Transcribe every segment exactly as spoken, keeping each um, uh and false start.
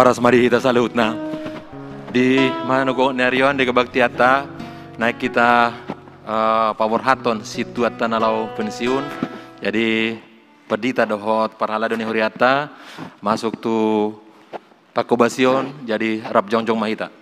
Horas ma di hita saluhutna. Di manogot ni ari on di kebaktianta, naeng hita, eh, paborhathon sintuanta na laho pensiun. Jadi, pandita dohot parhalado ni hurianta masuk tu pangkobasion, jadi rap jongjong ma hita.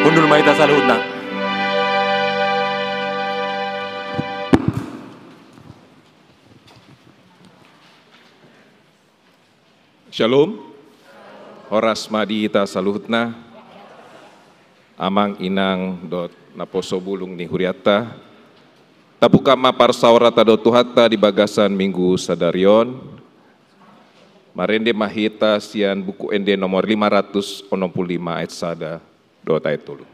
Hundul ma hita saluhutna. Shalom. Horas ma di hita saluhutna. Amang, inang dohot naposo bulung ni hurianta. Tabuka ma parsaoranta dohot Tuhanta di bagasan Minggu sadari on. Marende ma hita sian Buku Ende nomor lima ratus onom pulu lima ayat sada dohot ayat tolu.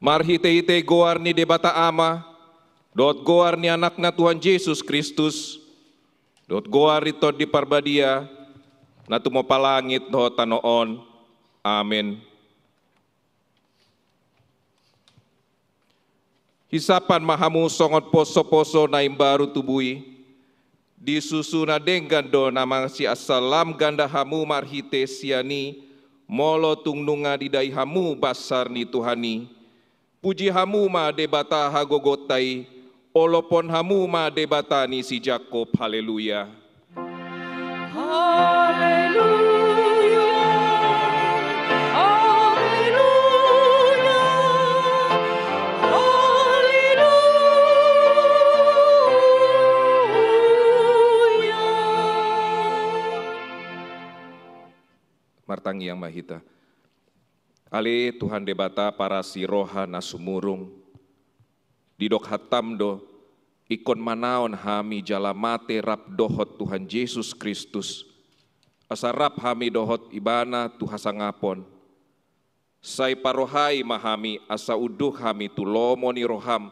Marhite-hite goar ni Debata Ama, dohot goar ni Anakna Tuhan Jesus Kristus, dohot goar ni Tondi Parbadia, na tumompa langit dohot tano on. Amen. Hisapan ma hamu songon poso-poso na imbaru tubu i, di susu na denggan do na masiansalam ganda hamu marhite sian i, molo tung nunga didai hamu basar ni Tuhan i. Puji hamu ma Debata hagogotta i, olopon hamu ma Debata ni si Jakob. Haleluya. Haleluya. Haleluya. Haleluya. Martangiang ma hita. Ale Tuhan Debata parasi roha na sumurung, didok hatam do, ingkon manaon hami jala mate rap dohot Tuhan Jesus Kristus, asa rap hami dohot Ibana tu hasangapon. Sai parohai ma hami asa unduk hami tu lomo ni roham,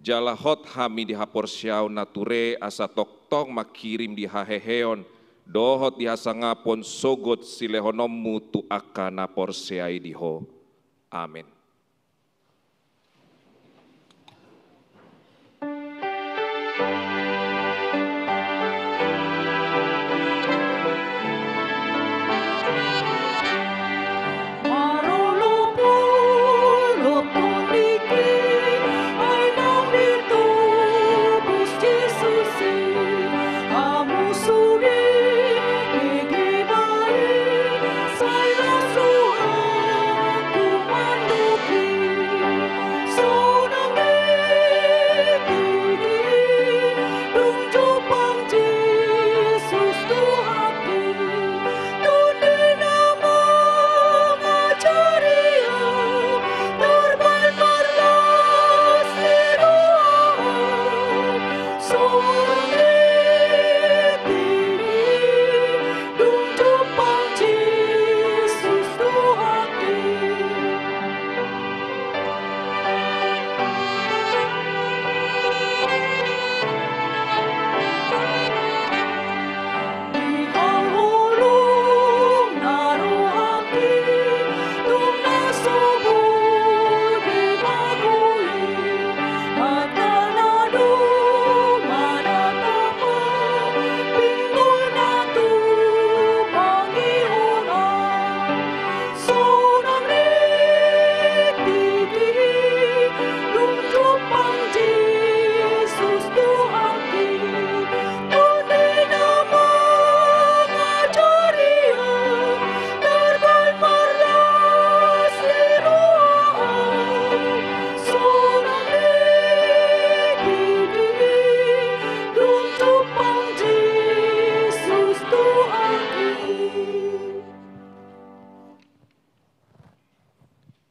jala hot hami di haporseaon na ture asa tongtong mangkirim di haheheon dohot di hasangapon sogot silehononmu tu angka na porsea i di ho. Amen.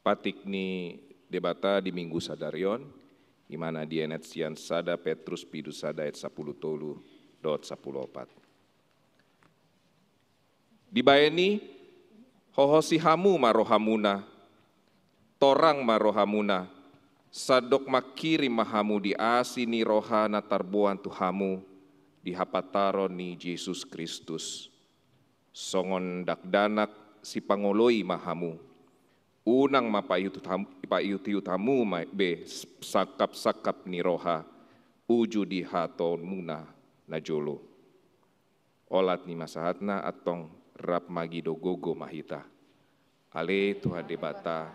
Patik ni Debata di Minggu sadari on, i ma na dienet sian sada Petrus pidu sada ayat sapulu tolu dohot sapulu opat. Dibaen i, hohosi hamu ma rohamuna, torang ma rohamuna, sandok mangkirim ma hamu di asi ni roha na tarboan tu hamu di hapataron ni Jesus Kristus. Songon dakdanak sipangoloi ma hamu, unang ma paihut-, paihut-ihut hamu ma be sangkap-sangkap ni roha uju di hataonmuna na jolo. Olat ni ma sahatna, antong rap magido gogo ma hita. Ale Tuhan Debata,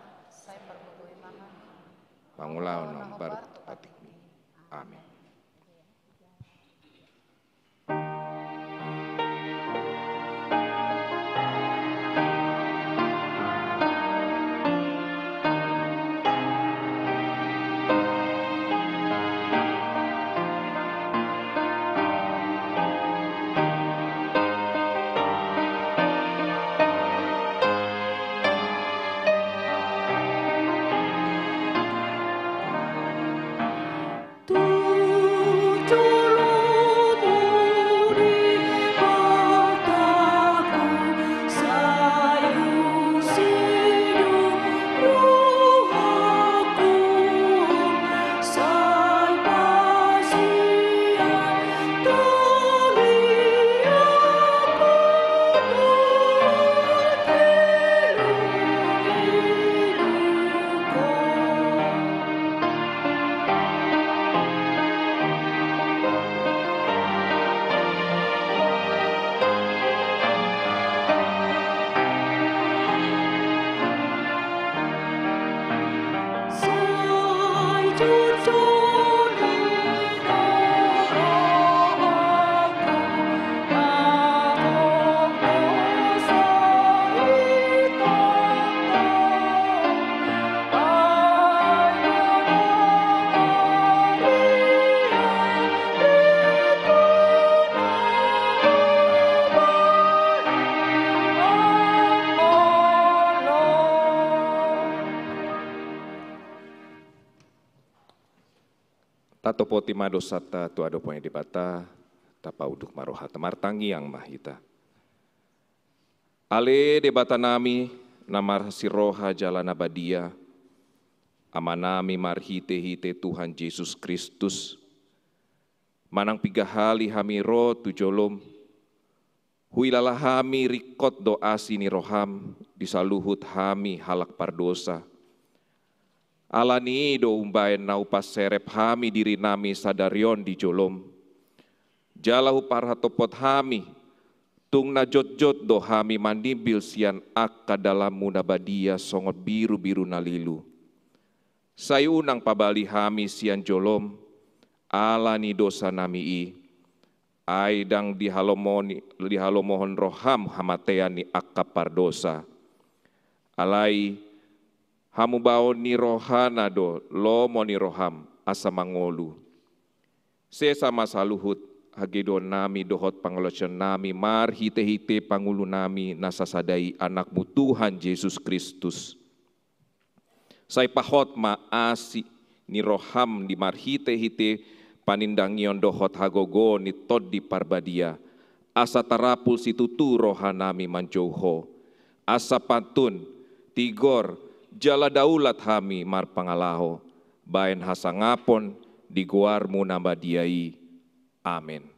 pangulahon na umbaru tu patikmi. Amen. Tatopoti ma dosanta tu adopan ni Debata, tapaunduk ma rohanta, martangiang ma hita. Ale Debata nami, na marsiroha jala na badia, Ama nami marhite-hite Tuhan Jesus Kristus, manang piga hali hami ro tu jolom, huilala hami ringkot do asi ni roham di saluhut hami halak pardosa. Ala ni i do umbaen na hupaserep hami diri nami sadari on di jolom. Jala huparhatopot hami, tung na jotjot do hami manimbil sian angka dalanmu na badia songon birubiru na lilu. Sai unang pabali hami sian jolom, ala ni dosa nami i, ai ndang dihalomoni, dihalomohon roham hamatean ni angka pardosa. Alai hamubaon ni rohana do lomo ni roham asa mangolu. Sesa ma saluhut hagedon nami dohot pangalaosion nami marhite-hite pangulu nami na sasada i, anakmu Tuhan Jesus Kristus. Sai pahot ma asi ni roham di marhite-hite panindangion dohot hagogoon ni Tondi Parbadia, asa tarapul situtu roha nami manjou Ho. Asa pantun, tigor, jala daulat hami marpangalaho, baen hasangapon di goarmu na badia i. Amen.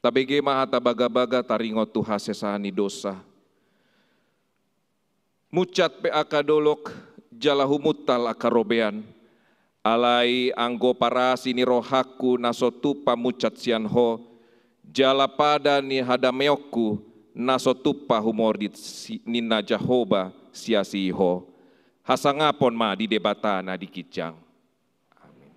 Tabege ma hata bagabaga taringot tu hasesaan ni dosa. Munsat pe angka dolok, jala humuntal angka robean. Alai anggo parasi ni rohangku na so tumpak munsat sian Ho, jala pada ni hadameonku na so tumpak humordit si-, ninna Jahowa siasi Ho. Hasangapon ma di Debata na di ginjang. Amin.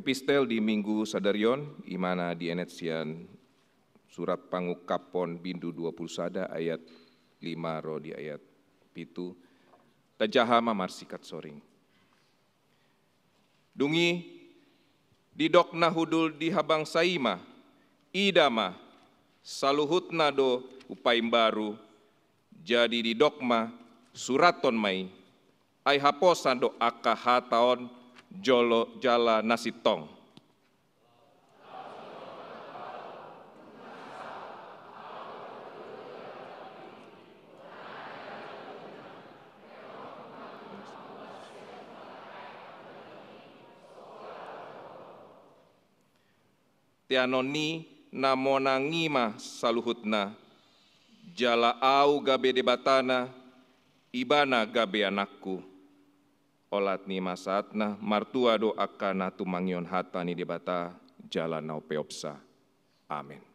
Epistel di Minggu sadari on, i ma na dienet sian Surat Pangungkapon bindu dua pulu sada ayat lima ro di ayat pitu. Tajaha ma marsikat soring. Dung i, didok na hundul di habangsa i ma, ida ma, saluhutna do hupaimbaru. Jadi didok ma, surathon ma i, ai haposan do angka hata on jolo jala na sintong. Teanon ni na monang i ma saluhutna, jala ahu gabe Debatana, ibana gabe anakku. Olat ni ma sahatna, martua do angka na tumangihon hata ni Debata jala na umpeopsa. Amen.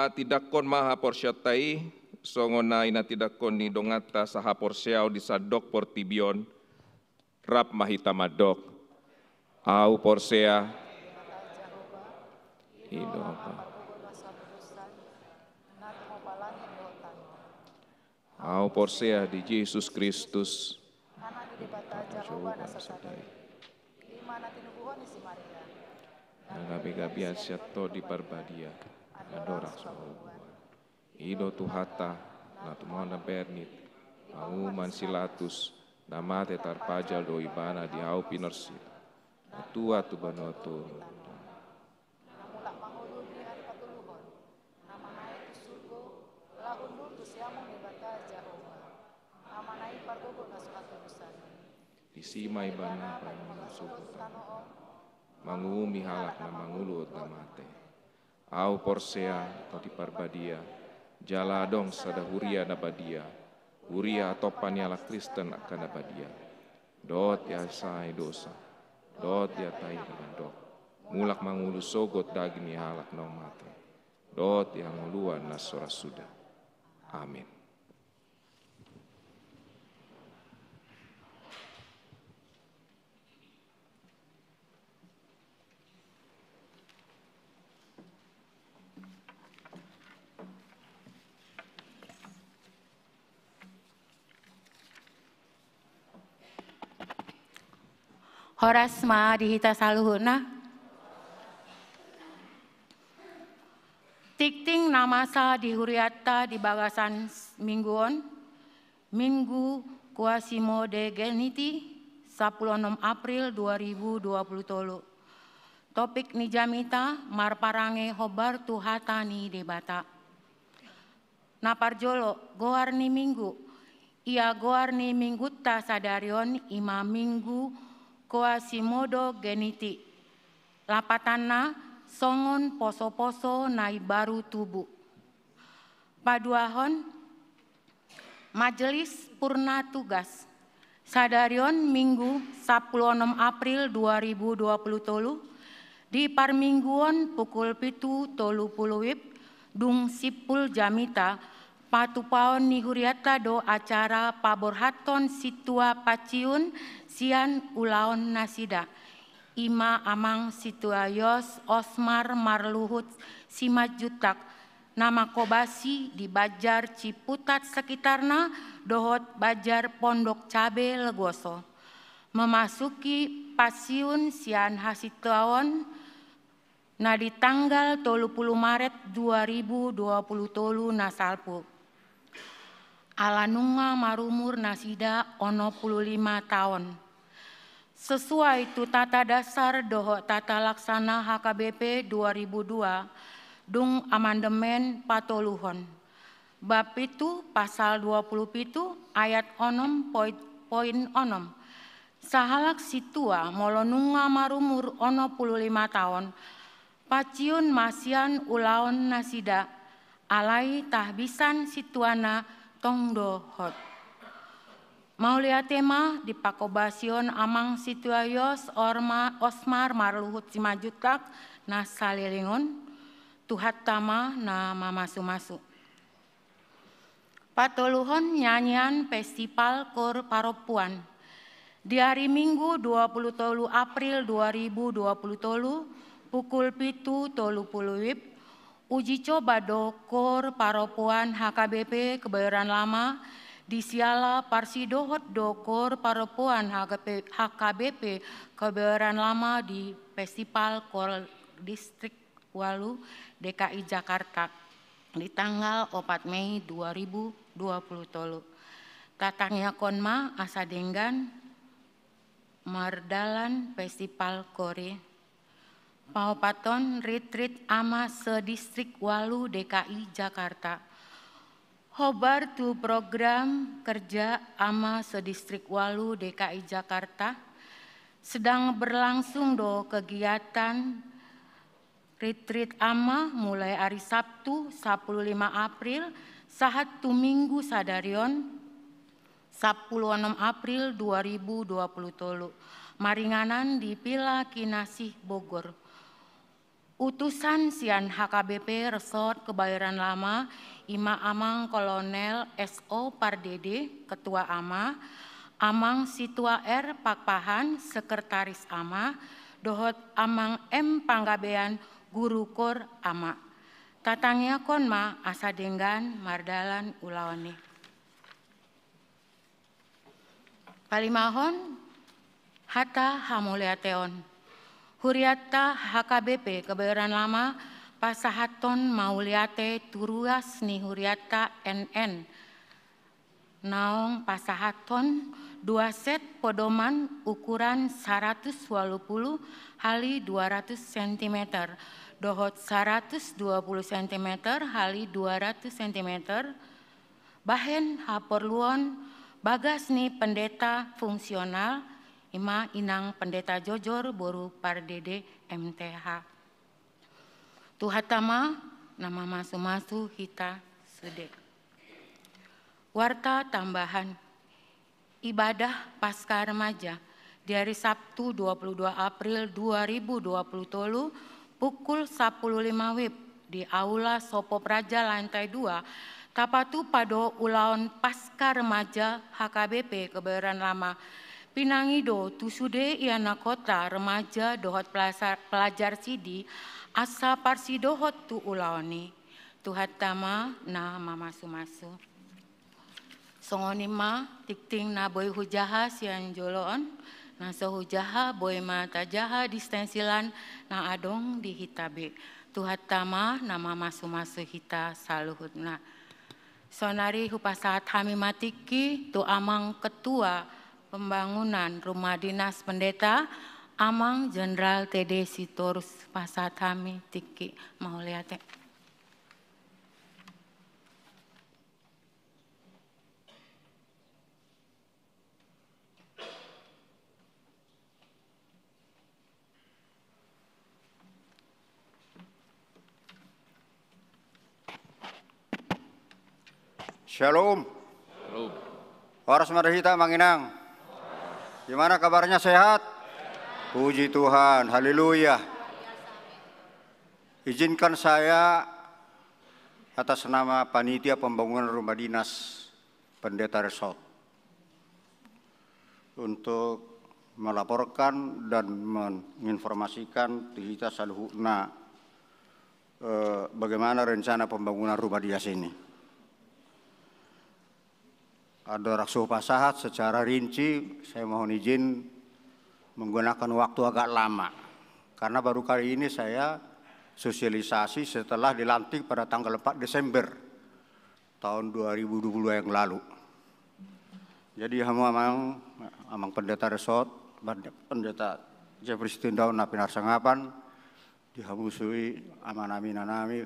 Tindanghon ma haporseaonta i songon na tindanghon ni donganta sahaporseaon di sandok portibi on. Rap ma hita mandok: Ahu porsea. I do Bapa. Ahu porsea di Jesus Kristus. Anak ni Debata Jahowa na sasada i. I ma na tinubuhon ni si Maria. Na gabe gabean sian Tondi Parbadia. Andorang so hubuan. I do Tuhanta, na tumompa na bernit, panguhuman si Latus, na mate tarpajal do ibana di hau pinorsita. Na tua tu banua toru. Na mulak mangolu di ari patoluhon. Na manaek tu surgo, laho undur tu siamun ni Debata Jahowa. Na manang i pargogo na so hatogusan. Disi ma ibana paima mangolu sogot tu tano on. Manguhumi halak na manguhulhon na mate. Ahu porsea Tondi Parbadia, jala adong sada huria na badia, huria hatompa ni halak Kristen angka na badia. Dohot diasai dosa, dohot diatai na mandok, mulak mangolu sogot daging ni halak naung mate, dohot di hangoluan na so ra suda. Amin. Horas ma di hita saluhutna. Tingting na masa di hurianta di bagasan minggu on, Minggu Quasimodogeniti, sampulu onom April dua ribu dua pulu tolu. Topik ni jamita: Marparange hombar tu hata ni Debata. Na parjolo, goar ni minggu. Ia goar ni minggunta sadari on i ma Minggu Quasimodogeniti. Lapatanna songon poso-poso na imbaru tubu. Paduahon, Majelis Purna Tugas. Sadari on Minggu sampulu onom April dua ribu dua pulu tolu, di parmingguon pukul pitu tolu pulu wib, dung simpul jamita, patupaon ni hurianta do acara paborhathon sintua panciun sian ulaon nasida. I ma Amang Sintua Yos Osmar Marluhut Simanjuntak, na mangkobasi di Banjar Ciputat sekitarna dohot Banjar Pondok Cabe Legoso. Memasuki panciun sian hasintuaon na di tanggal tolu pulu Maret dua ribu dua pulu tolu na salpu. Ala nunga marumur nasida onom pulu lima taon. Sesuai tu tata dasar dohot tata laksana H K B P dua ribu dua, dung amandemen patoluhon. Bab pitu pasal dua pulu pitu ayat onom poin, poin onom. Sahalak sintua molo nunga marumur onom pulu lima taon, panciun ma sian ulaon nasida, alai tahbisan sintuana tong do hot. Mauliate ma di pangkobasion Amang Sintua Yos Orma-, Osmar Marluhut Simanjuntak na saleleng on, Tuhanta ma na mamasu-masu. Patoluhon nyanyian Festival Koor Parompuan. Di ari Minggu dua pulu tolu April dua ribu dua pulu tolu, pukul pitu tolu pulu wib, uji coba do Koor Parompuan H K B P Kebayoran Lama, di siala parsidohot do Koor Parompuan H K B P, H K B P Kebayoran Lama di Festival Koor Distrik ualu D K I Jakarta di tanggal opat Mei dua ribu dua puluh tolu. Tatangiangkon ma asa denggan mardalan festival koor i. Paopathon, Ritrit Ama se-Distrik ualu D K I Jakarta. Hombar tu program kerja Ama se-Distrik ualu D K I Jakarta, sedang berlangsung do kegiatan Ritrit Ama mulai ari Sabtu sampulu lima April sahat tu Minggu sadari on, sampulu onom April dua ribu dua puluh tolu, maringanan di Villa Kinasih Bogor. Utusan sian H K B P Resort Kebayoran Lama, ima Amang Kolonel S O Pardede, Ketua Ama, Amang Situa R Pakpahan, Sekretaris Ama, dohot Amang M Panggabean, Guru Kor Ama. Tatangiangkon ma asa denggan mardalan ulaon i. Palimahon, hata hamauliateon. Hurianta H K B P Kebayoran Lama pasahathon mauliate tu ruas ni hurianta N N. Naung pasahathon dua set podoman ukuran saratus ualu pulu hali dua ratus sentimeter dohot saratus dua pulu sentimeter hali dua ratus sentimeter, bahen haporluon bagas ni pendeta fungsional, ima inang pendeta jojor boru Pardede M T H. Tuhanta ma na mamasumasu hita sude. Warta tambahan. Ibadah Paskah Remaja di hari Sabtu dua puluh dua April dua ribu dua puluh tolu pukul sapuluh lima wib di Aula Sopo Praja lantai dua, tapatupa do ulaon Paskah Remaja H K B P Kebayoran Lama. Pinangido tu sude ianakhonta remaja dohot pelasa-, pelajar sidi asa parsidohot tu ulaon i. Tuhanta ma na mamasumasu. Songon i ma tingting na boi hujaha sian jolo on, na so hujaha boi ma tajaha di stensilan na adong di hita be. Tuhanta ma na mamasumasu hita saluhutna. Saonari hupasahat hami ma tingki tu Amang Ketua Pembangunan Rumah Dinas Pendeta, Amang Jenderal T D Sitorus, pasahat hami tingki. Mauliate. Shalom. Shalom. Horas ma di hita, Amang Inang. Gimana kabarnya, sehat? Puji Tuhan, haleluya. Izinkan saya atas nama Panitia Pembangunan Rumah Dinas Pendeta Resort untuk melaporkan dan menginformasikan tu hita saluhutna, eh, bagaimana rencana pembangunan rumah dinas ini. Andorang so hupasahat secara rinci, saya mohon izin menggunakan waktu agak lama. Karena baru kali ini saya sosialisasi setelah dilantik pada tanggal empat Desember tahun dua ribu dua puluh dua yang lalu. Jadi, hamu Amang, Amang Pendeta Resort, Pendeta Jeffrey Sitindaun na pinarsangapan, di hamu sude amanami, inanami,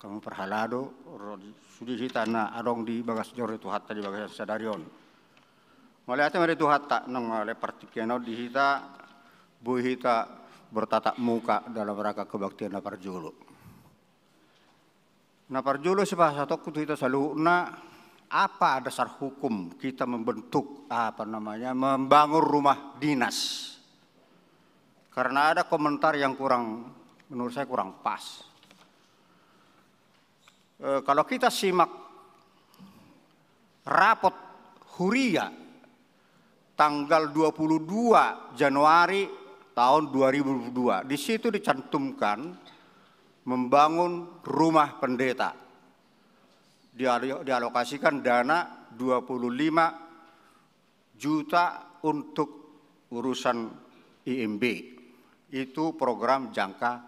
hamu parhalado, ro di sude hita na adong di bagas joro ni Tuhanta di bagasan sadari on. Mauliate ma di Tuhanta, naung mauliate partingkian on di hita, boi hita bertatap muka dalam rangka kebaktian na parjolo. Na parjolo sipasahatonku tu hita saluhutna, apa dasar hukum kita membentuk, apa namanya, membangun rumah dinas? Karena ada komentar yang kurang, menurut saya kurang pas. Eh, kalau kita simak rapot huria tanggal dua puluh dua Januari tahun dua ribu dua puluh dua, di situ dicantumkan membangun rumah pendeta. Dialo-, dialokasikan dana dua puluh lima juta untuk urusan I M B. Itu program jangka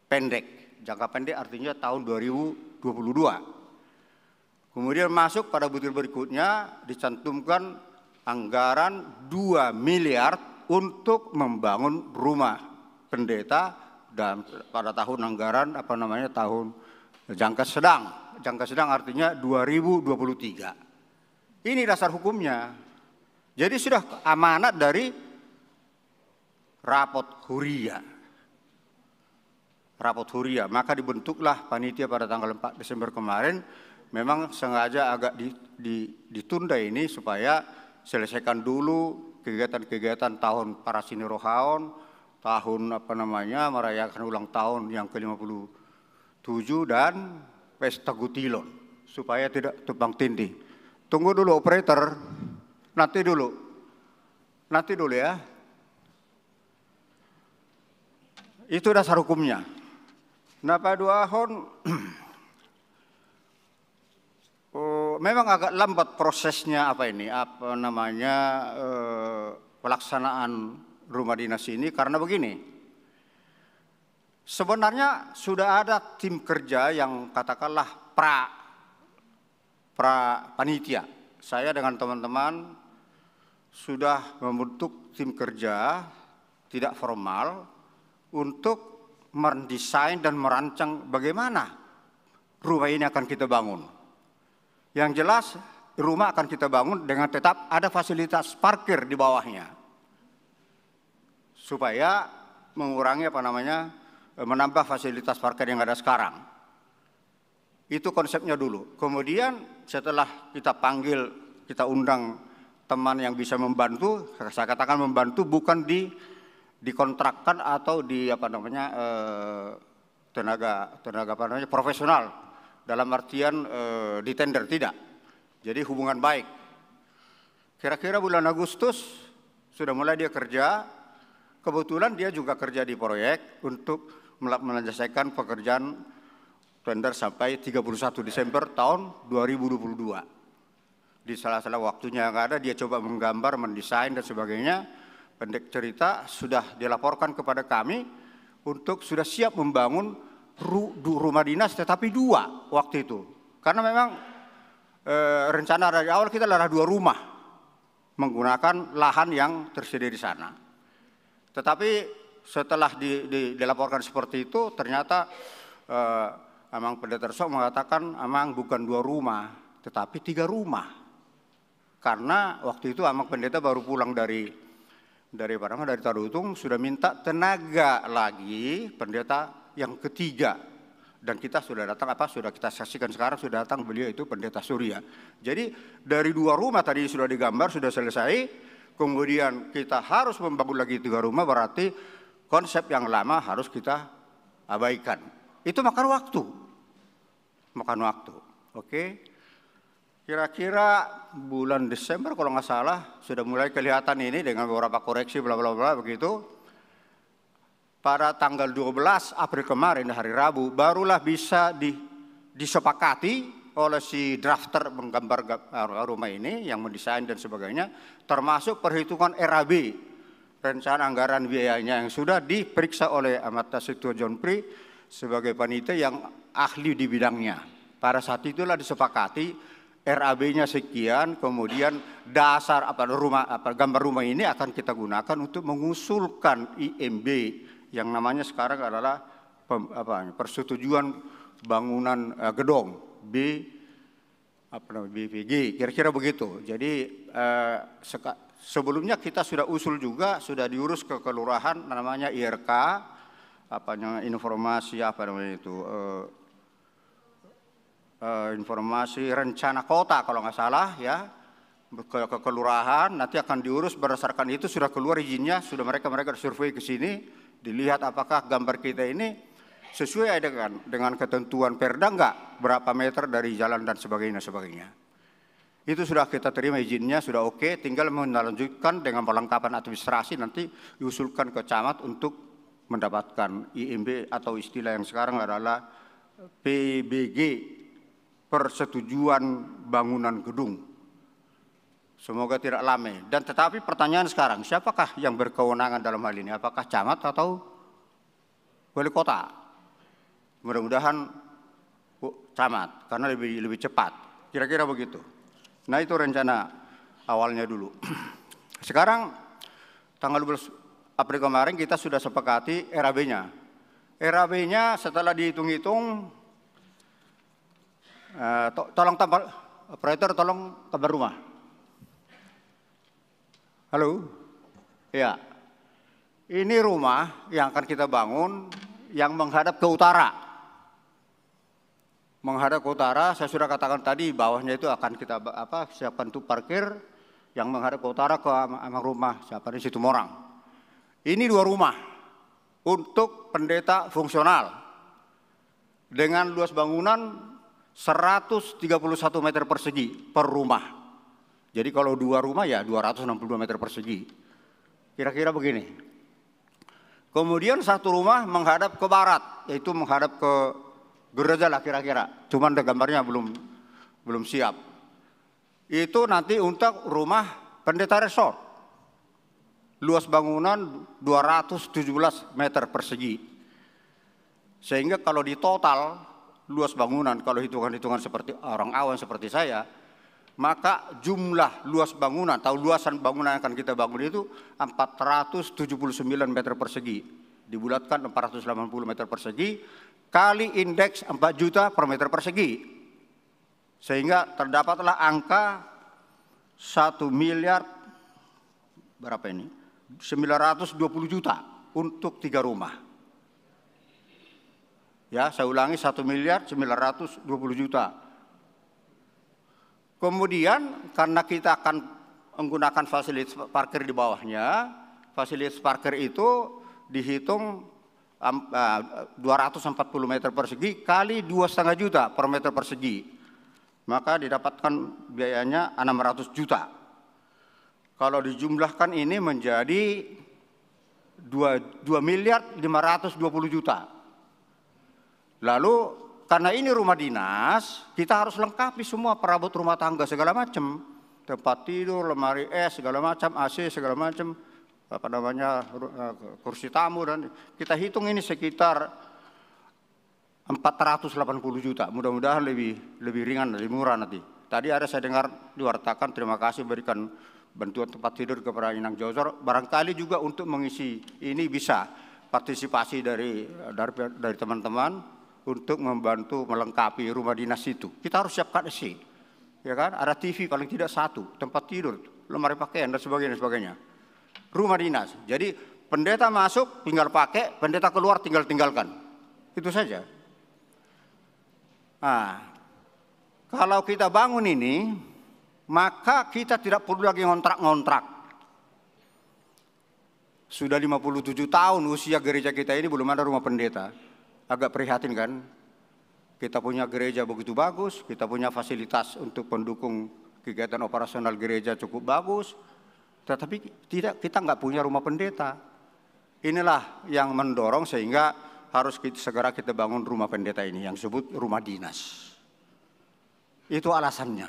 pendek. Jangka pendek artinya tahun dua ribu dua puluh dua. Kemudian masuk pada butir berikutnya, dicantumkan anggaran dua miliar untuk membangun rumah pendeta dan pada tahun anggaran, apa namanya, tahun jangka sedang. Jangka sedang artinya dua ribu dua puluh tiga. Ini dasar hukumnya. Jadi sudah amanat dari rapot huria. Rapot huria. Maka dibentuklah panitia pada tanggal empat Desember kemarin. Memang sengaja agak di-, di-, ditunda ini supaya selesaikan dulu kegiatan-kegiatan tahun parasinirohaon, tahun, apa namanya, merayakan ulang tahun yang ke lima puluh tujuh dan pesta gutilon, supaya tidak tumpang tindih. Tunggu dulu, operator. Nanti dulu. Nanti dulu, ya. Itu dasar hukumnya. Nah, paduahon, oh, memang agak lambat prosesnya, apa ini, apa namanya, eh, pelaksanaan rumah dinas ini karena begini. Sebenarnya sudah ada tim kerja yang katakanlah pra, pra panitia. Saya dengan teman-teman sudah membentuk tim kerja tidak formal untuk mendesain dan merancang bagaimana rumah ini akan kita bangun. Yang jelas, rumah akan kita bangun dengan tetap ada fasilitas parkir di bawahnya, supaya mengurangi, apa namanya, eh, menambah fasilitas parkir yang ada sekarang. Itu konsepnya dulu. Kemudian setelah kita panggil, kita undang teman yang bisa membantu, saya katakan membantu bukan di, dikontrakkan atau di, apa namanya, eh, tenaga, tenaga, apa namanya, profesional, dalam artian, eh, di tender, tidak. Jadi hubungan baik. Kira-kira bulan Agustus sudah mulai dia kerja. Kebetulan dia juga kerja di proyek untuk mela-, menyelesaikan pekerjaan tender sampai tiga puluh satu Desember tahun dua ribu dua puluh dua. Di sela-sela waktunya yang ada, dia coba menggambar, mendesain, dan sebagainya. Pendek cerita, sudah dilaporkan kepada kami untuk sudah siap membangun ru-, du-, rumah dinas, tetapi dua waktu itu. Karena memang, eh, rencana dari awal kita adalah dua rumah menggunakan lahan yang tersedia di sana. Tetapi setelah di, di, dilaporkan seperti itu, ternyata, eh, Amang Pendeta Resok mengatakan, "Amang, bukan dua rumah, tetapi tiga rumah." Karena waktu itu Amang Pendeta baru pulang dari, dari, apa namanya, dari Tarutung, sudah minta tenaga lagi, pendeta yang ketiga. Dan kita sudah datang, apa, sudah kita saksikan sekarang, sudah datang beliau itu Pendeta Surya. Jadi, dari dua rumah tadi sudah digambar, sudah selesai, kemudian kita harus membangun lagi tiga rumah, berarti konsep yang lama harus kita abaikan. Itu makan waktu. Makan waktu. Oke. Kira-kira bulan Desember, kalau nggak salah, sudah mulai kelihatan ini dengan beberapa koreksi, bla, bla, bla, begitu. Pada tanggal dua belas April kemarin, hari Rabu, barulah bisa di-, disepakati oleh si drafter menggambar ga-, rumah ini, yang mendesain dan sebagainya, termasuk perhitungan R A B, rencana anggaran biayanya, yang sudah diperiksa oleh Amanta Situo John Pri sebagai panitia yang ahli di bidangnya. Pada saat itulah disepakati R A B-nya sekian, kemudian dasar, apa, rumah, apa, gambar rumah ini akan kita gunakan untuk mengusulkan I M B yang namanya sekarang adalah pem-, apa, persetujuan bangunan, eh, gedong, B, apa namanya, B P G, kira-kira begitu. Jadi, eh, seka-, sebelumnya kita sudah usul juga, sudah diurus ke kelurahan, namanya I R K, apa namanya, informasi, apa namanya itu, eh, eh, informasi rencana kota, kalau nggak salah, ya, ke, ke kelurahan, nanti akan diurus berdasarkan itu, sudah keluar izinnya, sudah mereka, mereka survei ke sini, dilihat apakah gambar kita ini sesuai dengan, dengan ketentuan Perda nggak, berapa meter dari jalan dan sebagainya, sebagainya. Itu sudah kita terima izinnya, sudah oke, tinggal melanjutkan dengan perlengkapan administrasi, nanti diusulkan ke camat untuk mendapatkan I M B atau istilah yang sekarang adalah P B G, persetujuan bangunan gedung. Semoga tidak lama. Dan tetapi pertanyaan sekarang, siapakah yang berkewenangan dalam hal ini? Apakah camat atau wali kota? Mudah-mudahan, oh, camat, karena lebih, lebih cepat. Kira-kira begitu. Nah, itu rencana awalnya dulu. Sekarang, tanggal dua belas April kemarin, kita sudah sepakati R A B-nya. R A B-nya setelah dihitung-hitung, eh, to-, tolong tambah, operator, tolong tambah rumah. Halo? Ya. Ini rumah yang akan kita bangun yang menghadap ke utara. Menghadap ke utara, saya sudah katakan tadi, bawahnya itu akan kita ba-, apa, siapkan untuk parkir yang menghadap ke utara ke am-, amang rumah, siapa di Situmorang. Ini dua rumah. untuk pendeta fungsional dengan luas bangunan seratus tiga puluh satu meter persegi per rumah. Jadi kalau dua rumah ya dua ratus enam puluh dua meter persegi. Kira-kira begini. Kemudian satu rumah menghadap ke barat, yaitu menghadap ke gereja lah kira-kira. Cuman deh gambarnya belum belum siap. Itu nanti untuk rumah pendeta resort. Luas bangunan dua ratus tujuh belas meter persegi. Sehingga kalau di total luas bangunan, kalau hitungan-hitungan seperti orang awam seperti saya, maka jumlah luas bangunan atau luasan bangunan yang akan kita bangun itu empat ratus tujuh puluh sembilan meter persegi. Dibulatkan empat ratus delapan puluh meter persegi, kali indeks empat juta per meter persegi. Sehingga terdapatlah angka satu miliar, berapa ini? Sembilan ratus dua puluh juta untuk tiga rumah. Ya, saya ulangi, satu miliar sembilan ratus dua puluh juta. Kemudian karena kita akan menggunakan fasilitas parkir di bawahnya, fasilitas parkir itu dihitung am- ah, dua ratus empat puluh meter persegi kali dua setengah juta per meter persegi. Maka didapatkan biayanya enam ratus juta. Kalau dijumlahkan ini menjadi dua, dua miliar lima ratus dua puluh juta. Lalu karena ini rumah dinas, kita harus lengkapi semua perabot rumah tangga segala macam. Tempat tidur, lemari es, segala macam, A C, segala macam, apa namanya, ru- eh, kursi tamu, dan kita hitung ini sekitar empat ratus delapan puluh juta. Mudah-mudahan lebih lebih ringan, lebih murah nanti. Tadi ada saya dengar diwartakan, terima kasih berikan bantuan tempat tidur kepada Inang Josor. Barangkali juga untuk mengisi ini bisa partisipasi dari dari dari teman-teman untuk membantu melengkapi rumah dinas itu. Kita harus siapkan A C, ya kan? Ada T V paling tidak satu, tempat tidur, lemari pakaian dan sebagainya, sebagainya. Rumah dinas. Jadi pendeta masuk tinggal pakai, pendeta keluar tinggal tinggalkan. Itu saja. Nah, kalau kita bangun ini, maka kita tidak perlu lagi ngontrak-ngontrak. Sudah lima puluh tujuh tahun usia gereja kita ini, belum ada rumah pendeta. Agak prihatin kan? Kita punya gereja begitu bagus, kita punya fasilitas untuk pendukung kegiatan operasional gereja cukup bagus, tetapi tidak, kita nggak punya rumah pendeta. Inilah yang mendorong sehingga harus kita, segera kita bangun rumah pendeta ini yang disebut rumah dinas. Itu alasannya.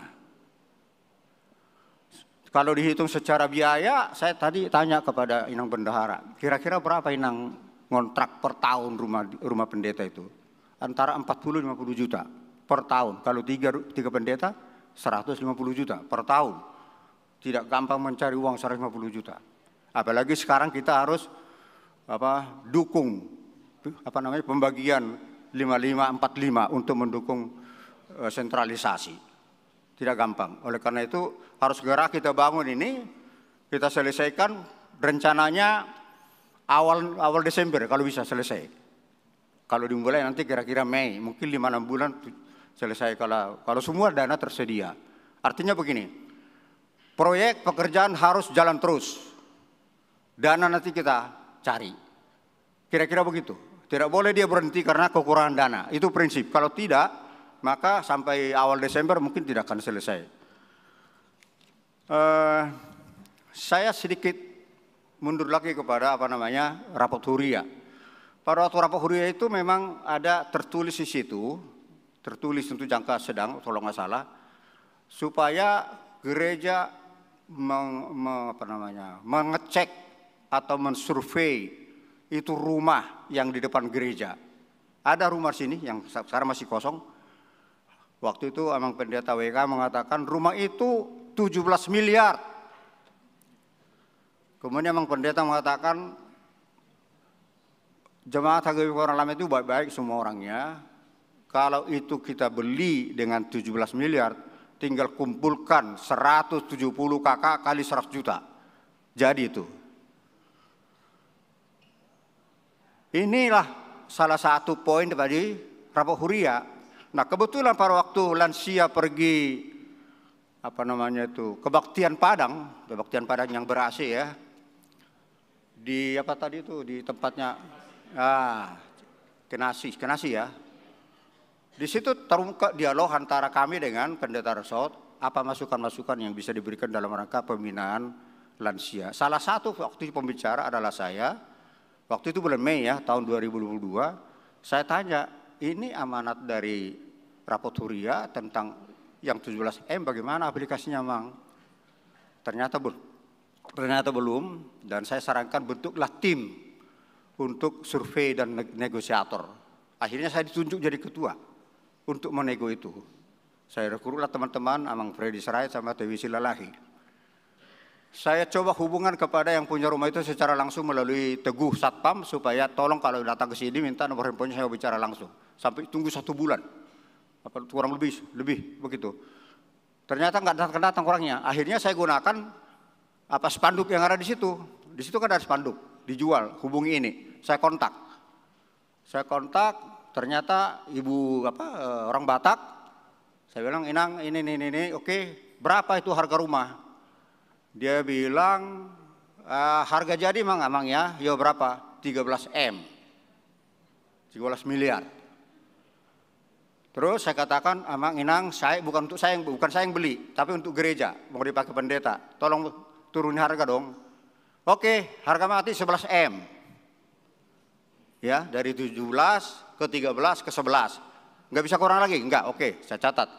Kalau dihitung secara biaya, saya tadi tanya kepada Inang Bendahara, kira-kira berapa Inang ngontrak per tahun rumah rumah pendeta itu? Antara empat puluh lima puluh juta per tahun. Kalau tiga ru- tiga pendeta, seratus lima puluh juta per tahun. Tidak gampang mencari uang seratus lima puluh juta. Apalagi sekarang kita harus apa dukung apa namanya pembagian lima lima empat lima untuk mendukung eh, sentralisasi. Tidak gampang. Oleh karena itu harus segera kita bangun ini, kita selesaikan rencananya awal awal Desember kalau bisa selesai. Kalau dimulai nanti kira-kira Mei, mungkin lima enam bulan tu- selesai kalau kalau semua dana tersedia. Artinya begini, proyek pekerjaan harus jalan terus. Dana nanti kita cari. Kira-kira begitu. Tidak boleh dia berhenti karena kekurangan dana. Itu prinsip. Kalau tidak, maka sampai awal Desember mungkin tidak akan selesai. Eh, saya sedikit mundur lagi kepada apa namanya rapot huria. Pada waktu rapot huria itu memang ada tertulis di situ, tertulis untuk jangka sedang, kalau nggak salah, supaya gereja meng- me- apa namanya mengecek atau mensurvei itu rumah yang di depan gereja. Ada rumah sini yang sekarang masih kosong. Waktu itu Amang Pendeta W K mengatakan rumah itu tujuh belas miliar. Kemudian Amang Pendeta mengatakan jemaat H G B P Orang Lama itu baik-baik semua orangnya. Kalau itu kita beli dengan tujuh belas miliar, tinggal kumpulkan seratus tujuh puluh K K kali seratus juta. Jadi itu. Inilah salah satu poin dari rapot huria. Nah, kebetulan pada waktu lansia pergi apa namanya itu kebaktian Padang, kebaktian Padang yang ber A C ya. Di apa tadi itu di tempatnya Ah, kenasi, kenasi ya. Di situ terungkap dialog antara kami dengan Pendeta Resort, apa masukan-masukan yang bisa diberikan dalam rangka pembinaan lansia. Salah satu waktu pembicara adalah saya, waktu itu bulan Mei ya, tahun dua ribu dua puluh dua, saya tanya, ini amanat dari rapot huria tentang yang tujuh belas M bagaimana aplikasinya, Mang? Ternyata belum. Ternyata belum, dan saya sarankan bentuklah tim untuk survei dan neg-, negosiator. Akhirnya saya ditunjuk jadi ketua untuk menego itu. Saya rekrutlah teman-teman, Amang Freddy Sirait sama Tewi Silalahi. Saya coba hubungan kepada yang punya rumah itu secara langsung melalui Teguh Satpam, supaya tolong kalau datang ke sini minta nomor handphonenya, saya bicara langsung. Sampai tunggu satu bulan. Apa, kurang lebih, lebih begitu. Ternyata nggak datang-datang orangnya. Akhirnya saya gunakan apa, spanduk yang ada di situ. Di situ kan ada spanduk, dijual, hubungi ini. Saya kontak. Saya kontak, ternyata ibu apa, eh, orang Batak. Saya bilang, "Inang, ini, ini, ini, ini, oke, berapa itu harga rumah?" Dia bilang, "Eh, harga jadi, Mang, Amang ya." "Yo, berapa?" "Tiga belas M." Tiga belas miliar. Terus saya katakan, "Amang, Inang, saya bukan untuk saya yang, bukan saya yang beli, tapi untuk gereja, mau dipakai pendeta. Tolong turuni harga dong." "Oke, harga mati sebelas M." Ya, dari tujuh belas ke tiga belas ke sebelas. Nggak bisa kurang lagi? Nggak, oke, saya catat.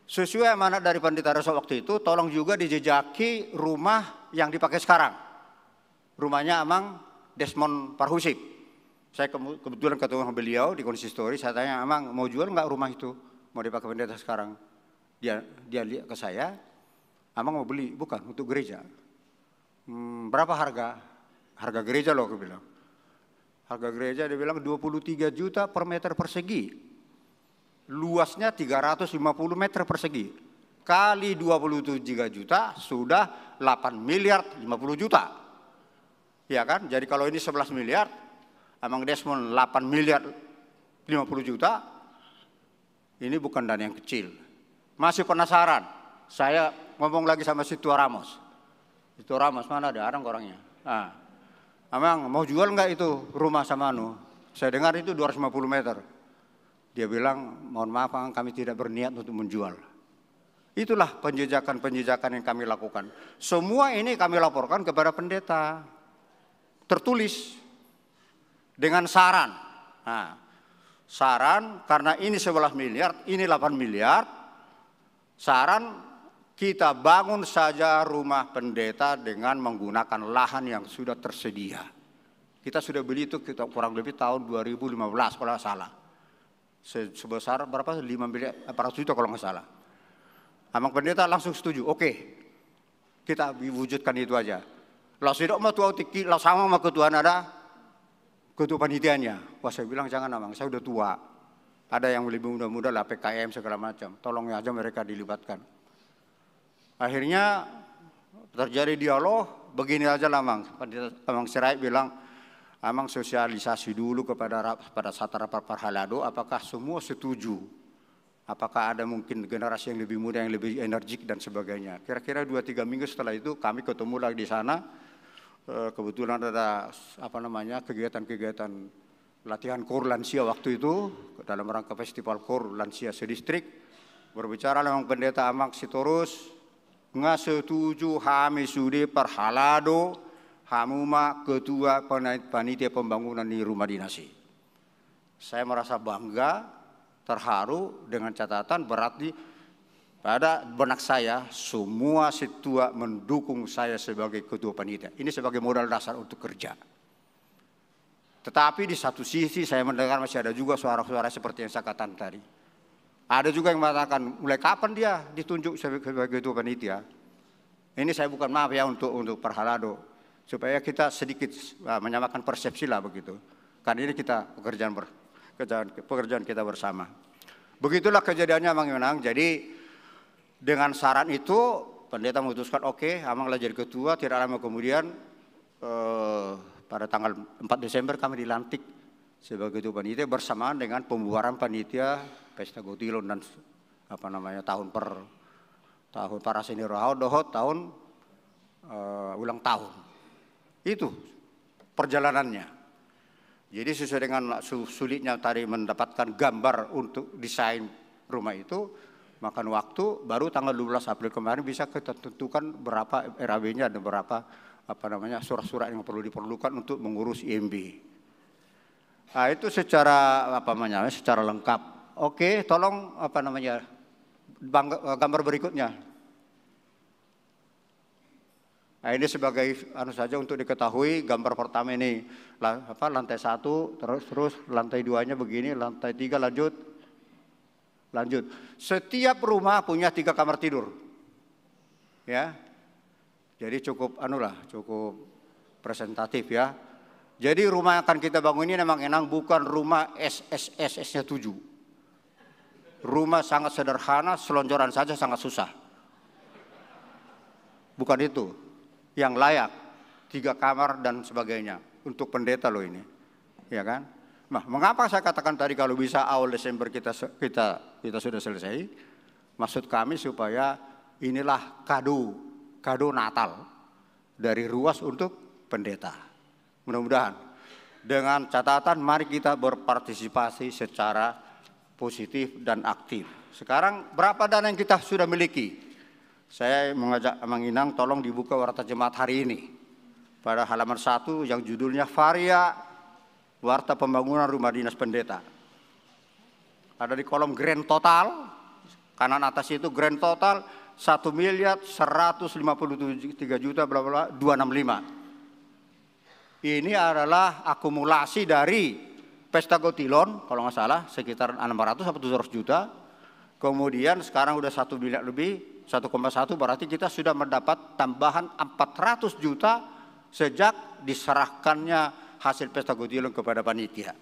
Sesuai amanat dari Pendeta Resort waktu itu, tolong juga dijejaki rumah yang dipakai sekarang. Rumahnya Amang Desmond Parhusip. Saya kemu-, kebetulan ketemu sama beliau di konsistori, saya tanya, "Amang, mau jual nggak rumah itu? Mau dipakai pendeta sekarang?" Dia, dia lihat ke saya, "Amang mau beli?" "Bukan, untuk gereja." "Hmm, berapa harga?" "Harga gereja loh," aku bilang. "Harga gereja," dia bilang, "dua puluh tiga juta per meter persegi. Luasnya tiga ratus lima puluh meter persegi. Kali dua puluh tiga juta, sudah delapan miliar lima puluh juta." Ya kan? Jadi kalau ini sebelas miliar, Amang Desmond delapan miliar lima puluh juta, ini bukan dana yang kecil. Masih penasaran, saya ngomong lagi sama si Tua Ramos. Si Tua Ramos, mana ada? Ada orangnya. Ah. "Amang, mau jual nggak itu rumah sama anu? Saya dengar itu dua ratus lima puluh meter." Dia bilang, "Mohon maaf, Amang, kami tidak berniat untuk menjual." Itulah penjejakan-penjejakan yang kami lakukan. Semua ini kami laporkan kepada pendeta. Tertulis dengan saran. Nah, saran, karena ini sebelas miliar, ini delapan miliar, saran kita bangun saja rumah pendeta dengan menggunakan lahan yang sudah tersedia. Kita sudah beli itu, kita kurang lebih tahun dua ribu lima belas kalau nggak salah. Se-, sebesar berapa? Lima miliar, empat ratus juta kalau nggak salah. Amang pendeta langsung setuju. "Oke, kita wujudkan itu aja." Laos didok ma tu au tingki, laos sama ma ketua, ada ketua panitianya. Wah, saya bilang, "Jangan, Amang, saya udah tua. Ada yang lebih muda-muda lah, P K M segala macam. Tolong aja mereka dilibatkan." Akhirnya terjadi dialog, "Begini aja lah, Mang." Amang Sirait bilang, "Amang sosialisasi dulu kepada ra-, pada saat rapat parhalado, apakah semua setuju? Apakah ada mungkin generasi yang lebih muda, yang lebih energik dan sebagainya?" Kira-kira dua tiga minggu setelah itu kami ketemu lagi di sana. Eh, kebetulan ada, apa namanya, kegiatan-kegiatan latihan koor lansia waktu itu, dalam rangka festival koor lansia sedistrik. Berbicara memang pendeta, "Amang Sitorus, nga setuju hami sude parhalado, hamu ma ketua pana-, panitia pembangunan di rumah dinas i." Saya merasa bangga, terharu, dengan catatan berarti pada benak saya semua setua mendukung saya sebagai ketua panitia. Ini sebagai modal dasar untuk kerja. Tetapi di satu sisi saya mendengar masih ada juga suara-suara seperti yang saya katakan tadi. Ada juga yang mengatakan, "Mulai kapan dia ditunjuk sebagai, sebagai ketua panitia?" Ini saya bukan maaf ya untuk, untuk parhalado, supaya kita sedikit, ah, menyamakan persepsi lah begitu. Karena ini kita pekerjaan ber-, pekerjaan, pekerjaan kita bersama. Begitulah kejadiannya, Mang Yunang. Jadi dengan saran itu, pendeta memutuskan, "Oke, Amang lah jadi ketua." Tidak lama kemudian, eh, pada tanggal empat Desember kami dilantik sebagai ketua panitia bersamaan dengan pembubaran panitia Pesta Gotilon dan, apa namanya, tahun per-, tahun parasinirohaon dohot tahun, eh, ulang tahun. Itu perjalanannya. Jadi sesuai dengan su-, sulitnya tadi mendapatkan gambar untuk desain rumah itu, makan waktu, baru tanggal dua belas April kemarin bisa kita tentukan berapa R A W-nya dan berapa, apa namanya, surat-surat yang perlu diperlukan untuk mengurus I M B. Nah, itu secara, apa namanya, secara lengkap. Oke, tolong, apa namanya, bang-, gambar berikutnya. Nah, ini sebagai anu saja untuk diketahui, gambar pertama ini la-, apa, lantai satu, terus, terus lantai duanya begini, lantai tiga lanjut, lanjut. Setiap rumah punya tiga kamar tidur. Ya. Jadi cukup, anulah, cukup presentatif ya. Jadi rumah yang akan kita bangun ini memang, Inang, bukan rumah S S S S-nya tujuh. Rumah sangat sederhana, selonjoran saja sangat susah. Bukan itu. Yang layak, tiga kamar dan sebagainya. Untuk pendeta loh ini. Ya kan? Nah, mengapa saya katakan tadi kalau bisa awal Desember kita se-, kita, kita sudah selesai? Maksud kami supaya inilah kado, kado Natal dari RUAS untuk pendeta. Mudah-mudahan. Dengan catatan, mari kita berpartisipasi secara positif dan aktif. Sekarang, berapa dana yang kita sudah miliki? Saya mengajak Amang Inang, tolong dibuka Warta Jemaat hari ini. Pada halaman satu yang judulnya Varia, Warta Pembangunan Rumah Dinas Pendeta. Ada di kolom grand total, kanan atas itu grand total, satu miliar seratus lima puluh tiga juta bla bla bla dua enam lima. Ini adalah akumulasi dari Pesta Gotilon, kalau nggak salah, sekitar enam ratus atau tujuh ratus juta. Kemudian sekarang udah satu miliar lebih, satu koma satu, berarti kita sudah mendapat tambahan empat ratus juta sejak diserahkannya hasil Pesta Gotilon kepada panitia.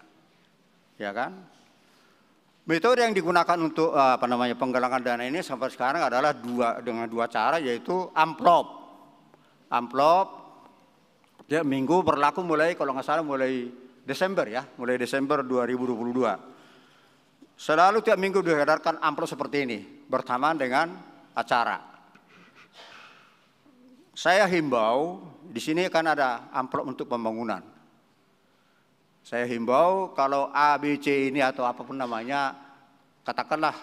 Ya kan? Metode yang digunakan untuk, eh, apa namanya, penggalangan dana ini sampai sekarang adalah dua, dengan dua cara, yaitu amplop. Amplop tiap minggu, berlaku mulai, kalau nggak salah, mulai Desember ya, mulai Desember dua ribu dua puluh dua. Selalu tiap minggu diedarkan amplop seperti ini, bersamaan dengan acara. Saya himbau, di sini kan ada amplop untuk pembangunan. Saya himbau, kalau A B C ini atau apapun namanya, katakanlah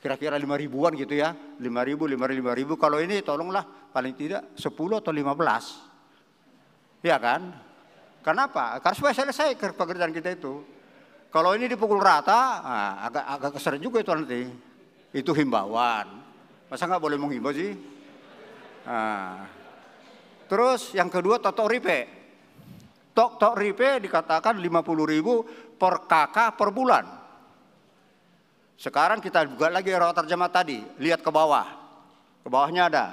kira-kira lima ribuan gitu ya, lima ribu, lima ribu, lima ribu. Kalau ini tolonglah paling tidak sepuluh atau lima belas. Ya kan? Kenapa? Karena supaya selesai ke-, pekerjaan kita itu. Kalau ini dipukul rata, ah, agak, agak keser juga itu nanti. Itu himbauan. Masa nggak boleh menghimbau sih? Nah. Terus yang kedua, toktok ripe. Toktok ripe dikatakan lima puluh ribu per K K per bulan. Sekarang kita buka lagi Warta Jemaat tadi, lihat ke bawah. Ke bawahnya ada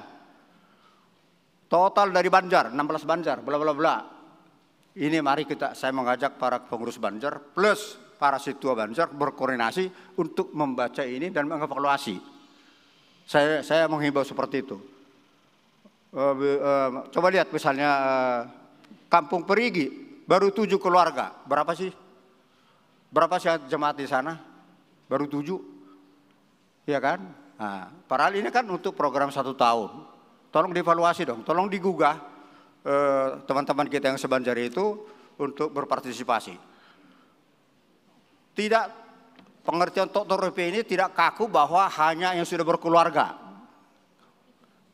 total dari Banjar, enam belas Banjar, bla bla bla. Ini mari kita, saya mengajak para pengurus Banjar plus para sintua Banjar berkoordinasi untuk membaca ini dan mengevaluasi. Saya, saya menghimbau seperti itu. Eh, be-, eh, coba lihat misalnya, eh, Kampung Perigi, baru tujuh keluarga. Berapa sih? Berapa sih jemaat di sana? Baru tujuh. Iya kan? Nah, padahal ini kan untuk program satu tahun. Tolong dievaluasi dong, tolong digugah, eh, teman-teman kita yang se-Banjar itu untuk berpartisipasi. Tidak, pengertian toktok ripe ini tidak kaku bahwa hanya yang sudah berkeluarga.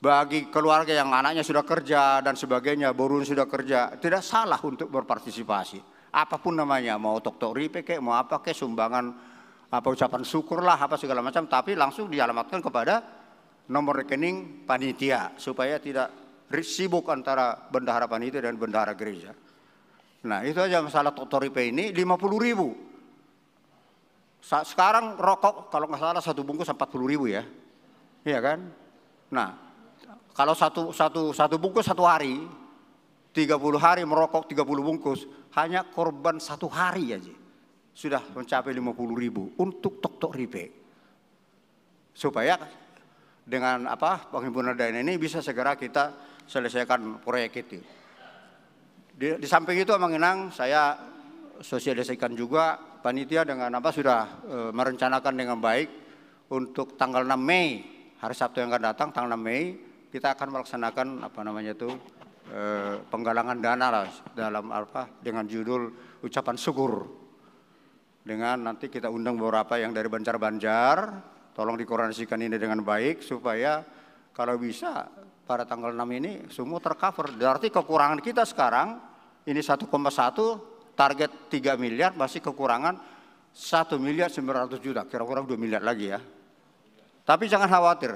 Bagi keluarga yang anaknya sudah kerja dan sebagainya, borunya sudah kerja, tidak salah untuk berpartisipasi. Apapun namanya, mau toktok ripe kek, mau apa kek, sumbangan, apa, ucapan syukur lah, apa segala macam, tapi langsung dialamatkan kepada nomor rekening panitia, supaya tidak ri-, sibuk antara bendahara panitia dan bendahara gereja. Nah, itu aja masalah toktok ripe ini, lima puluh ribu. Sa-, sekarang rokok, kalau nggak salah, satu bungkus empat puluh ribu ya. Iya kan? Nah, kalau satu, satu, satu bungkus satu hari, tiga puluh hari merokok tiga puluh bungkus, hanya korban satu hari aja sudah mencapai lima puluh ribu untuk toktok ripe. Supaya dengan, apa, penghimpunan dana ini bisa segera kita selesaikan proyek itu. Di, di samping itu, Amang Inang, saya sosialisasikan juga, panitia dengan, apa, sudah, eh, merencanakan dengan baik untuk tanggal enam Mei, hari Sabtu yang akan datang, tanggal enam Mei, kita akan melaksanakan, apa namanya itu, eh, penggalangan dana lah, dalam apa, dengan judul ucapan syukur. Dengan nanti kita undang beberapa yang dari Banjar-Banjar, tolong dikoordinasikan ini dengan baik supaya kalau bisa pada tanggal enam ini semua tercover. Berarti kekurangan kita sekarang ini satu koma satu, target tiga miliar, masih kekurangan satu miliar sembilan ratus juta, kira-kira dua miliar lagi ya. Tapi jangan khawatir.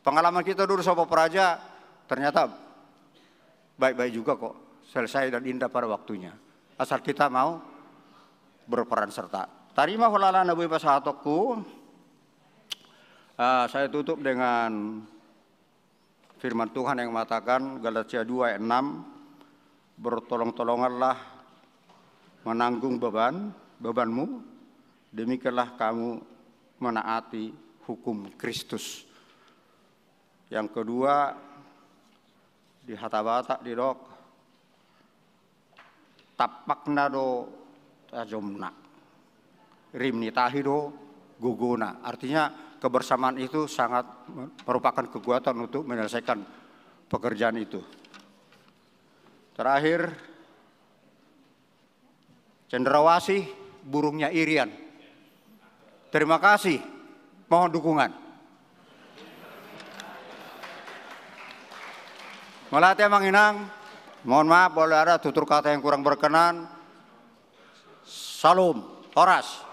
Pengalaman kita dulu Sopo Praja ternyata baik-baik juga kok, selesai dan indah pada waktunya. Asal kita mau berperan serta. Tarima hulalana boi pasahatonku. Ah, saya tutup dengan firman Tuhan yang mengatakan, Galatia dua ayat enam, "Bertolong-tolonganlah menanggung beban, bebanmu, demikianlah kamu menaati hukum Kristus." Yang kedua, di hata Batak didok, "Tampakna do tajomna, rim ni tahi do gogona." Artinya, kebersamaan itu sangat merupakan kekuatan untuk menyelesaikan pekerjaan itu. Terakhir, cendrawasih, burungnya Irian. Terima kasih. Mohon dukungan. Mauliate, Amang Inang. Mohon maaf, boleh ada tutur kata yang kurang berkenan. Salam. Horas.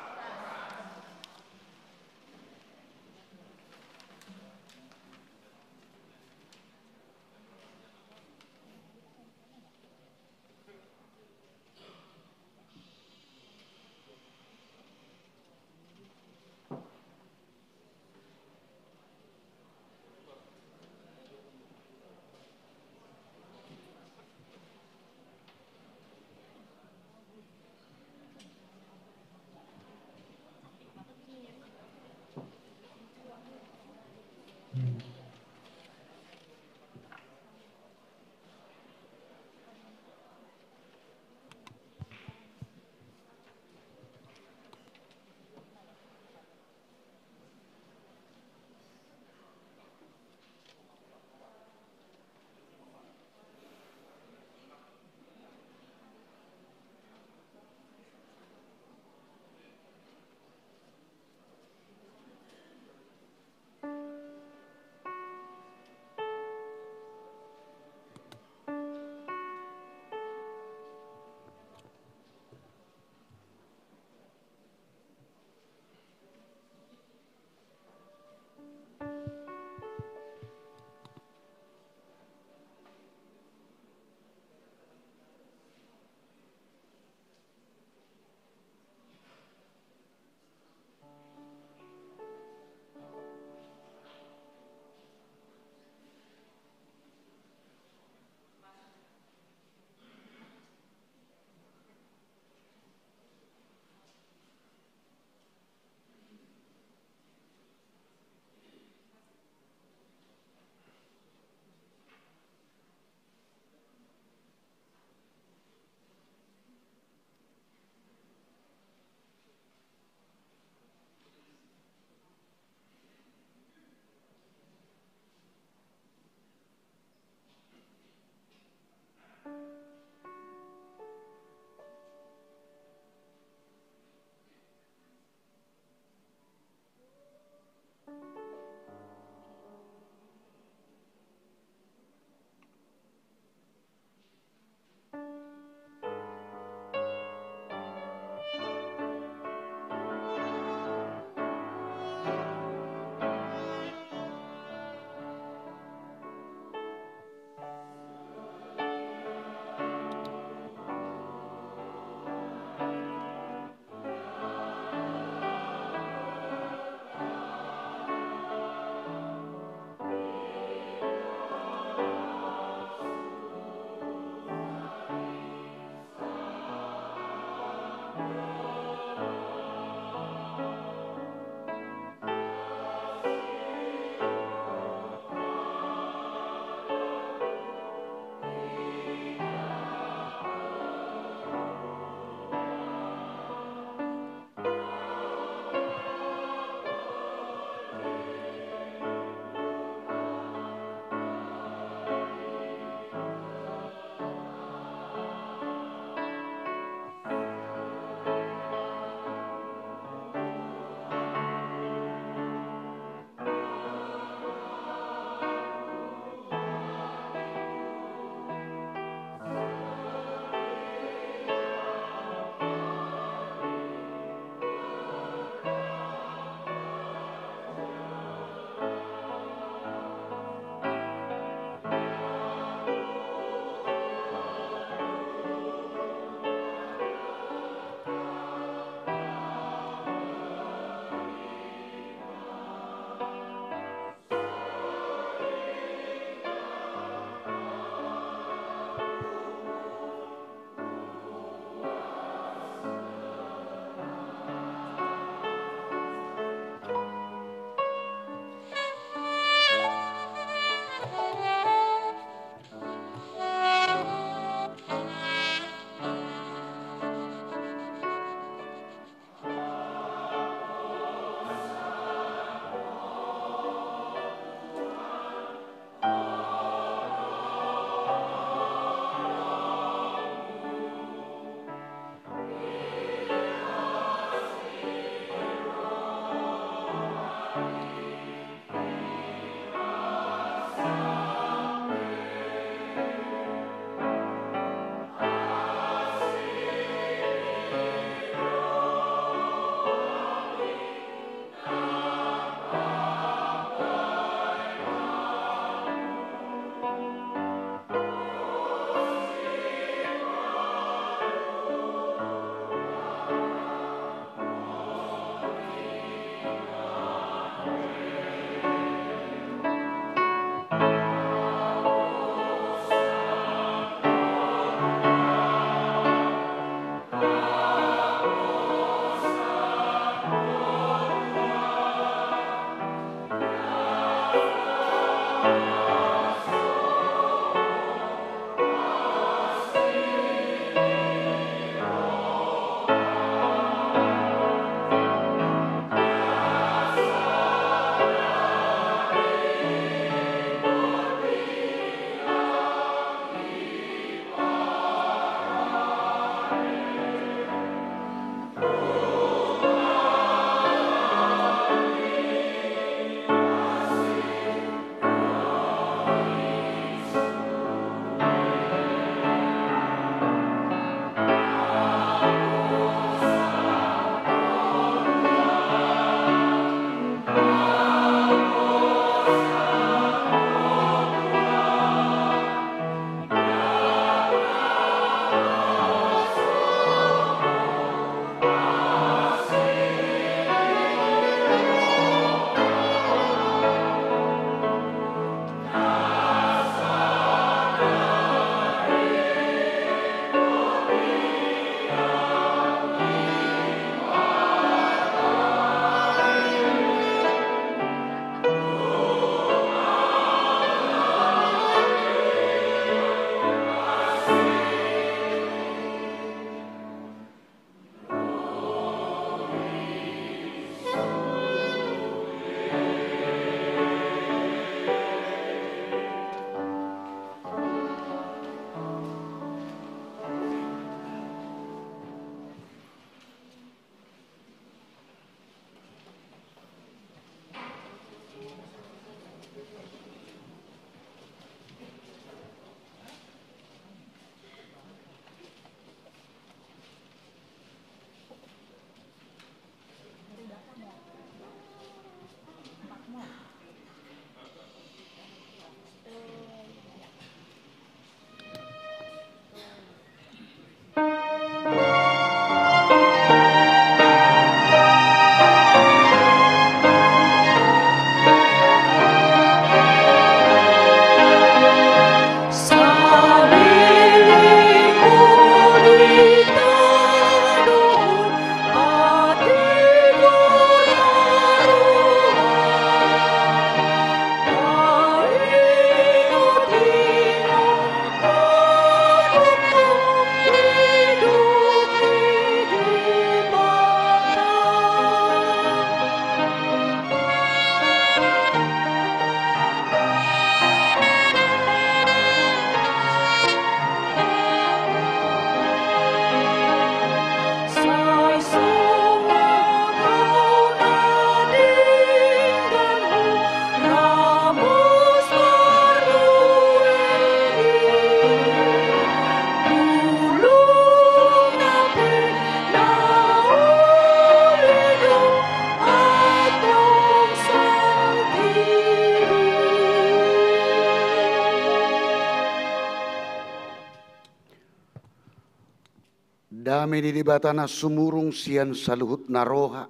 Dame ni Debata na sumurung sian saluhut na roha,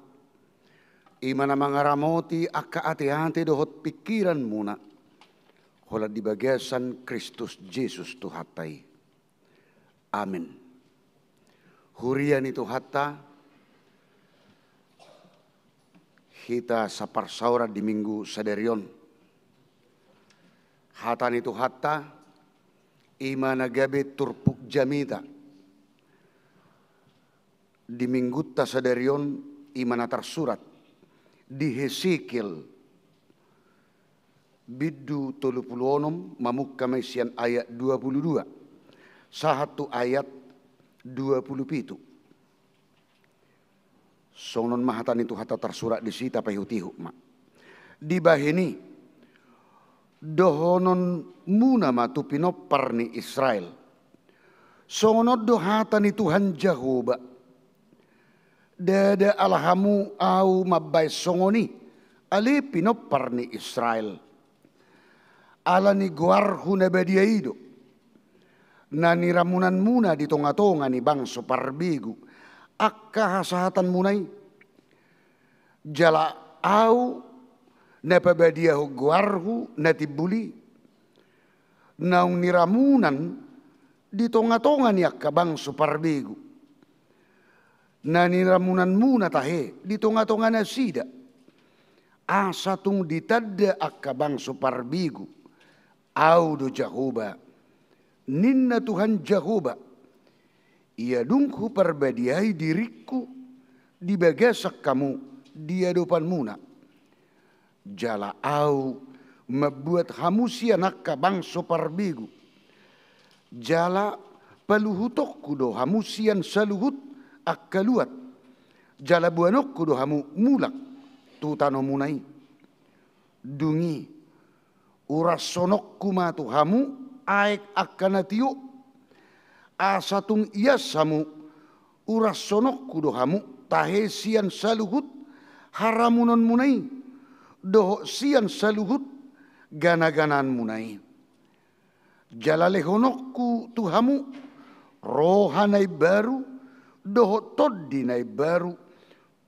i ma na mangaramoti angka ateate dohot pingkiranmuna, holan di bagasan Kristus Jesus Tuhanta i. Amen. Huria ni Tuhanta, hita saparsaoran di Minggu sadari on. Hata ni Tuhanta, i ma na gabe turpuk jamita di Minggunta sadari on, i ma na tarsurat di Hesekiel bindu tolu pulu onom, mamungka ma i sian ayat dua pulu dua sahat tu ayat dua pulu pitu. Songon on ma hata ni Tuhanta tarsurat disi, tapaihutihut ma. Dibahen i, dohononmuna ma tu pinompar ni Israel: Songon on do hata ni Tuhan Jahowa: Ndada ala hamu ahu mambahen songon i, ale pinompar ni Israel. Ala ni goarhu na badia i do na niramunanmuna di tongatonga ni bangso parbegu angka hasahatanmuna i. Jala ahu na pabadiahon goarhu na timbul i, naung niramunan di tongatonga ni angka bangso parbegu na niramunanmuna tahe di tongatonga nasida, asa tung ditanda angka bangso parbegu, ahu do Jahowa, ninna Tuhan Jahowa. Ia dung huparbadiai diringku di bagasan hamu di adopanmuna. Jala ahu mambuat hamu sian angka bangso parbegu. Jala paluhutonku do hamu sian saluhut angka luat. Jala boanonku do hamu mulak tu tanomuna i. Dung i, urashononku ma tu hamu aek angka na tio, asa tung ias hamu. Urashononku do hamu tahe sian saluhut haramunanmuna i, dohot sian saluhut ganaganaanmuna i. Jala lehononku tu hamu roha na imbaru dohot tondi na imbaru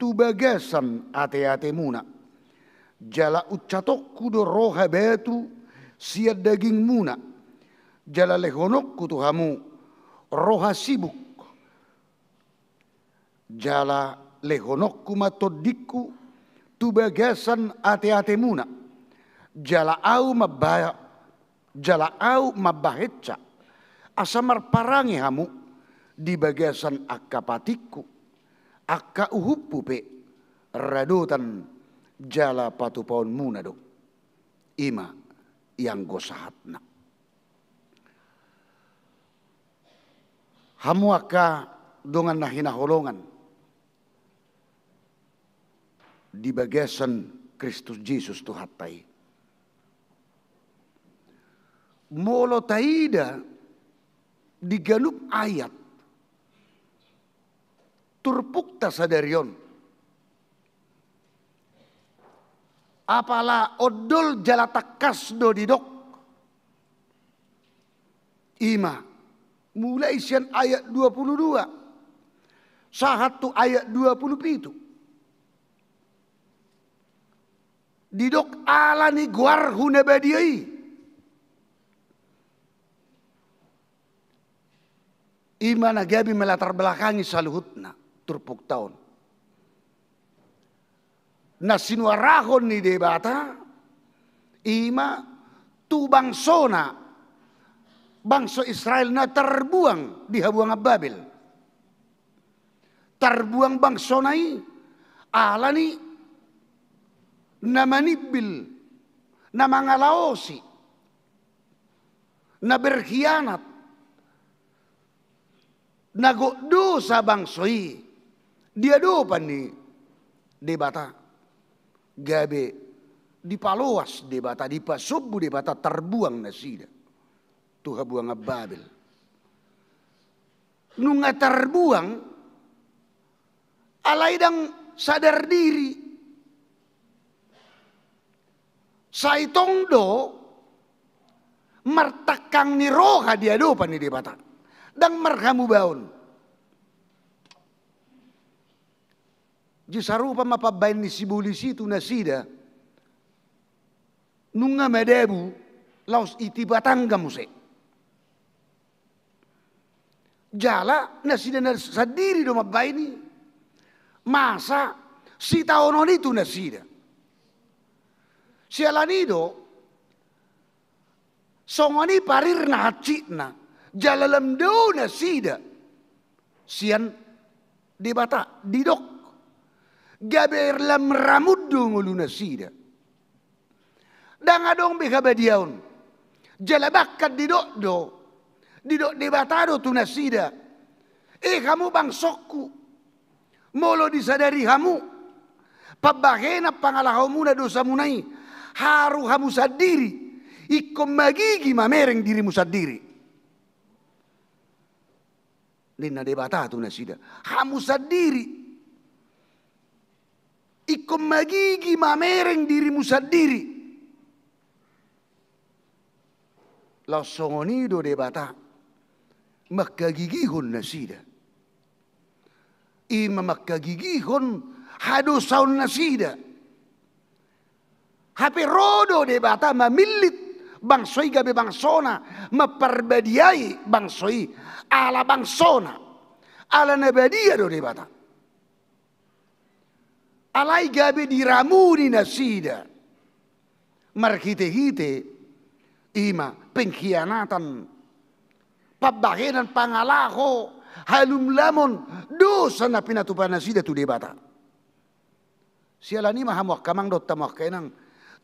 tu bagasan ateatemuna. Jala uncatonku do roha batu sian dagingmuna. Jala lehononku tu hamu roha sibuk. Jala lehononku ma tondingku tu bagasan ateatemuna. Jala ahu mamba-, jala ahu mambahensa, asa marparange hamu di bagasan angka patikku. Angka uhumhu pe radotan jala patupaonmuna do. I ma ianggo sahatna. Hamu angka dongan na hinaholongan di bagasan Kristus Jesus Tuhanta i. Molo taida di ganup ayat turpukta sadari on, apala ondol jala tangkas do didok. I ma, mulai sian ayat dua pulu dua sahat tu ayat dua pulu pitu. Didok ala ni goarhu na badia i. I ma na gabe melatar belakangi saluhutna turpukta on. Na sinuarahon ni Debata, i ma tu bangsona, bangso Israel na tarbuang di habuangan Babel. Tarbuang bangsona i ala ni na manimbil, na mangalaosi, na berkhianat, na gok dosa bangso i di adopan ni Debata. Gabe dipaloas Debata, dipasombu Debata, tarbuang nasida tu habuangan Babel. Nunga tarbuang, alai ndang sadar diri. Sai tong do martangkang ni roha di adopan ni Debata. Ndang marhamubaon. Jadi sarupa ma pambaen ni sibolis i tu nasida. Nunga madabu laos i tu batangga muse. Jala nasida na sandiri do mambaen i. Masa sitaonon i tu nasida. Siala ni i do, songon i parirna hansikna, jala lam dao nasida sian Debata, didok, gabe lam ramun do ngolu nasida. Ndang adong be habadiaon. Jala bahkan didok do, didok Debata do tu nasida: E hamu bangsongku, molo disadari hamu pambahenan pangalahomuna dosamuna i, haru hamu sandiri, ingkon magigi mamereng dirimu sandiri. Ninna Debata tu nasida: Hamu sandiri, ingkon magigi mamereng dirimu sandiri. Laos songon i do Debata manghagigihon nasida. I ma manghagigihon hadosaon nasida. Hape ro do Debata mamillit bangso i gabe bangsona, mamparbadiai bangso i ala bangsona. Ala na badia do Debata. Alai gabe diramuni nasida marhitehite i ma pengkhianatan, pambahenan pangalaho, halumlamon, dosa na pinatupa nasida tu Debata. Siala ni i ma hamu angka amang dohot hamu angka inang,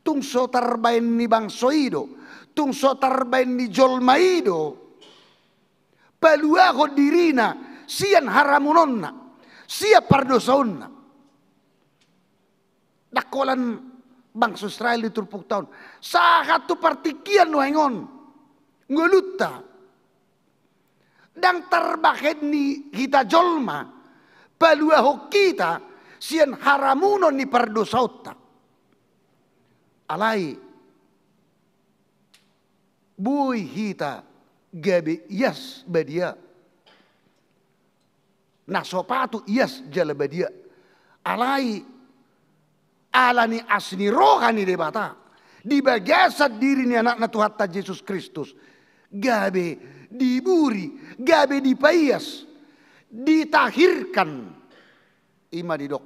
tung so tarbaen ni bangso i do, tung so tarbaen ni jolma i do paluahon dirina sian haramunonna, sian pardosaonna. Ndang holan bangso Israel di turpukta on, sahat tu partingkian nuaeng on ngolunta. Ndang tarbahen ni hita jolma paluahon hita sian haramunon ni pardosaonta. Alai boi hita gabe ias badia. Na so patut ias jala badia. Alai ala ni asi ni roha ni Debata di bagasan diri ni Anakna Tuhanta Jesus Kristus, gabe diburi, gabe dipaias, ditahirkan, i ma didok,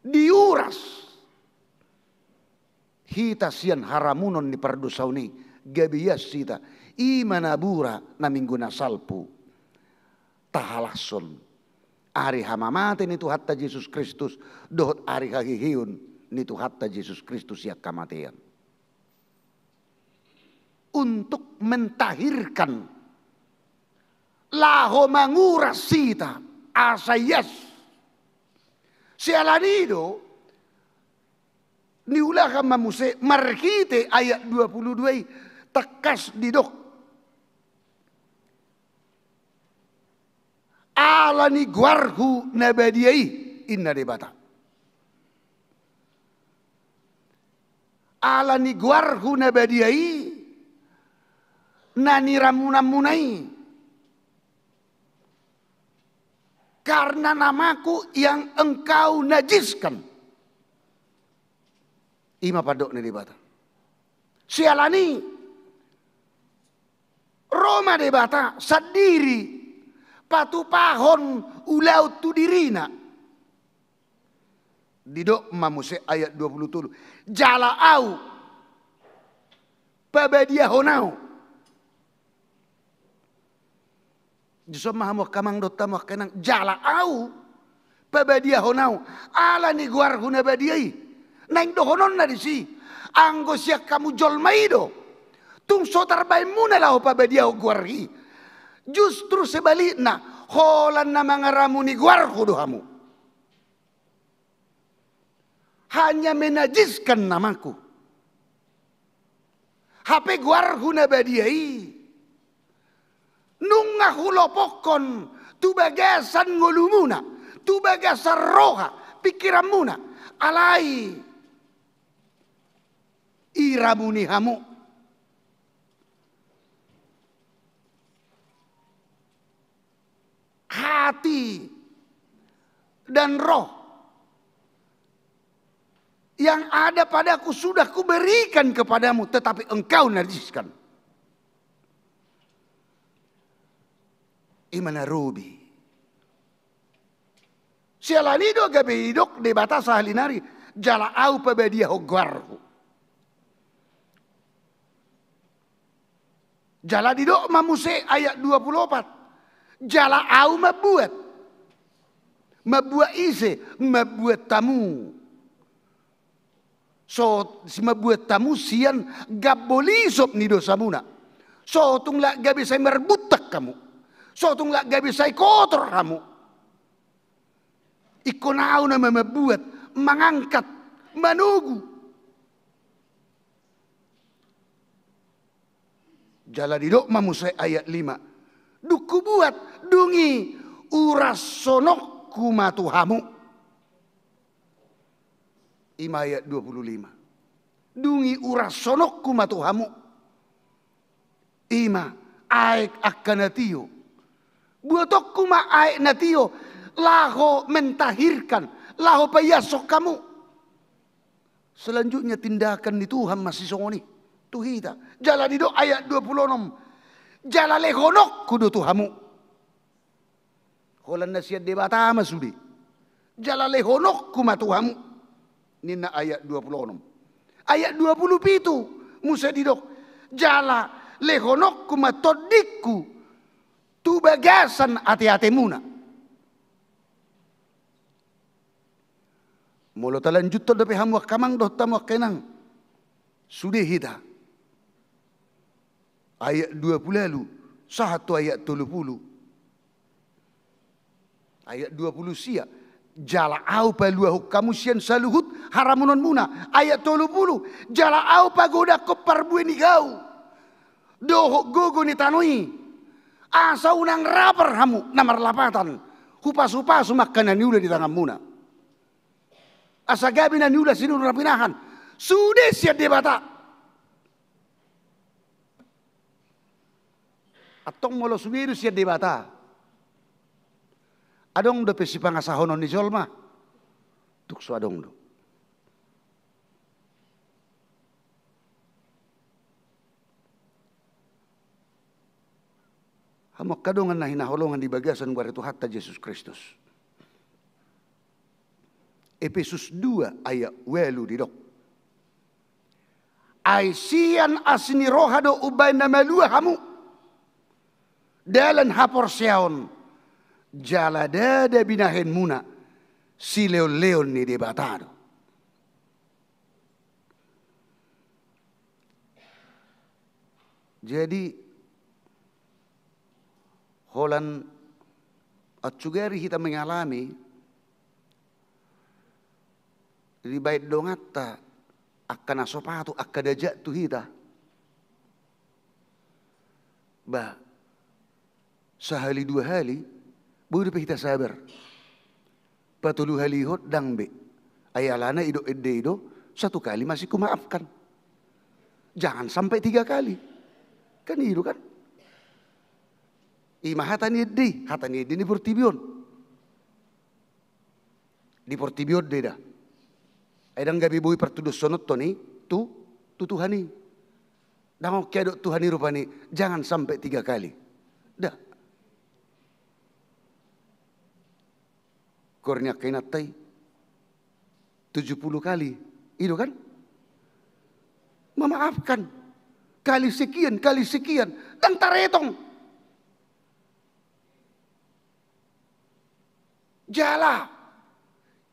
diuras hita sian haramunon ni pardosaon i, gabe ias hita. I ma napuran na minggu na salpu tahalashon ari hamamate ni Tuhanta Jesus Kristus dohot ari haheheon ni Tuhanta Jesus Kristus sian hamatean. Untuk mentahirkan, laho manguras hita asa ias. Siala ni i do, niulahan ma muse marhite ayat dua puluh dua i, tangkas didok: Ala ni goarhu na badia i, ninna Debata. Ala ni goarhu na badia i, na niramunanmuna i. Karena namaku yang engkau najiskan. I ma pandok ni Debata. Siala ni i, ro ma Debata sandiri patupahon ulaon tu dirina. Didok ma muse ayat dua puluh tolu: Jala Ahu pabadiahon ahu. Dison ma hamu angka amang dohot hamu angka inang, jala Ahu pabadiahon ahu ala ni goarhu na badia i. Naeng dohononna disi, anggo sian hamu jolma i do tung so tarbaenmuna laho pabadiahon goar i, justru sebalikna, holan na mangaramuni goarhu do hamu. Hanya menajiskan namaku. Hape goarhu na badia i nunga hulopokkon tu bagasan ngolumuna, tu bagasan roha, pingkiranmuna. Alai iramuni hamu hati dan roh Yang ada padaku sudah kuberikan kepadamu, tetapi engkau najiskan. I ma na robi. Siala ni do gabe didok Debata sahali nari, jala ahu pabadiahon goarhu. Jala didok ma muse ayat dua pulu opat, jala ahu mambuat. Mambuat ise? Mambuat hamu. So, si mambuat hamu sian gambol isop ni dosamuna. So tung lak gabe sai marbuntak hamu. So tung lak gabe sai kotor hamu. Ingkon ahu nama mambuat, mangangkat, manogu. Jala didok ma muse ayat lima, dung hubuat, dung i urashononku ma tu hamu. I ma ayat dua pulu lima. Dung i urashononku ma tu hamu. I ma aek angka na tio. Buatonku ma aek na tio, laho mentahirkan, laho paiashon hamu. Selanjutnya tindakan ni Tuhan masih songon i tu hita. Jala didok ayat dua pulu onom, jala lehononku do tu hamu. Holan na sian Debata ma sude. Jala lehononku ma tu hamu, ninna ayat dua pulu onom. Ayat dua pulu pitu muse didok, jala lehononku ma tondingku tu bagasan ateatemuna. Molo talanjuthon dope hamu angka amang dohot hamu angka inang, sude hita. Ayat dua pulu ualu sahat tu ayat tolu pulu. Ayat dua pulu sia, jala ahu paluahon hamu sian saluhut haramunonmuna. Ayat tolu pulu, jala ahu pagodangkon parbue ni gau dohot gogo ni tano i, asa unang rapar hamu na marlapatan. Hupasupasu ma angka na niula di tanganmuna, asa gabe na niula sinurunan pinahan. Sude sian Debata. Antong molo sude do sian Debata, adong dope sipangasahonon ni jolma? Tung so adong do. Hamu angka dongan na hinaholongan di bagasan goar ni Tuhanta Jesus Kristus. Epesus dua ayat ualu didok, ai sian asi ni roha do umbahen na malua hamu dalan haporseaon, jala ndada binahenmuna, silehonlehon ni Debata do. Jadi, holan atsugari hita mengalami dibaen donganta angka na so patut, angka dajat tu hita. Bah, sahali dua hali, boi dope hita sabar. Patolu hali ihot ndang be. Ai alana idok ende i do, satu kali masih kumaafkan. Jangan sampai tiga kali. Kan i do kan? I ma hata ni ende i, hata ni ende ni portibi on. Di portibi on do i da. Ai ndang gabe boi partudoshononton i tu, tu Tuhan i. Ndang ongke adong Tuhan i rupani, jangan sampai tiga kali. Nda. Goar ni angka inanta i, tujuh puluh kali. I do kan? Memaafkan. Kali sekian, kali sekian. Ndang taretong. Jala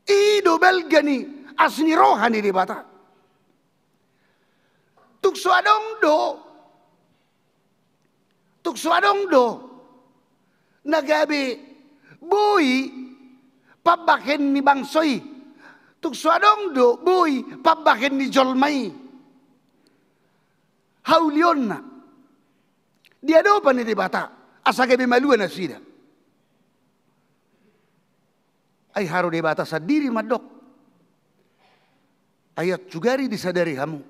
i do balga ni asi ni roha ni Debata. Tung so adong do, tung so adong do na gabe boi pambahen ni bangso i. Tung so adong do boi pambahen ni jolma i. Haulionna di adopan ni Debata asa gabe malua nasida. Ai haru Debata sandiri mandok. Ai atsugari disadari hamu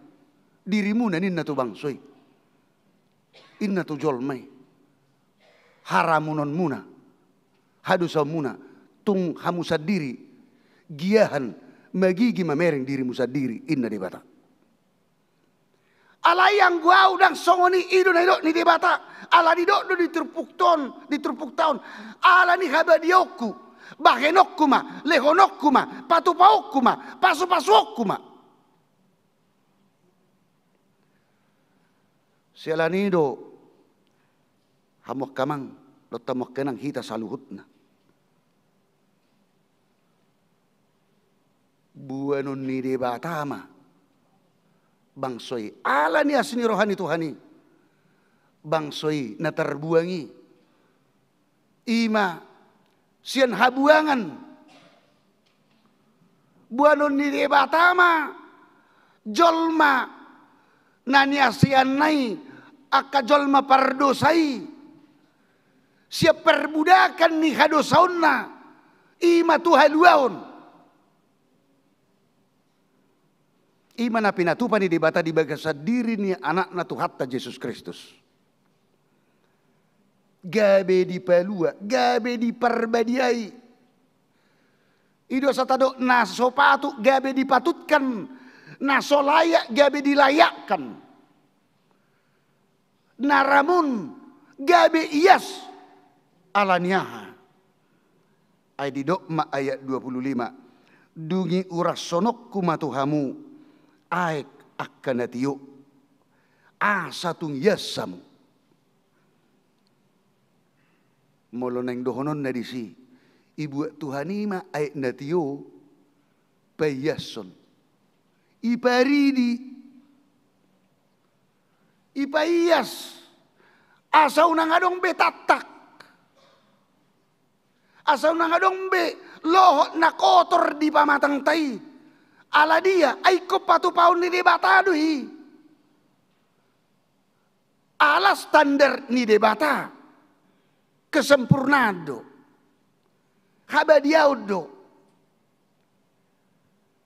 dirimuna, ninna tu bangso i, inna tu jolma i, haramunonmuna, hadosaonmuna, tung hamu sandiri giahan Magigi mamereng dirimu sandiri, inna Debata. Alai anggo ahu ndang songon i, i do na nidok ni Debata. Ala didok do di turpukta on, di turpukta on, ala ni habadiaonku, bahenonku ma, lehononku ma, patupaonku ma, pasupasuonku ma. Siala ni i do, hamu angka amang dohot hamu angka inang, hita saluhutna boanon ni Debata ma bangso i, ala ni asi ni roha ni Tuhan i, bangso i na tarbuang i. I ma sian habuangan. Boanon ni Debata ma jolma na niasianna i, angka jolma pardosa i, sian parbudakan ni hadosaonna, i ma tu haluaon. I ma na pinatupa ni Debata di bagasan diri ni Anakna Tuhanta Jesus Kristus. Gabe dipalua, gabe diparbadiai. I do asa tadok, na so patut gabe dipatutkan, na so layak gabe dilayakkan. Na ramun gabe ias. Ala ni aha? Ai didok ma ayat dua puluh lima, "Dung i urashononku ma tu hamu aek angka na tio, asa tung ias hamu." Molo naeng dohononna disi, ibuat Tuhan i ma aek na tio, paiashon, iparidi, ipaias, asa unang adong be taktak, asa unang adong be lohot na kotor di pamatangta i. Ala dia? Ai ingkon patupaon ni Debata do i. Ala standar ni Debata, kesempurnaan do, habadiaon do.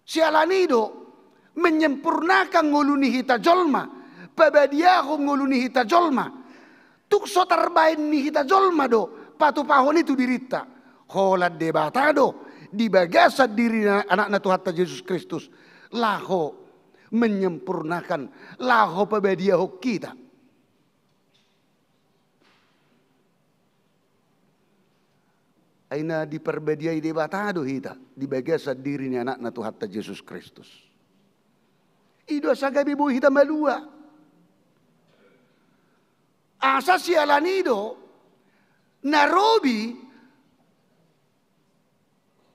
Siala ni i do, menyempurnakan ngolu ni hita jolma, pabadiahon ngolu ni hita jolma. Tung so tarbaen ni hita jolma do patupahon i tu dirinta. Holan Debata do di bagasan diri ni Anakna Tuhanta Jesus Kristus laho menyempurnakan, laho pabadiahon hita. Ai na diparbadiai Debata do hita di bagasan diri ni Anakna Tuhanta Jesus Kristus. I do asa gabe boi hita malua. Asa siala ni i do, na robi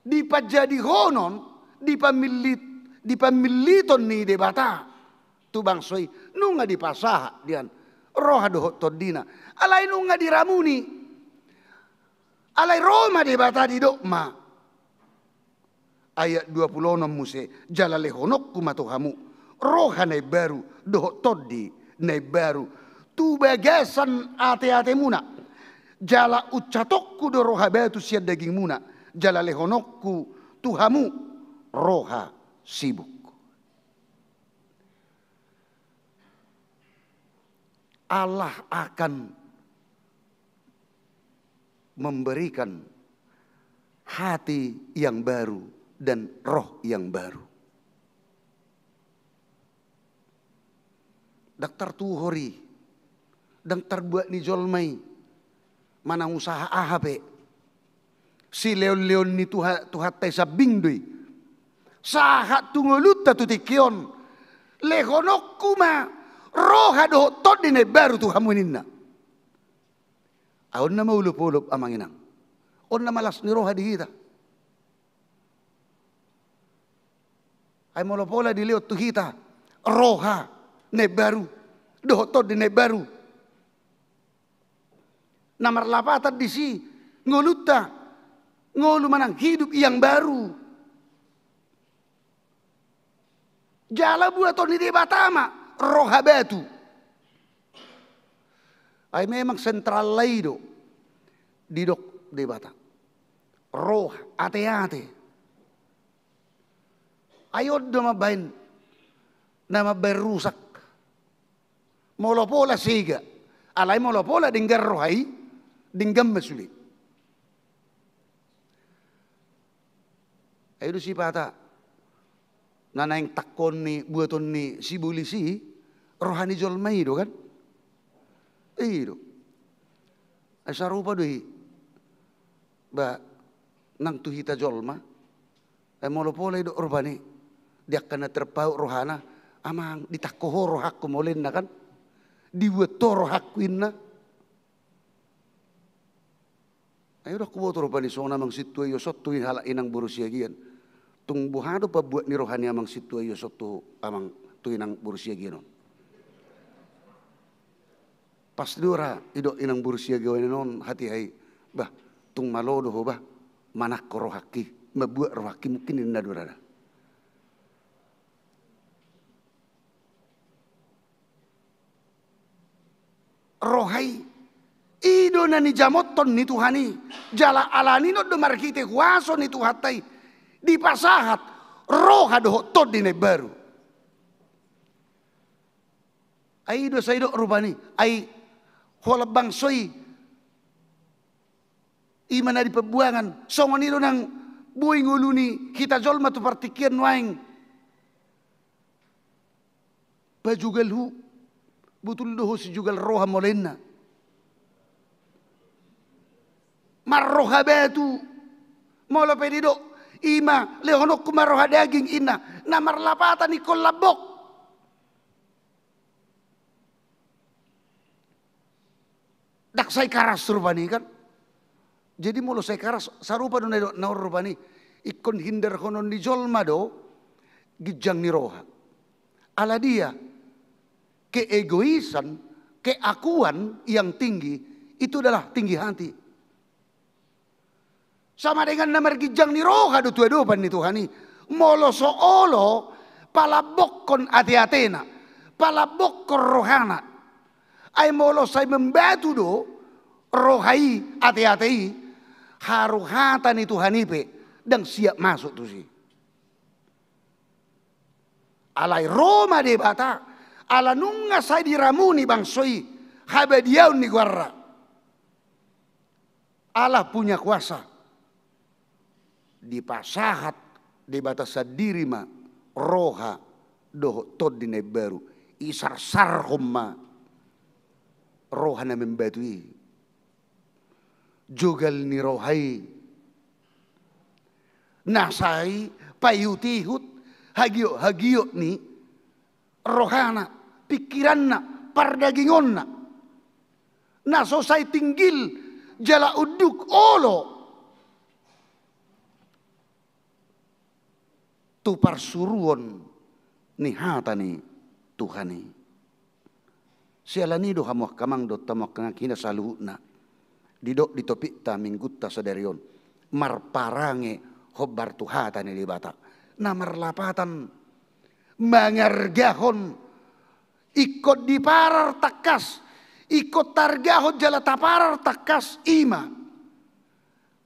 dipanjadihonon, dipamillit, dipamilliton ni Debata tu bangso i, nunga dipasahat dian roha dohot tondina. Alai nunga diramuni. Alai ro ma Debata, didok ma ayat dua puluh onom muse, "Jala lehononku ma tu hamu roha na imbaru dohot tondi na imbaru tu bagasan ateatemuna. Jala uncatonku do roha batu sian dagingmuna, jala lehononku tu hamu roha sibuk." Allah akan memberikan hati yang baru dan roh yang baru. Ndang tartuhor i, ndang tarbuat ni jolma i, manang usaha aha pe. Silehonlehon ni Tuha-, Tuhanta i sambing do i. Sahat tu ngolunta tu tingki on, "Lehononku ma roha dohot tondi na imbaru tu hamu," ninna. Ai on nama olopolop, amang inang. On nama las ni roha di hita. Ai molo pola dilehon tu hita roha na imbaru dohot tondi na imbaru, na marlapatan disi ngolunta, ngolu manang hidup yang baru. Jala buaton ni Debata ma roha batu. Ai memang sentralna i do didok Debata. Roha, ateate. Ai on do mambaen, na mambaen rusak. Molo pola sega. Alai molo pola denggan roha i, denggan ma sude. Ai do sipata, Na naeng tangkohon ni buaton ni sibolis i, roha ni jolma i do kan? I do. Ai sarupa do i. Ba nang tu hita jolma, ai molo pola i do rupani, di angka na terpaut rohana, amang, ditangko ho rohangku molo inna kan? Dibuat ho rohangku inna. Ai do huboto rupani songon amang sintua i, ison tu halak inang boru Siagian. Tung boha do pambuat ni roha ni amang sintua i ison tu amang, tu inang boru Siagian on? Pasti do ra didok inang boru Siagian on hatiha i, bah, tung malo do ho bah manangko rohangki, mambuat rohangki, mungkin inna do ra da. Roha i, i do na nijamothon ni Tuhan i. Jala alani on do marhite huaso ni Tuhanta i dipasahat roha dohot tondi na imbaru. Ai i do sai didok rupani, ai holan bangso i, i ma na di pambuangan, songon i do nang boi ngolu ni hita jolma tu partingkian nuaeng. Pajugal hu, botul do ho sijugal roha molo inna. Marroha batu, molo pe didok, i ma lehononku ma roha daging inna, na marlapatan ingkon lambok. Ndang sai karas rupani kan? Jadi molo sai karas, sarupa do na didok na on rupani, ingkon hindarhonon ni jolma do ginjang ni roha. Ala dia? Keegoisan, keakuan yang tinggi itu adalah tinggi hati. Sama dengan na marginjang ni roha do tu adopan ni Tuhan i. Molo so olo palambokkon ateatena, palambokkon rohana. Ai molo sai mambatu do roha i, ateate i, haru hata ni Tuhan i pe ndang siap masuk tusi. Alai ro ma Debata, ala nunga sai diramuni bangso i habadiaon ni goarna. Allah punya kuasa. Dipasahat Debata sandiri ma roha dohot tondi na imbaru. Isarsarhon ma roha na mambatu i. Jogal ni roha i na sai paihutihut hagiothagiot ni rohana, pingkiranna, pardagingonna, na so sai tinggil jala unduk olo tu parsuruon ni hata ni Tuhan i. Siala ni i do hamu angka amang dohot hamu angka inang hita saluhutna, didok di topikta minggunta sadari on, marparange hombar tu hata ni Debata. Na marlapatan mangargahon, ingkon diparar tangkas, ingkon targahon jala taparar tangkas, i ma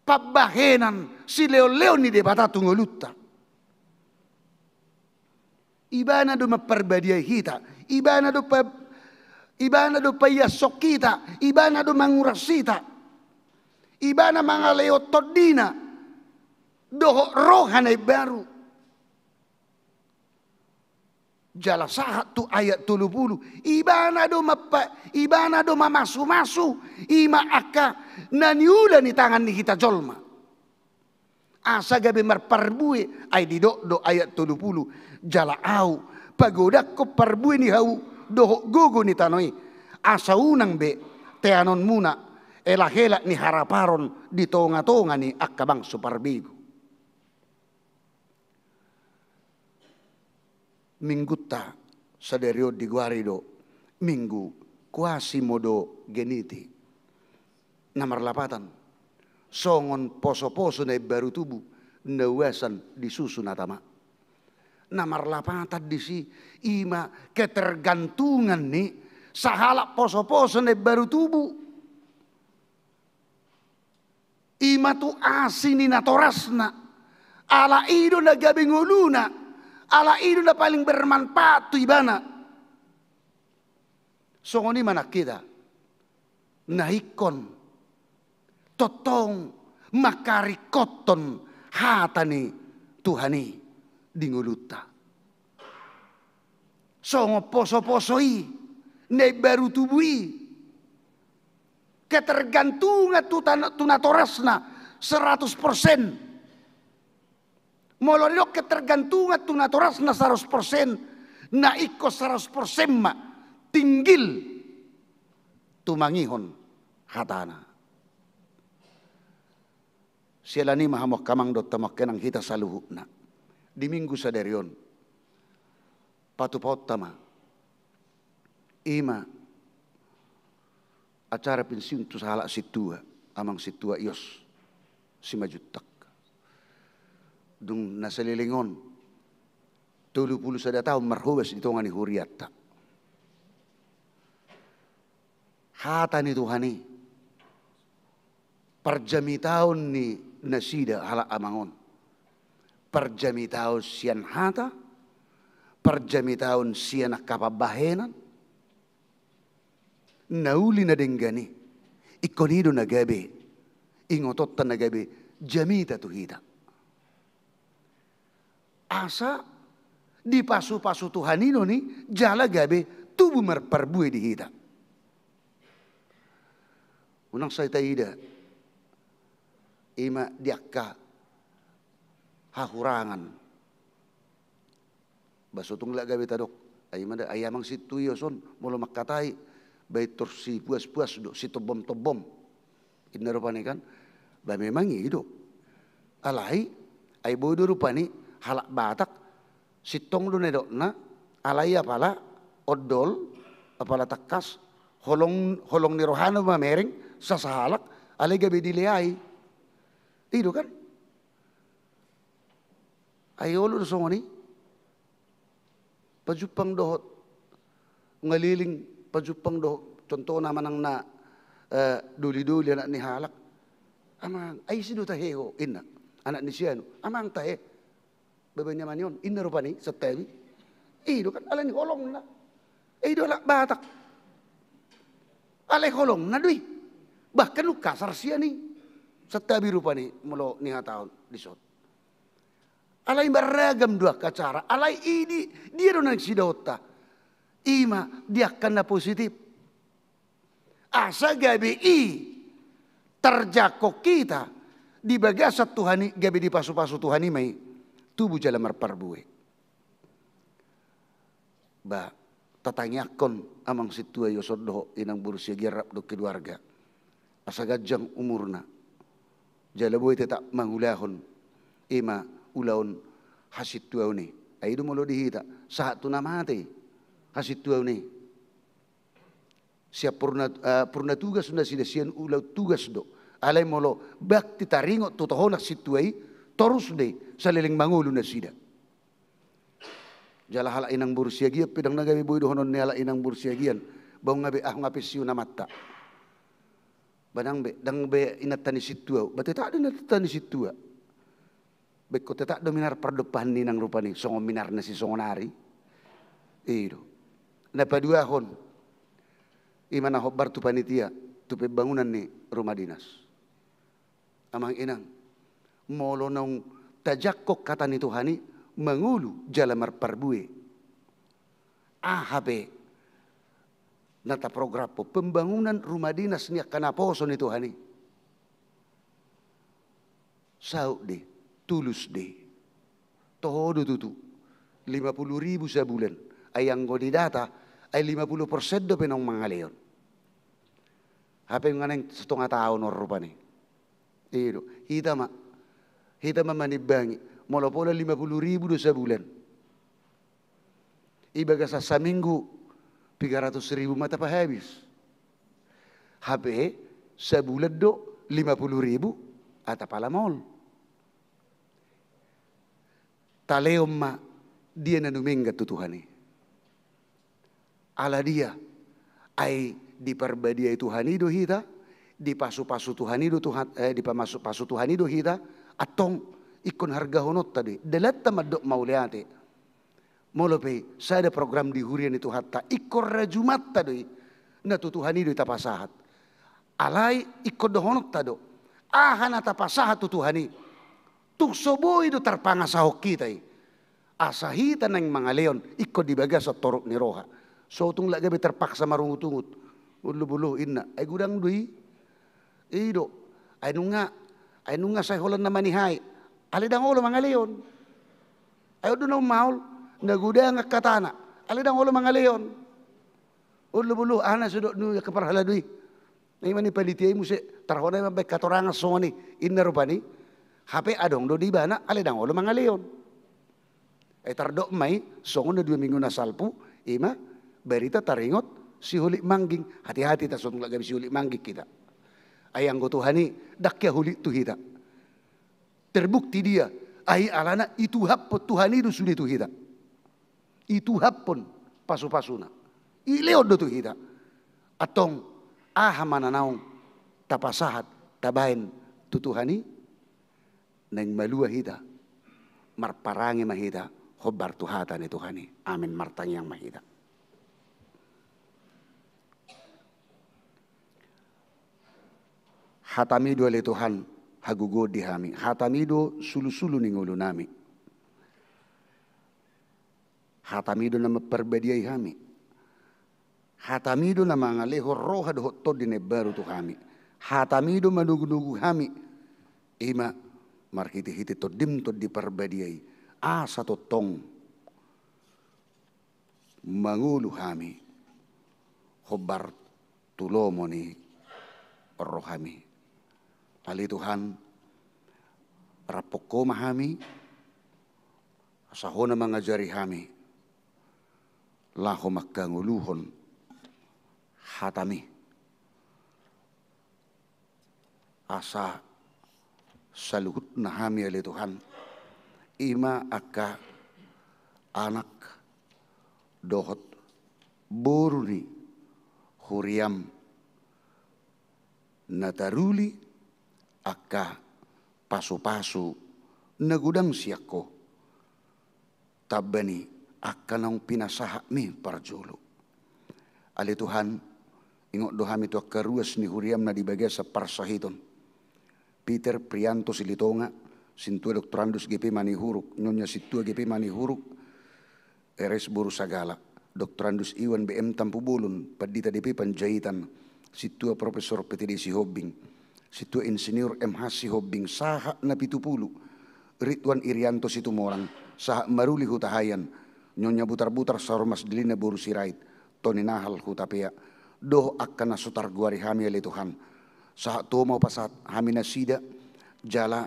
pambahenan sileonleon ni Debata tu ngolunta. Ibana do mamparbadiai hita, ibana do pa, ibana do paiashon hita, ibana do manguras hita, ibana mangalehon tondina dohot roha na imbaru. Jala sahat tu ayat tolu pulu, ibana do mampa, ibana do mamasumasu, i ma angka na niula ni tangan ni hita jolma. Asa gabe marparbue, ai didok do ayat tolu pulu, jala ahu pagodangkon parbue ni hau dohot gogo ni tano i, asa unang be teanonmuna elakhelak ni haraparon di tongatonga ni angka bangso parbegu. Minggunta sadari on digoari do minggu Quasimodogeniti. Na marlapatan songon posoposo na imbaru tubu na uasan di susu na tama. Na marlapatan disi i ma ketergantungan ni sahalak posoposo na imbaru tubu. I ma tu asi ni natorasna. Ala i do na gabe ngoluna. Ala i do na paling bermanfaat tu ibana. Songon i ma nang hita na ingkon tongtong mangkaringkothon hata ni Tuhan i di ngolunta. Songon poso-poso i, na imbaru tubu i. Ketergantungan tu tan-, tu natorasna seratus persen. Molo didok ketergantungan tu natorasna seratus persen, na ingkon seratus persen ma tinggil tumangihon hatana. Siala ni i ma hamu angka amang dohot hamu angka inang, hita saluhutna di Minggu sadari on patupaonta ma, i ma acara pensiun tu sahalak sintua, Amang Sintua Yos Simanjuntak. Dung na saleleng on tolu pulu sada taon marhobas di tonga ni hurianta. Hata ni Tuhan i, parjamitaon ni nasida halak amang on. Parjamitaon sian hata, parjamitaon sian angka pambahenan. Na uli na denggan i, ingkon i do na gabe ingotonta, na gabe jamita tu hita. Asa dipasu-pasu Tuhan i do ni jala gabe tubu marparbue di hita. Unang sai taida i ma di angka hahurangan. Ba so tung lak gabe tadok, ai ma da, ai Amang Sintua Yos on molo mangkatai, baen tor sipuas-puas do, sitombom-tombom. Inna rupani kan, ba memang i do. Alai, ai boi do rupani halak Batak, sintong do na nidokna, alai apala ondol, apala tangkas, holong, holong ni rohana mamereng, sasahalak, alai gabe dileai. I do kan? Ai olo do songon i. Pajumpang dohot, ngaleleng, pajumpang dohot, contohna manang na, eh, doli-doli anak ni halak. Amang, ai ise do tahe ho, inna. Anak ni si anu. Amang tahe. Baba ni ama ni on, inna rupani, santabi. I do kan, alani holongna. I do halak Batak. Alai holongna do i. Bahkan dung kasar sian i. Santabi rupani, molo nihatahon dison. Alai marragam do angka cara. Alai i di, dia do na sidaonta. I ma di angka na positif. Asa gabe i terjangkau hita di bagasan Tuhan i, gabe dipasu-pasu Tuhan i ma i tubu jala marparbue. Ba, tatangiangkon Amang Sintua Yos on dohot Inang Boru Siagian rap dohot keluarga. Asa ganjang umurna. Jala boi tetap mangulahon i ma ulaon hasintuaon i. Ai do molo di hita, sahat tu na mate hasintuaon i. Sian purna, eh, purna tugas do nasida, sian ulaon tugas do. Alai molo bakti taringot tu tohonan sintua i, torus do i saleleng mangolu nasida. Jala halak Inang Boru Siagian pe ndang na gabe boi dohonon ni halak Inang Boru Siagian, ba nunga be, ah, nunga pensiun amanta. Ba ndang be, ndang be inanta ni sintua, ba tetap do inanta ni sintua. Ba ingkon tetap do minar pardompahan ni inang rupani, songon minarna sisongon ari. I do. Na paduahon, i ma na hombar tu panitia, tu pembangunan ni rumah dinas. Amang inang, molo naung tajangkon hata ni Tuhan i, mangolu jala marparbue. Aha pe na taprogramhon, pembangunan rumah dinas ni angka naposo ni Tuhan i. Saut do i, tulus do i. Toho do tutu. Lima puluh ribu sabulan. Ai anggo di data, ai lima puluh persen dope naung mangalehon. Hape nga naeng satonga taon on rupani. I do. Hita ma. Hita ma manimbangi. Molo pola lima puluh ribu do sabulan. I bagasan saminggu, piga ratus ribu ma tapahabis. Hape, sabulan do lima puluh ribu, atap ala mol. Talehon ma dia na dumenggan tu Tuhan i. Ala dia, ai diparbadiai Tuhan i do hita, dipasupasu Tuhan i do Tuhan, eh, dipamasu-pasu Tuhan i do hita, antong ingkon hargahononta do i, dalanta mandok mauliate. Molo pe sada program di huria ni Tuhanta, ingkon rajumanta do i, na tu Tuhan i do i tapasahat. Alai ingkon dohononta do, aha na tapasahat tu Tuhan i, tung so boi do tarpangasahon hita i. Asa hita naeng mangalehon ingkon di bagasan torop ni roha. So tung lak gabe terpaksa marungutungut. Ulu bulu inna, ai godang do i. I do. Ai nunga, ai nunga sai holan na manihai. Alai ndang olo mangalehon. Ai on do na ummaol, na godang angka hatana. Alai ndang olo mangalehon. Ulu bulu, aha na so dok ni angka parhalado i. Na ima ni panitia i muse, tarhona i mambaen hatorangan songon i, inna rupani. Hape adong do di ibana, alai ndang olo mangalehon. Ai tardok ma i, songon na dua minggu na salpu, ima barita taringot siholit mangging. Hati-hati ta so tung lak gabe siholit mangging hita. Ai anggo Tuhan i, ndang hea holit tu hita. Terbukti dia, ai alana ituhaphon Tuhan i do sude tu hita. Ituhaphon pasu-pasuna. Ilehon do tu hita. Antong, aha ma na naung tapasahat, tabaen tu Tuhan i? Naeng malua hita, marparange ma hita, hombar tu hata ni Tuhan i. Amin, martangiang ma hita. Hatami do ale Tuhan, hagogoon di hami. Hatami do sulu-sulu ni ngolunami. Hatami do na mamparbadiai hami. Hatami do na mangalehon roha dohot tondi na imbaru tu hami. Hatami do manogu-nogu hami. Ima marhite-hite tondim Tondi Parbadia i. Asa tongtong mangolu hami hombar tu lomo ni rohami. Ale Tuhan, raphon Ho ma hami, asa Ho na mangajari hami laho manghangoluhon hatami. Asa saluhutna hami ale Tuhan, ima angka anak dohot boru ni huriaM na taruli angka pasu-pasu na godang sian Ho. Tamba ni angka naung pinasahatMi parjolo. Ale Tuhan, ingot do hami tu angka ruas ni huriaM na di bagasan parsahiton. Peter Prianto Silitonga, sintua doktorandus G P Manihuruk, nyonya sintua G P Manihuruk, R S boru Sagala, doktorandus Iwan B M Tampubolon, pandita D P Panjaitan, sintua Profesor P T D Sihombing, sintua Insinyur M H Sihombing, sahat na pitu pulu, Ridwan Irianto Situmorang, sahat maruli Hutahaean, nyonya Butarbutar Saur Mas Dalina boru Sirait, Toni Nahal Hutapea, dohot angka na so targoari hami ale Tuhan. Sahat tu Ho ma hupasahat hami nasida, jala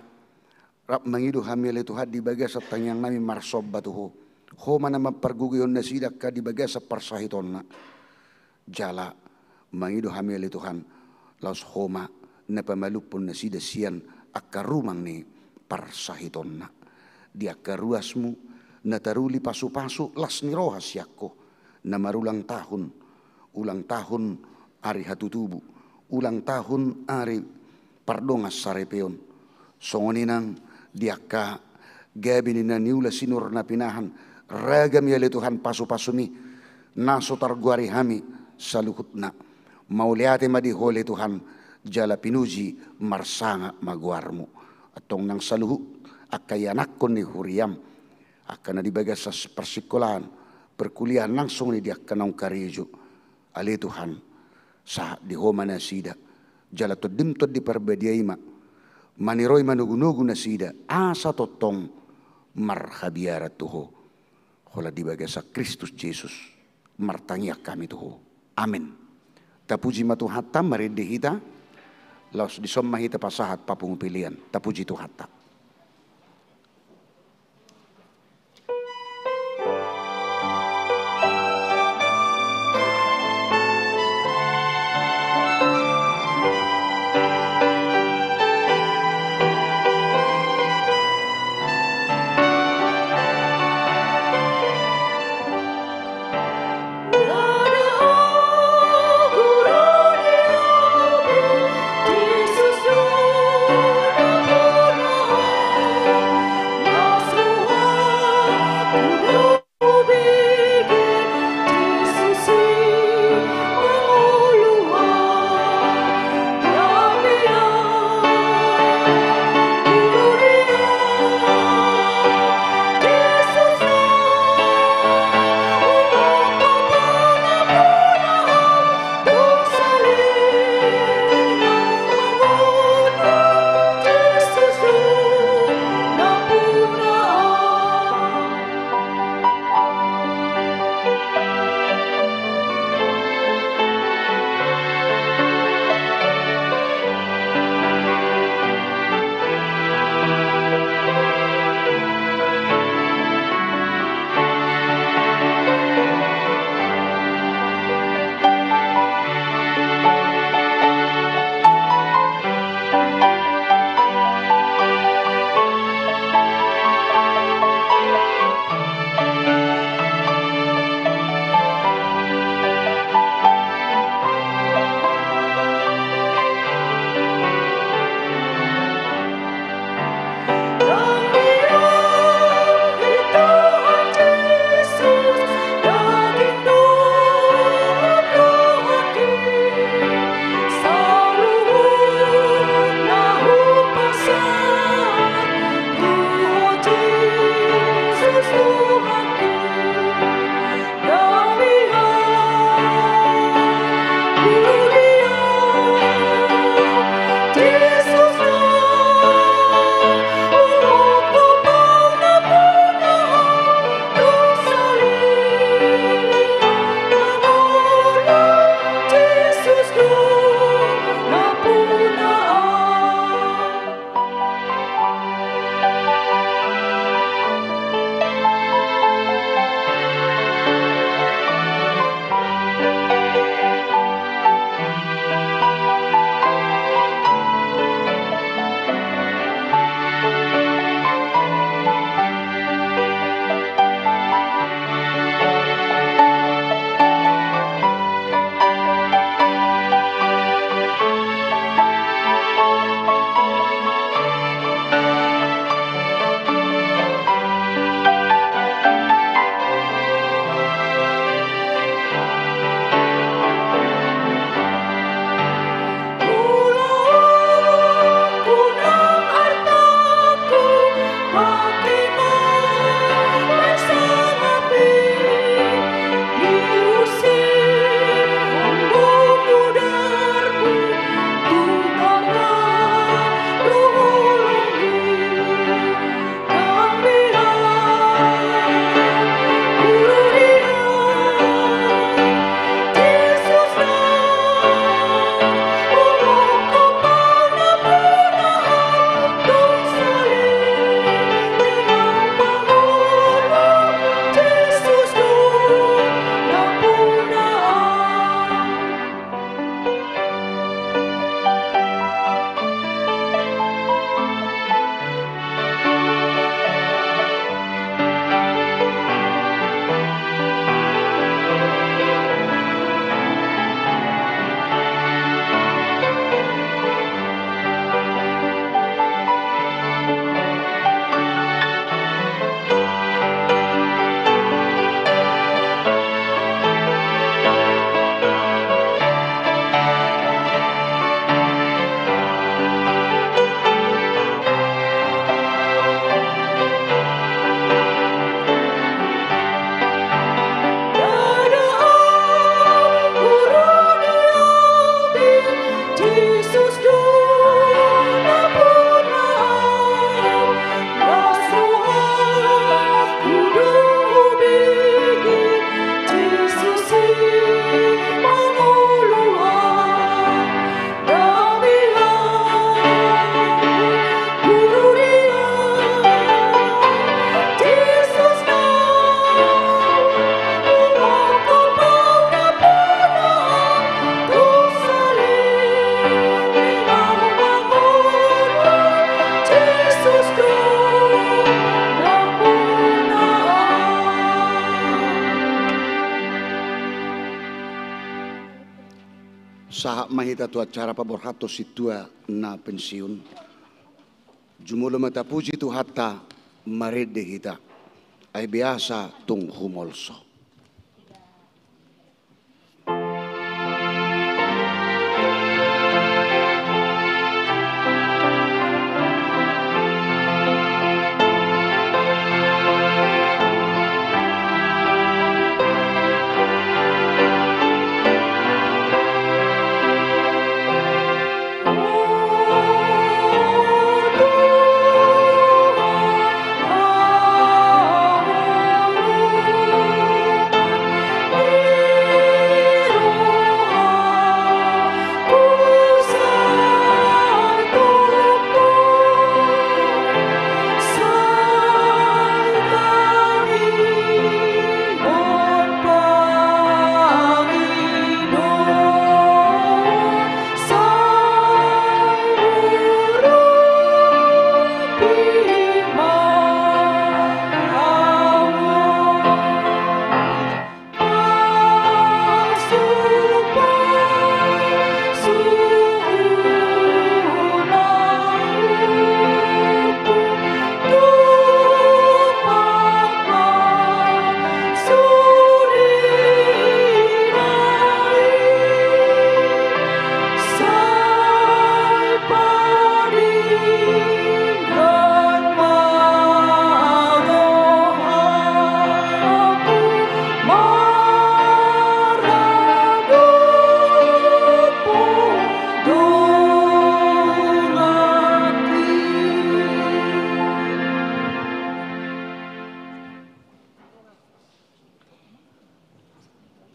rap mangido hami ale Tuhan di bagasan tangiangnami marsomba tu Ho. Ho ma na mampargogoihon nasida angka di bagasan parsahitonna. Jala mangido hami ale Tuhan, laos Ho ma na pamalumhon nasida sian angka rumang ni parsahitonna. Di angka ruasMu na taruli pasu-pasu las ni roha sian Ho, na marulang tahun, ulang tahun ari hatutubu, ulang tahun ari pardongansaripeon. Songon i nang di angka gabe ni na niula sinur na pinahan, ragam i ale Tuhan pasu-pasuMi na so targoari hami saluhutna. Mauliate ma di Ho ale Tuhan, jala pinuji marsangap ma goarMu. Antong nang saluhut angka ianakhon ni huriaM, angka na di bagasan parsingkolaan, perkuliahan nang songon i di angka naung karejo. Ale Tuhan, sahat di Ho ma nasida, jala TondiM Tondi Parbadia i ma maniroi manogu-nogu nasida, asa tongtong marhabiaran tu Ho. Holan di bagasan Kristus Jesus martangiang hami tu Ho. Amen. Tapuji ma Tuhanta, marende hita, laos dison ma hita pasahat papungu pelean. Tapuji Tuhanta. Sahat ma hita tu acara paborhathon sintua na pensiun. Jumolo ma tapuji Tuhanta, marende hita. Ai beasa tung humolso.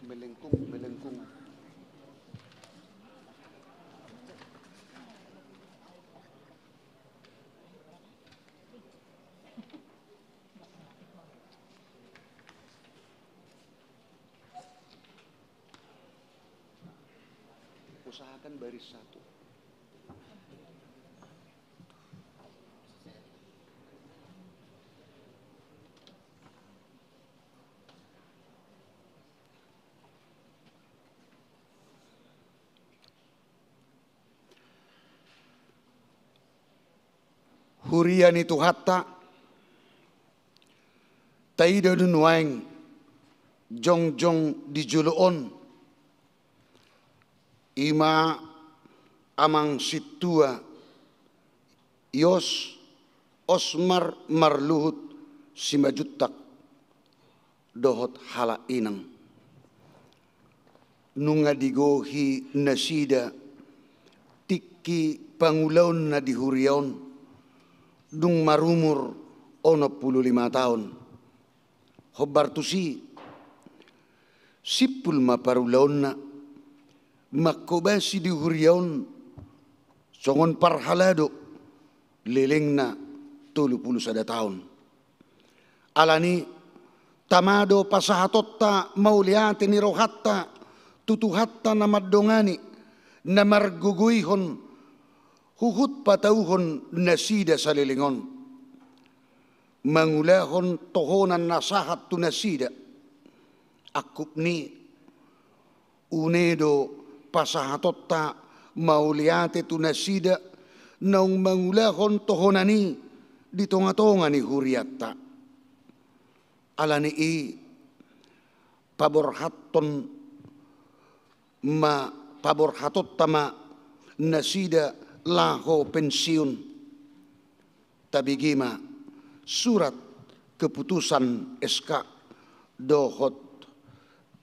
Melengkung, melengkung. Usahakan baris satu. Huria ni Tuhanta, taida do nuaeng jongjong di jolo on, i ma Amang Sintua Yos Osmar Marluhut Simanjuntak dohot halak inang. Nunga digohi nasida tingki pangulaonna di huria on, dung marumur onom pulu lima taon. Hombar tusi, simpul ma parulaonna, manghobasi di huria on songon parhalado, lelengna tolu pulu sada taon. Alani, tama do pasahatonta mauliate ni rohanta tu Tuhanta na mandongani, na margogoihon huhut patauhon nasida saleleng on, mangulahon tohonan na sahat tu nasida. Angkup ni, une do pasahatonta mauliate tu nasida naung mangulahon tohonan i di tongatonga ni hurianta. Alani i, paborhathon ma, paborhatonta ma nasida laho pensiun. Tabege ma surat keputusan S K dohot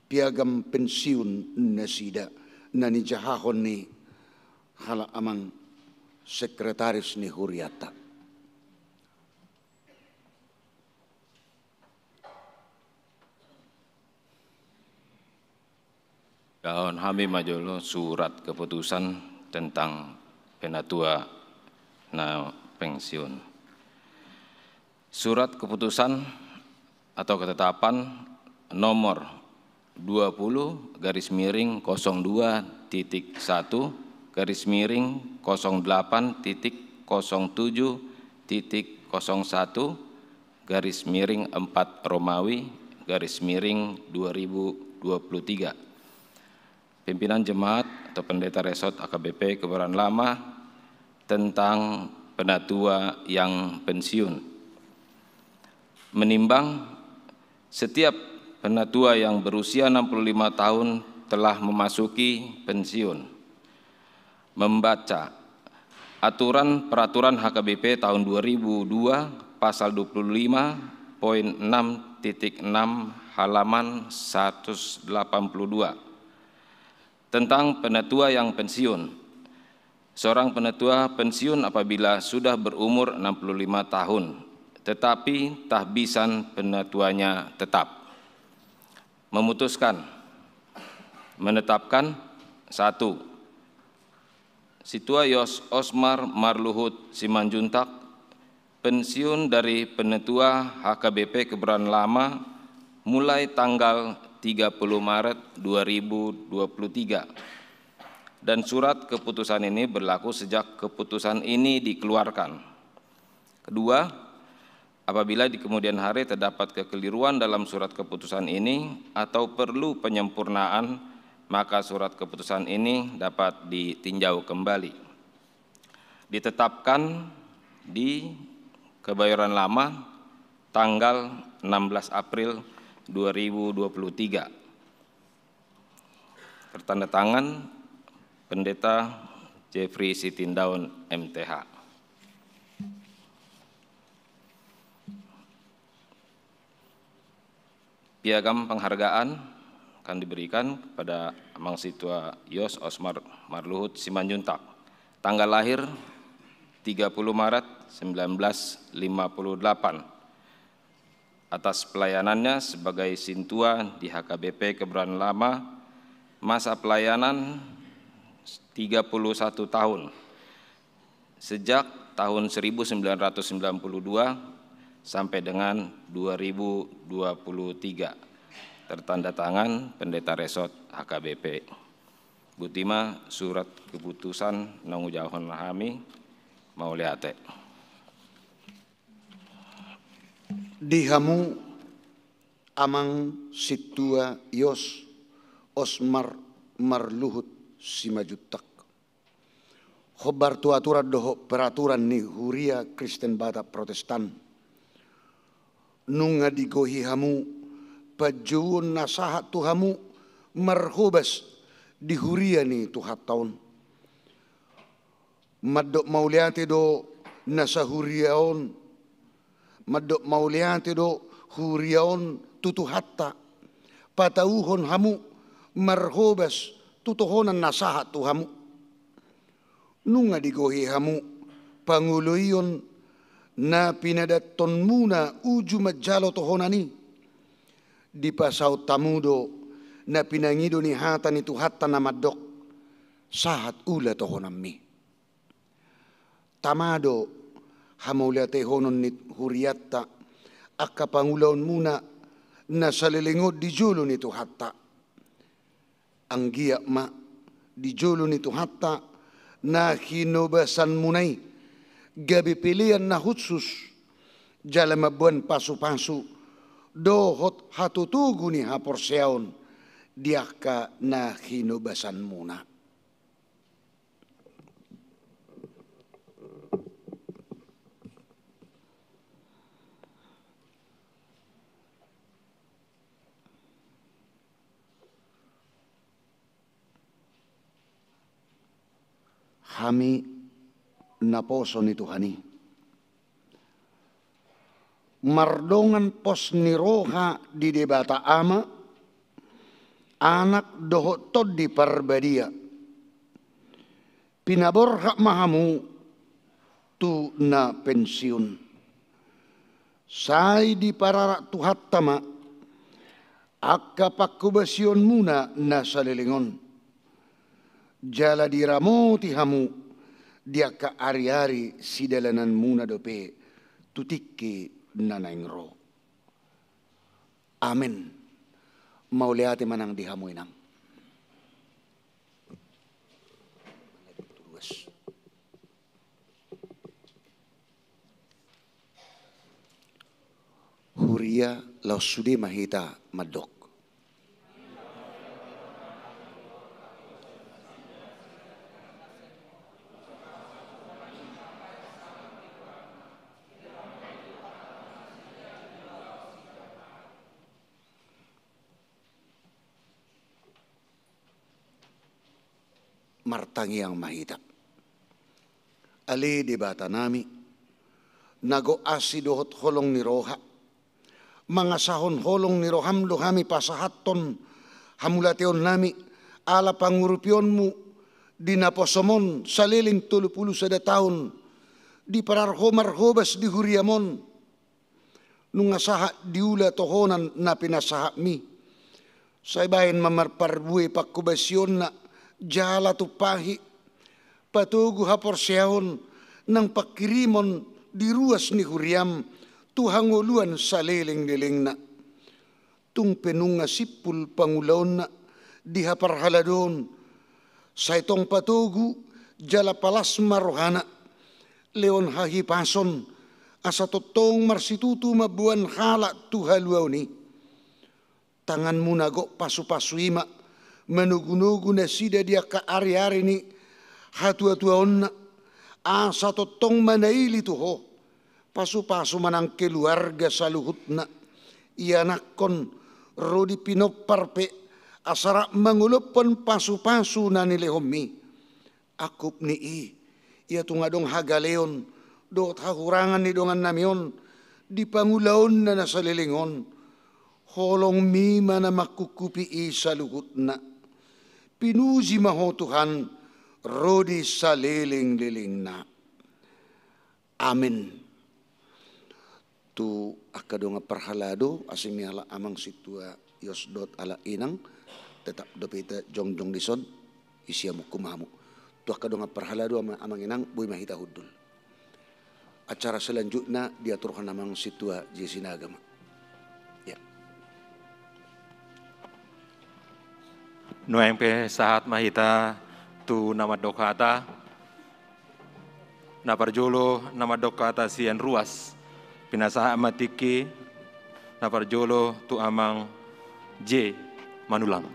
piagam pensiun nasida na nijahahon ni halak amang sekretaris ni hurianta. Dahahon hami ma jolo surat keputusan tentang penatua na pensiun. Surat keputusan atau ketetapan nomor dua puluh garis miring kosong dua titik satu garis miring kosong delapan titik kosong tujuh titik kosong satu garis miring empat Romawi garis miring dua ribu dua puluh tiga. P Pimpinan Jemaat atau Pendeta Resort A K B P Kebayoran Lama tentang penatua yang pensiun. Menimbang, setiap penatua yang berusia enam puluh lima tahun telah memasuki pensiun. Membaca aturan peraturan H K B P tahun dua ribu dua, pasal dua puluh lima poin enam titik enam, halaman seratus delapan puluh dua, tentang penatua yang pensiun. Seorang penatua pensiun apabila sudah berumur enam puluh lima tahun, tetapi tahbisan penatuanya tetap. Memutuskan, menetapkan, satu, Sintua Yos Osmar Marluhut Simanjuntak pensiun dari Penatua H K B P Kebayoran Lama mulai tanggal tiga puluh Maret dua ribu dua puluh tiga, dan surat keputusan ini berlaku sejak keputusan ini dikeluarkan. Kedua, apabila di kemudian hari terdapat kekeliruan dalam surat keputusan ini atau perlu penyempurnaan, maka surat keputusan ini dapat ditinjau kembali. Ditetapkan di Kebayoran Lama tanggal enam belas April dua ribu dua puluh tiga. Tertanda tangan Pendeta Jeffrey Sitindaun, M T H. Piagam penghargaan akan diberikan kepada Amang Sintua Yos Osmar Marluhut Simanjuntak. Tanggal lahir tiga puluh Maret sembilan belas lima puluh delapan. Atas pelayanannya sebagai sintua di H K B P Kebayoran Lama, masa pelayanan tiga puluh satu tahun, sejak tahun seribu sembilan ratus sembilan puluh dua sampai dengan dua ribu dua puluh tiga. Tertanda tangan Pendeta Resort H K B P. Botima surat keputusan naung hujahahon hami, mauliate. Di hamu Amang Sintua Yos Osmar Marluhut Simanjuntak, hombar tu aturan dohot peraturan ni Huria Kristen Batak Protestan, nunga digohi hamu panjouon na sahat tu hamu marhobas di huria ni Tuhanta on. Mandok mauliate do nasa huria on, mandok mauliate do huria on tu Tuhanta, patauhon hamu marhobas tu tohonan na sahat tu hamu. Nunga digohi hamu pangoloion na pinadantonmuna uju manjalo tohonan i. Dipasaut hamu do na pinangido ni hata ni Tuhanta na mandok: Sahat ula tohonanmi. Tama do hamauliatehonon ni hurianta angka pangulaonmuna na saleleng on di jolo ni Tuhanta. Anggiat ma di jolo ni Tuhanta na hinobasanmuna i gabe pelean na hushus, jala mamboan pasupasu dohot hatotogu ni haporseaon di angka na hinobasanmuna. Hami naposo ni Tuhan i, mardongan pos ni roha di Debata Ama, Anak dohot Tondi Parbadia, pinaborhat ma hamu tu na pensiun. Sai dipararak Tuhanta ma angka panghobasionmuna na saleleng on. Jala diramoti hamu di angka ariari sidalananmuna dope tu tingki na naeng ro. Amen. Mauliate ma nang di hamu inang. Huria, laos sude ma hita mandok. Martangiang ma hita. Ale Debata nami, na gok asi dohot holong ni roha, mangasahon holong ni roham do hami pasahathon hamauliateon nami, ala pangurupionmu di naposom on saleleng tolu pulu sada taon, diparar ho marhobas di huriam on, nunga sahat diula tohonan na pinasahatmi. Sai baen ma marparbue pangkobasionna, jala tumpahi, patogu haporseaon nang pangkirimon di ruas ni huriam tu hangoluan salelenglelengna. Tung pe nunga simpul pangulaonna di haparhaladoon, sai tong patogu jala palas ma rohana, lehon hahipason, asa tongtong marsitutu mamboan halak tu haluaon i. Tanganmu na gok pasupasu i ma manogunogu nasida di angka ariari ni hatuatuaonna, asa tongtong manaili tu ho. Pasupasu ma nang keluarga saluhutna, ianakhon ro di pinompar pe, asa rap mangolophon pasupasu na nilehonmi. Angkup ni i, ia tung adong hagaleon dohot hahurangan ni dongan nami on di pangulaonna na saleleng on, holongmi ma na mangkungkupi i saluhutna. Pinuji ma ho Tuhan, ro di salelenglelengna. Amen. Tu angka dongan parhalado, asing ni halak amang sintua, ios dohot halak inang, tetap dope hita jongjong dison, isi hamungkun ma hamu. Tu angka dongan parhalado, ama-, amang inang, boi ma hita hundul. Acara selanjutna diaturhon amang sintua Jesi Nagama. Ya. Nuaeng pe sahat ma hita tu na mandok hata. Na parjolo na mandok hata sian ruas, pinasahat ma tingki na parjolo tu amang J Manulang.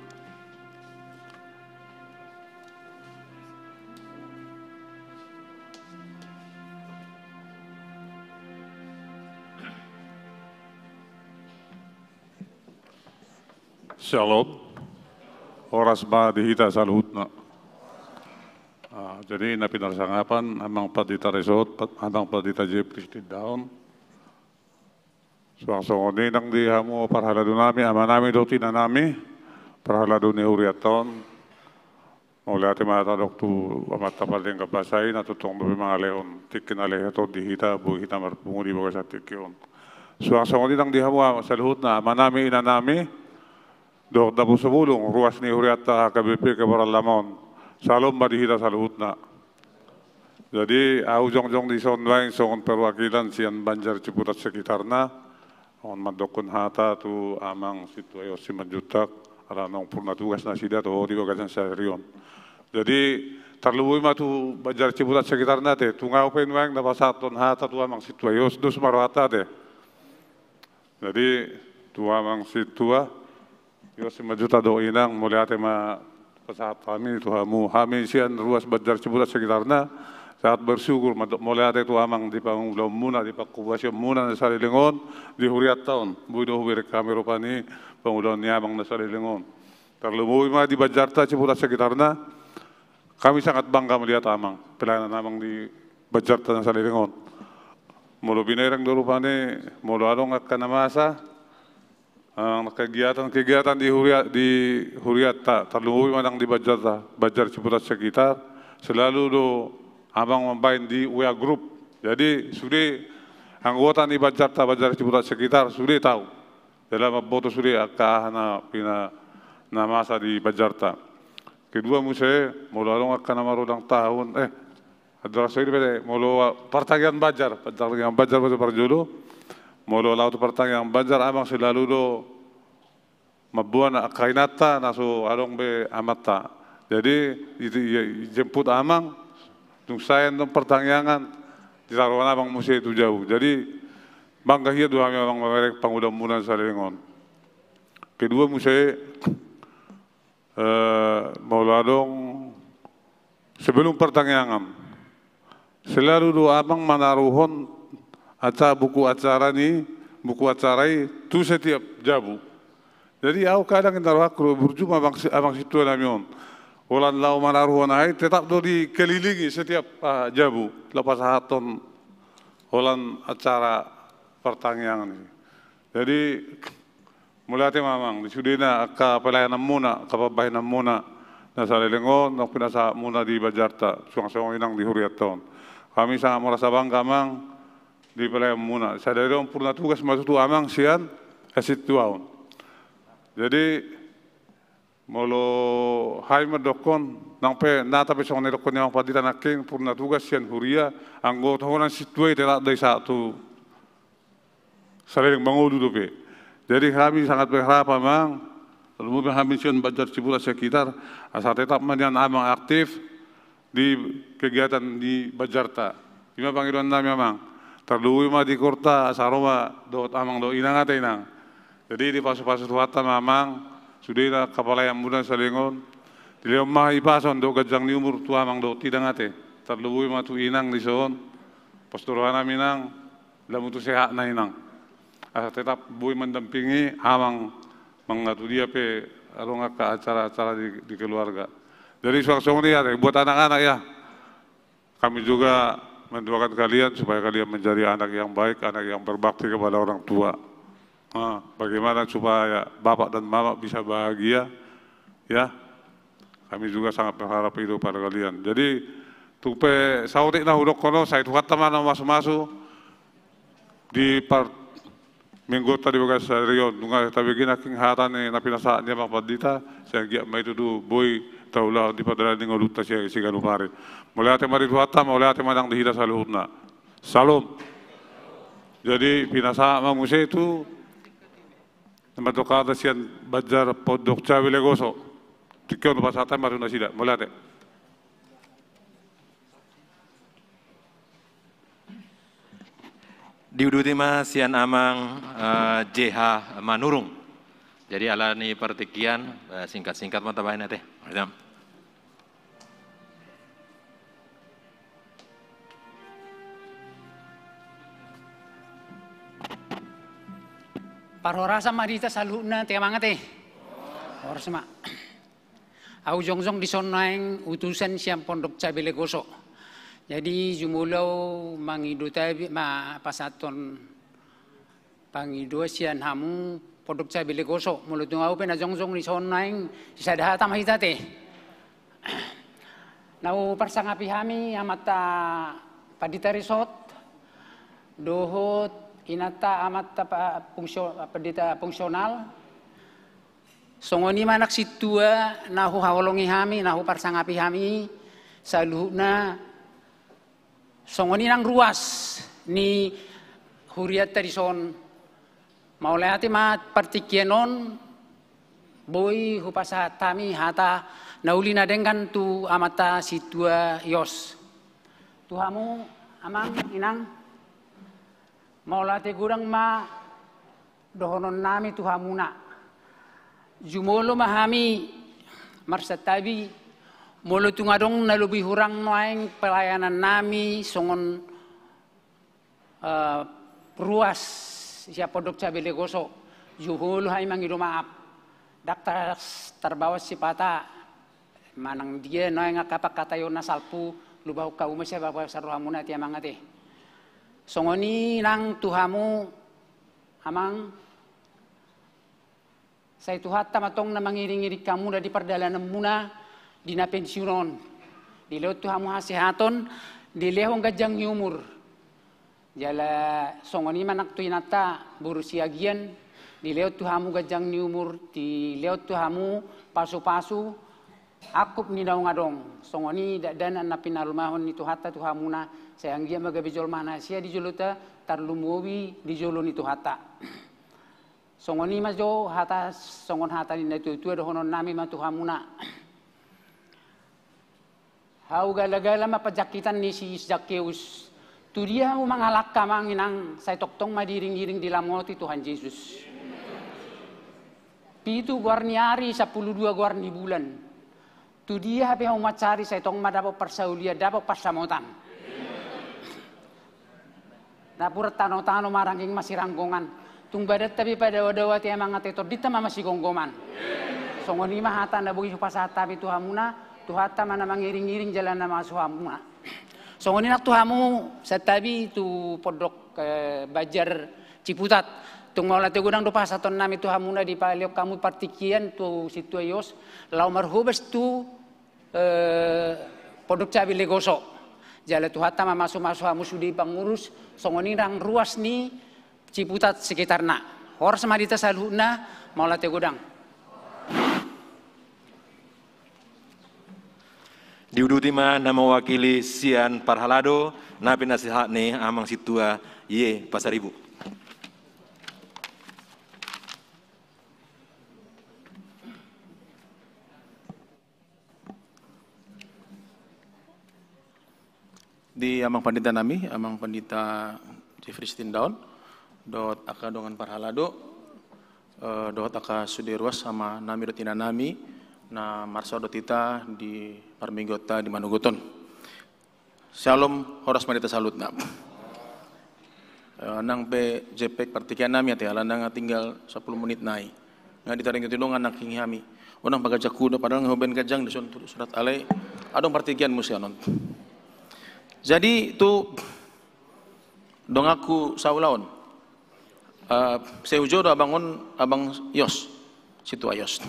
Shalom. Horas ma di hita saluhutna. Ah, jadi na pinarsangapan amang pandita Resort, pa-, amang pandita Jepri Sitindaon. Suang songon i nang di hamu parhalado nami, ama nami dohot ina nami, parhalado ni hurianta on. Mauliate ma tadok tu amanta pardenggan basa i na tongtong dope mangalehon tingki na lehet on di hita, boi hita marpungu di bagasan tingki on. Suang songon i nang di hamu saluhutna, ama nami, ina nami, dohot naposobulung ruas ni hurianta H K B P Kebaran Lama on. Shalom ma di hita saluhutna. Jadi, ahu jongjong dison nuaeng songon perwakilan sian Banjar Ciputat sekitarna, on mandokkon hata tu amang sintua Yosi Manjuntak, ala naung purna tugas nasida toho di bagasan sadari on. Jadi, tarlumobi ma tu Banjar Ciputat sekitarna ate, tung ahu pe nuaeng na pasahathon hata tu amang sintua Yosi, dos ma rohanta ate. Jadi, tu amang sintua Yosi Manjuntak dohot inang, mauliate ma pasahat hami tu hamu. Hami sian ruas Banjar Ciputat sekitarna, sangat bersyukur, mandok mauliate tu amang di pangulaonmuna, di pangkobasionmuna na saleleng on, di hurianta on. Boi do hubereng hami rupani pangulaon ni amang na saleleng on. Tarlumobi ma di Banjarta Ciputat sekitarna, kami sangat bangga melihat amang, pelayanan amang di Banjarta na saleleng on. Molo binereng do rupani, molo adong angka na masa, ah, kegiatan-kegiatan di huria-, di hurianta, tarlumobi ma nang di Banjarta, Banjar Ciputat sekitar, selalu do amang mambahen di W A group. Jadi, sude anggota ni Banjarta, Banjar Ciputat sekitar, sude tahu. Jala mamboto sude angka aha na pina-, na masa di Banjarta. Kedua muse, molo adong angka na marulang tahun, eh, andorang so i pe, molo partangiangan banjar, partangiangan banjar ma tu parjolo, molo laho tu partangiangan banjar, amang selalu do mamboan angka inanta na so adong be amanta. Jadi, i, i, ijemput amang, dung sae annon partangiangan, ditaruhon amang muse tu jabu. Jadi, bangga hian do hami amang mamereng pangulaonmuna na saleleng on. Kedua muse, eh, molo adong sebelum partangiangan, selalu do amang manaruhon aca-, buku acara ni, buku acara i tu setiap jabu. Jadi, ahu kadang inna rohangku do burju ma amang si-, amang sintua nami on. holan laho manaruhon, ai tetap do dikelilingi setiap, ah, jabu laho pasahathon holan acara partangiangan i. Jadi mauliate ma amang di sudena angka pelayananmuna, angka pambahenanmuna na saleleng on, nang pinasahatmuna di Banjarta, suang songon i nang di hurianta on. Hami sangat merasa bangga amang di pelayananmuna. Sadari on purna tugas ma tutu amang sian hasintuaon. Jadi molo hami mandokkon, nang pe nata pe songon na nidokkon ni amang pandita nangkin, purna tugas sian huria, anggo holan sintua i tetap do i sahat tu saleleng mangolu dope. Jadi hami sangat berharap amang, tarlumobi hami sian Banjar Ciputat sekitar, asa tetap ma nian amang aktif di kegiatan di Banjarta. I ma pangidoan nami amang. Tarlumobi ma di koorta, asa ro ma dohot amang dohot inang ate inang. Jadi dipasupasu Tuhanta ma amang sudena angka pelayananmuna saleleng on. Dilehon ma hipason dohot ganjang ni umur tu amang dohot inang ate. Tarlumobi ma tu inang dison. Pos tu rohanami inang, lamu tu sehatna inang, asa tetap boi mandampingi amang mangatudia pe adong angka acara-acara di, di keluarga. Jadi suang songon i ate buat anak-anak ya. Kami juga mendoakan kalian supaya kalian menjadi anak yang baik, anak yang berbakti kepada orang tua. Nah, bagaimana supaya bapak dan mama bisa bahagia, ya? Kami juga sangat berharap itu pada kalian. Jadi tung pe saotik na hudokkon on, sai Tuhanta ma na mamasumasu di par-, mingguta di bagasan sadari on. Nunga tabege nangkin hata ni na pinasahat ni amang pandita, sai anggiat ma i tutu boi taulahon di pardalanan ni ngolunta siganup ari. Mauliate ma di Tuhanta, mauliate ma nang di hita saluhutna. Syalom. Jadi pinasahat ma muse tu na mandok hata sian Banjar Pondok Cabe Legoso. Tingki on pasahat ma tu nasida. Mauliate. Diuduti ma sian amang, eh, J H Manurung. Jadi ala ni partingkian, eh, singkat-singkat ma tabaen ate. Parhorasan ma di hita saluhutna ate amang ate. Horas ma. Ahu jongjong dison nuaeng utusan sian Pondok Cabe Legoso. Jadi jumolo ahu mangido tabe ma pasahathon pangidoan sian hamu Pondok Cabe Legoso. Molo tung ahu pe na jongjong dison nuaeng, sisada hata ma hita ate. Na huparsangapi hami amanta pandita Risot dohot inanta amanta pa-, fungsio-, pandita fungsional. Songon i ma nang sintua na huhaholongi hami, na huparsangapi hami saluhutna. Songon i nang ruas ni hurianta dison. Mauliate ma partingkian on boi hupasahat hami hata na uli na denggan tu amanta sintua Yos. Tu hamu amang inang, mauliate godang ma dohonon nami tu hamuna. Jumolo ma hami marsantabi molo tung adong na lobi hurang nuaeng pelayanan nami songon, eh, ruas sian Pondok Cabe Legoso. Jumolo hami mangido maaf. Ndang ta-, tarbahen sipata manang dia nuaeng angka pangkataion na salpu, lubahon hamu ma sian bagasan rohamuna ate amang ate. Songon i nang tu hamu amang, sai Tuhanta ma tong na mangiring-iring hamuna di pardalananmuna di na pensiun on. Dilehon tu hamu hasehaton, dilehon ganjang ni umur. Jala songon i ma nang tu inanta boru Siagian, dilehon tu hamu ganjang ni umur, dilehon tu hamu pasu-pasu, angkup ni naung adong. Songon i dakdanak na pinarumahon ni Tuhanta tu hamuna, sai anggiat ma gabe jolma na sia di jolota, tarlumobi di jolo ni Tuhanta. Songon i ma jo hata, songon hata ni natua-tua dohonon nami ma tu hamuna. Hau gala-gala ma panjangkitan ni si Zakkeus. Tu dia hamu mangalangka amang inang, sai tongtong ma diiring-iring dilamoti Tuhan Jesus. Pitu goar ni ari, sampulu dua goar ni bulan. Tu dia hape hamu mansari, sai tong ma dapot parsaulian, dapot pansamotan. Napuran tano-tano ma rangging masiranggongan. Tung badanta be padaoa-daoa ate amang ate, tondinta ma masigomgoman. Songon i ma hata na boi hupasahat hami tu hamuna, Tuhanta ma na mangiring-iring jala na mamasu hamuna. Songon i nang tu hamu santabi tu pondok, eh, Banjar Ciputat. Tung mauliate godang do pasahatonnami tu hamuna dipalehon hamu partingkian tu sintua Yos laho marhobas tu, eh, pondok cabe Legoso. Jala Tuhanta ma mamasu-masu hamu sude pangurus, songon i nang ruas ni Ciputat sekitarna. Horas ma di hita saluhutna, mauliate godang. Diuduti ma na mewakili sian parhalado, na pinasahat ni amang sintua Y Pasaribu. Di amang pandita nami, amang pandita Jeffrey Sitindaon, dohot angka dongan parhalado, eh, dohot angka sude ruas amanami dohot inanami, na marsaor dohot hita di parmingguonta di manogot on. Syalom, horas ma di hita saluhutna. Eh, nang pe jempek partingkiannami ate, alana nga tinggal sapuluh menit nai. Nga ditaringoti dongan nangkin hami. Unang paganjanghu do, padahal nga hubaen ganjang dison tu surat, alai adong partingkian muse on. Jadi tu donganku saula on. Eh, sai hujaha do abang on, abang Yos, sintua Yos.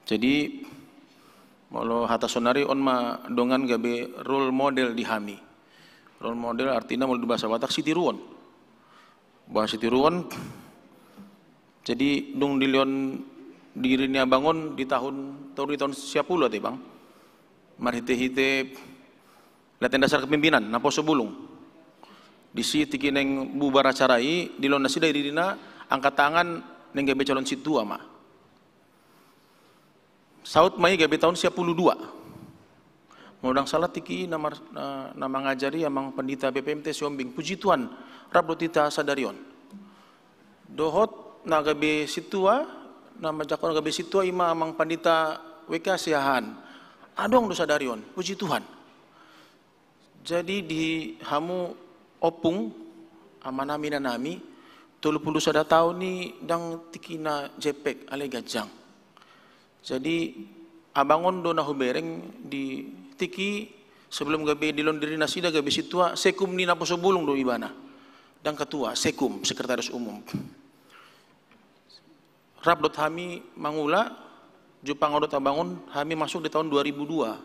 Jadi molo hata sonari on ma dongan gabe role model di hami. Role model artina molo di bahasa Batak sitiruon. Bah, sitiruon. Jadi dung dilehon diri ni abang on di tahun, toru di tahun sia pulu ate bang, marhite-hite latihan dasar kepemimpinan naposo bulung. Disi tingki naeng bubar acara i, dilehon nasida dirina angkat tangan naeng gabe calon sintua ma. Saut ma i gabe tahun sia pulu dua. Molo ndang salah tingki na mar-, na, na mangajari amang pandita B P M T Siombing. Puji Tuhan, rap dohot hita sadari on. Dohot na gabe sintua, na manjangkon gabe sintua ima amang pandita W K Siahaan. Adong do sadari on, puji Tuhan. Jadi di hamu ompung, amanami, inanami, tolu pulu sada taon i ndang tingki na jempek, alai ganjang. Jadi abang on do na hubereng di tingki sebelum gabe dilehon diri nasida gabe sintua, sekum ni naposo bulung do ibana. Ndang ketua, sekum, sekretaris umum. Rap dohot hami mangula, jumpang dohot abang on, hami masuk di tahun dua ribu dua.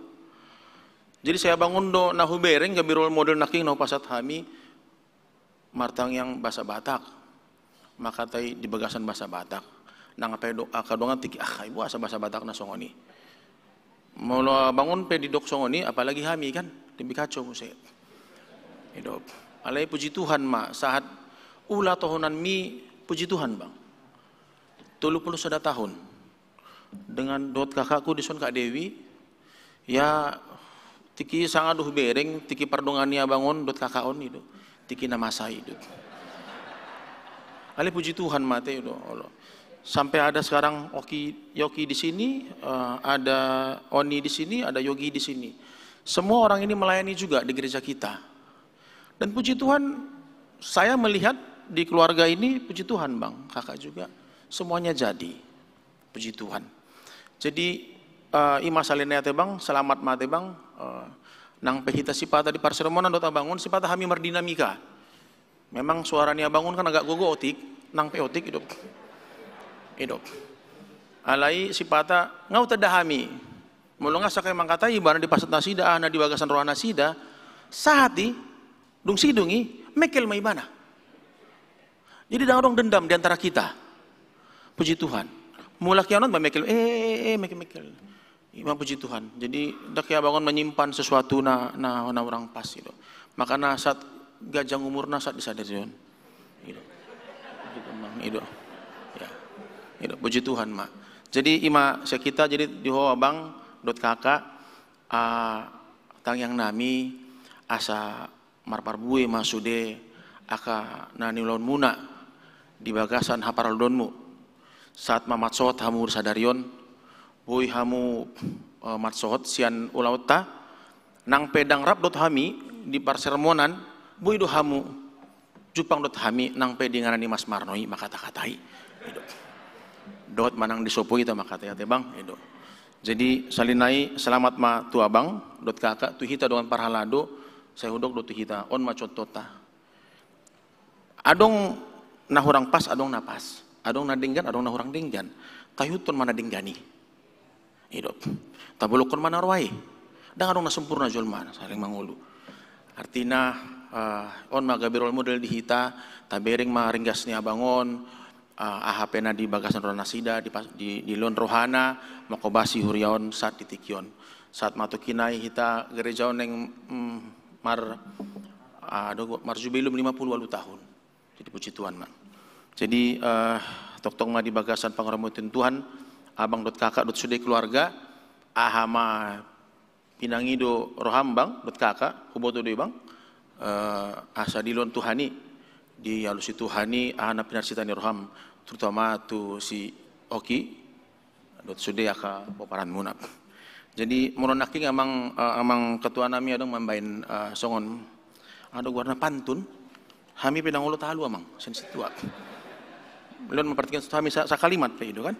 Jadi sai abang on do na hubereng gabe role model nangkin na hupasahat hami martangiang bahasa Batak, mangkatai di bagasan bahasa Batak. Nang pe do angka dongan tingki, ah, ai boasa bahasa Batak na songon i. Molo abang on pe didok songon i, apalagi hami kan, lebih kacau muse. I do. Alai puji Tuhan ma, sahat ula tohonanmi, puji Tuhan bang. Tolu pulu sada tahun. Dengan dohot kakakku dison, Kak Dewi, ya, tingki sanga do hubereng, tingki pardongan ni abang on dohot kakak on i do, tingki na masa i do. Alai puji Tuhan ma ate i do, olo. Sampai ada sekarang Oki, Yoki di sini, eh, ada Oni di sini, ada Yogi di sini. Semua orang ini melayani juga di gereja kita. Dan puji Tuhan, saya melihat di keluarga ini, puji Tuhan bang, kakak juga, semuanya jadi. Puji Tuhan. Jadi, eh, ima sahali nai ate bang, selamat ma ate bang, eh, nang pe hita sipata di parsermonan dohot abang on, sipata hami mardinamika. Memang suara ni abang on kan agak gogo otik, nang pe otik i do. I do. Alai sipata, nga hutanda hami. Molo nga sangkali mangkatai ibana dipasahat nasida, aha na di bagasan roha nasida, sahat i, dung sidung i, mengkel ma ibana. Jadi ndang adong dendam di antara kita. Puji Tuhan. Mulak hian on ma mengkel, eh, eh, eh, mengkel, mengkel. Ima puji Tuhan. Jadi ndang hea abang on menyimpan sesuatu na, na, na hurang pas i do. Makana saat ganjang umurna saat di sadari on. I do. Puji Tuhan, Bang. I do. Ya. I do, puji Tuhan ma. Jadi ima sian hita, jadi di ho abang dohot kakak, ah, tangiang nami asa marparbue ma sude angka na niulaonmuna di bagasan haparalodoonmu. Sahat ma mansohot hamu sadari on, boi hamu, eh, mansohot sian ulaonta, nang pe ndang rap dohot hami di parsermonan, boi do hamu jumpang dohot hami nang pe di inganan ni Mas Marno i mangkata-katai. I do. Dohot manang di sopo hita mangkatai ate bang, i do. Jadi sahali nai selamat ma tu abang dohot kakak, tu hita dongan parhalado. Sai hudok do tu hita, on ma contohta. Adong na hurang pas, adong na pas, adong na denggan, adong na hurang denggan. Taihuthon ma na denggan i. I do. Tabolongkon ma na roa i. Ndang adong na sempurna jolma, saling mangolu. Artina, eh, on ma gabe role model di hita, tabereng ma ringgas ni abang on, eh, aha pe na di bagasan roha nasida, di pas-, di, dilehon rohana manghobasi huria on sahat di tingki on. Sahat ma tingki nai hita gereja on naeng, mm, mar-, ah, dohot marjubilum lima puluh ualu tahun. Jadi puji Tuhan ma. Jadi, eh, tongtong ma di bagasan pangaramoti ni Tuhan, abang dohot kakak dohot sude keluarga, aha ma pinangido roham bang dohot kakak, huboto do i bang, eh, asa dilehon Tuhan i, dialusi Tuhan i aha na pinarsita ni roham, terutama tu si Oki dohot sude angka pomparanmuna. Jadi molo nangkin amang, eh, amang ketua nami adong mambaen, eh, songon, aha do goarna, pantun. Hami pe ndang olo talu amang, sian sintua. Molo mamparhatikan hami sa-, sakalimat pe i do kan.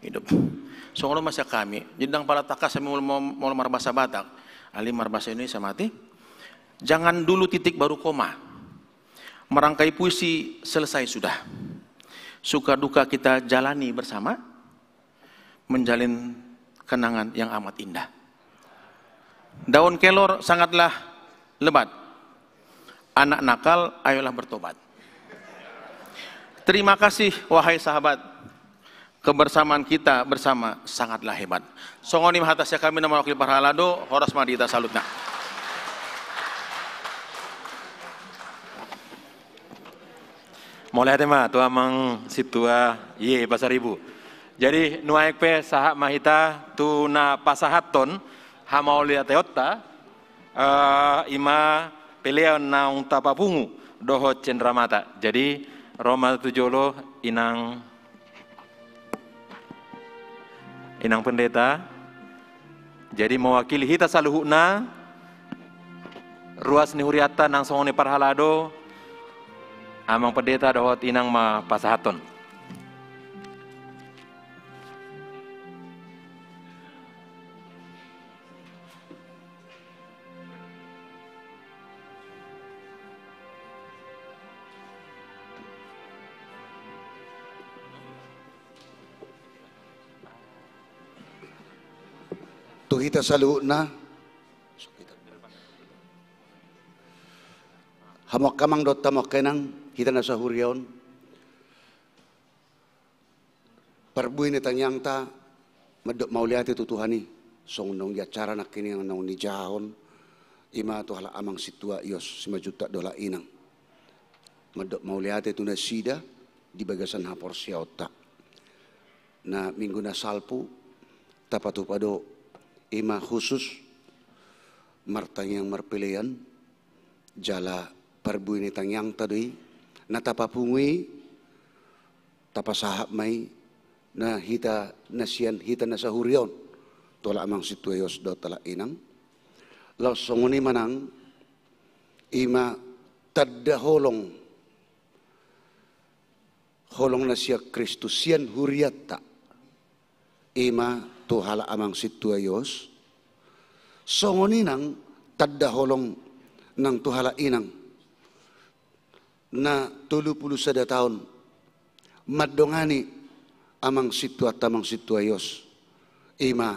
I do. Songon on ma sian hami. Jadi ndang pala tangkas hami molo, molo, molo marbahasa Batak. Alai marbahasa Indonesia ma ate. Jangan dulu titik baru koma. Merangkai puisi selesai sudah. Suka duka kita jalani bersama. Menjalin kenangan yang amat indah. Daun kelor sangatlah lebat. Anak nakal, ayolah bertobat. Terima kasih, wahai sahabat. Kebersamaan kita bersama sangatlah hebat. Songon i ma hata sian hami na mewakili parhalado, horas ma di hita saluhutna. Mauliate ma tu amang sintua, i e, Pasaribu. Jadi nuaeng pe sahat ma hita tu na pasahathon hamauliateonta, eh, i ma pelean naung tapapungu dohot cenderamata. Jadi ro ma tu jolo inang, inang pendeta. Jadi mewakili hita saluhutna, ruas ni hurianta nang songon i parhalado, amang pendeta dohot inang ma pasahathon. Tu hita saluhutna, hamu angka amang dohot hamu angka inang, hita na sahuria on, parbue ni tangiangta mandok mauliate tu Tuhan i, songon naung di acara nangkining naung dijahahon, i ma tu halak amang sintua Yos Simanjuntak dohot halak inang. Mandok mauliate tu nasida di bagasan haporseaonta. Na minggu na salpu tapatupa do i ma khusus martangiang marpelean, jala parbue ni tangiangta do i, na tapapungu i, tapasahat ma i, na hita na sian hita na sahuria on, tu halak amang sintua Yos dohot halak inang. Laos songon i ma nang, i ma tanda holong, holong na sian Kristus sian hurianta, i ma tu halak amang sintua Yos. Songon i nang tanda holong nang tu halak inang na tolu pulu sada taon mandongani amang sintuanta, amang sintua Yos, i ma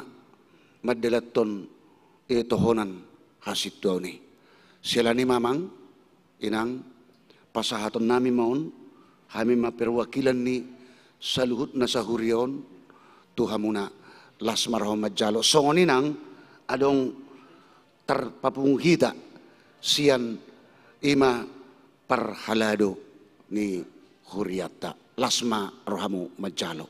mandalanhon, eh, tohonan hasintuaon i. Siala ni i ma amang, inang, pasahaton nami ma on, hami ma perwakilan ni saluhut na sahuria on tu hamuna, las ma roha manjalo. Songon i nang adong tarpapungu hita sian i ma parhalado ni hurianta, las ma rohamu manjalo.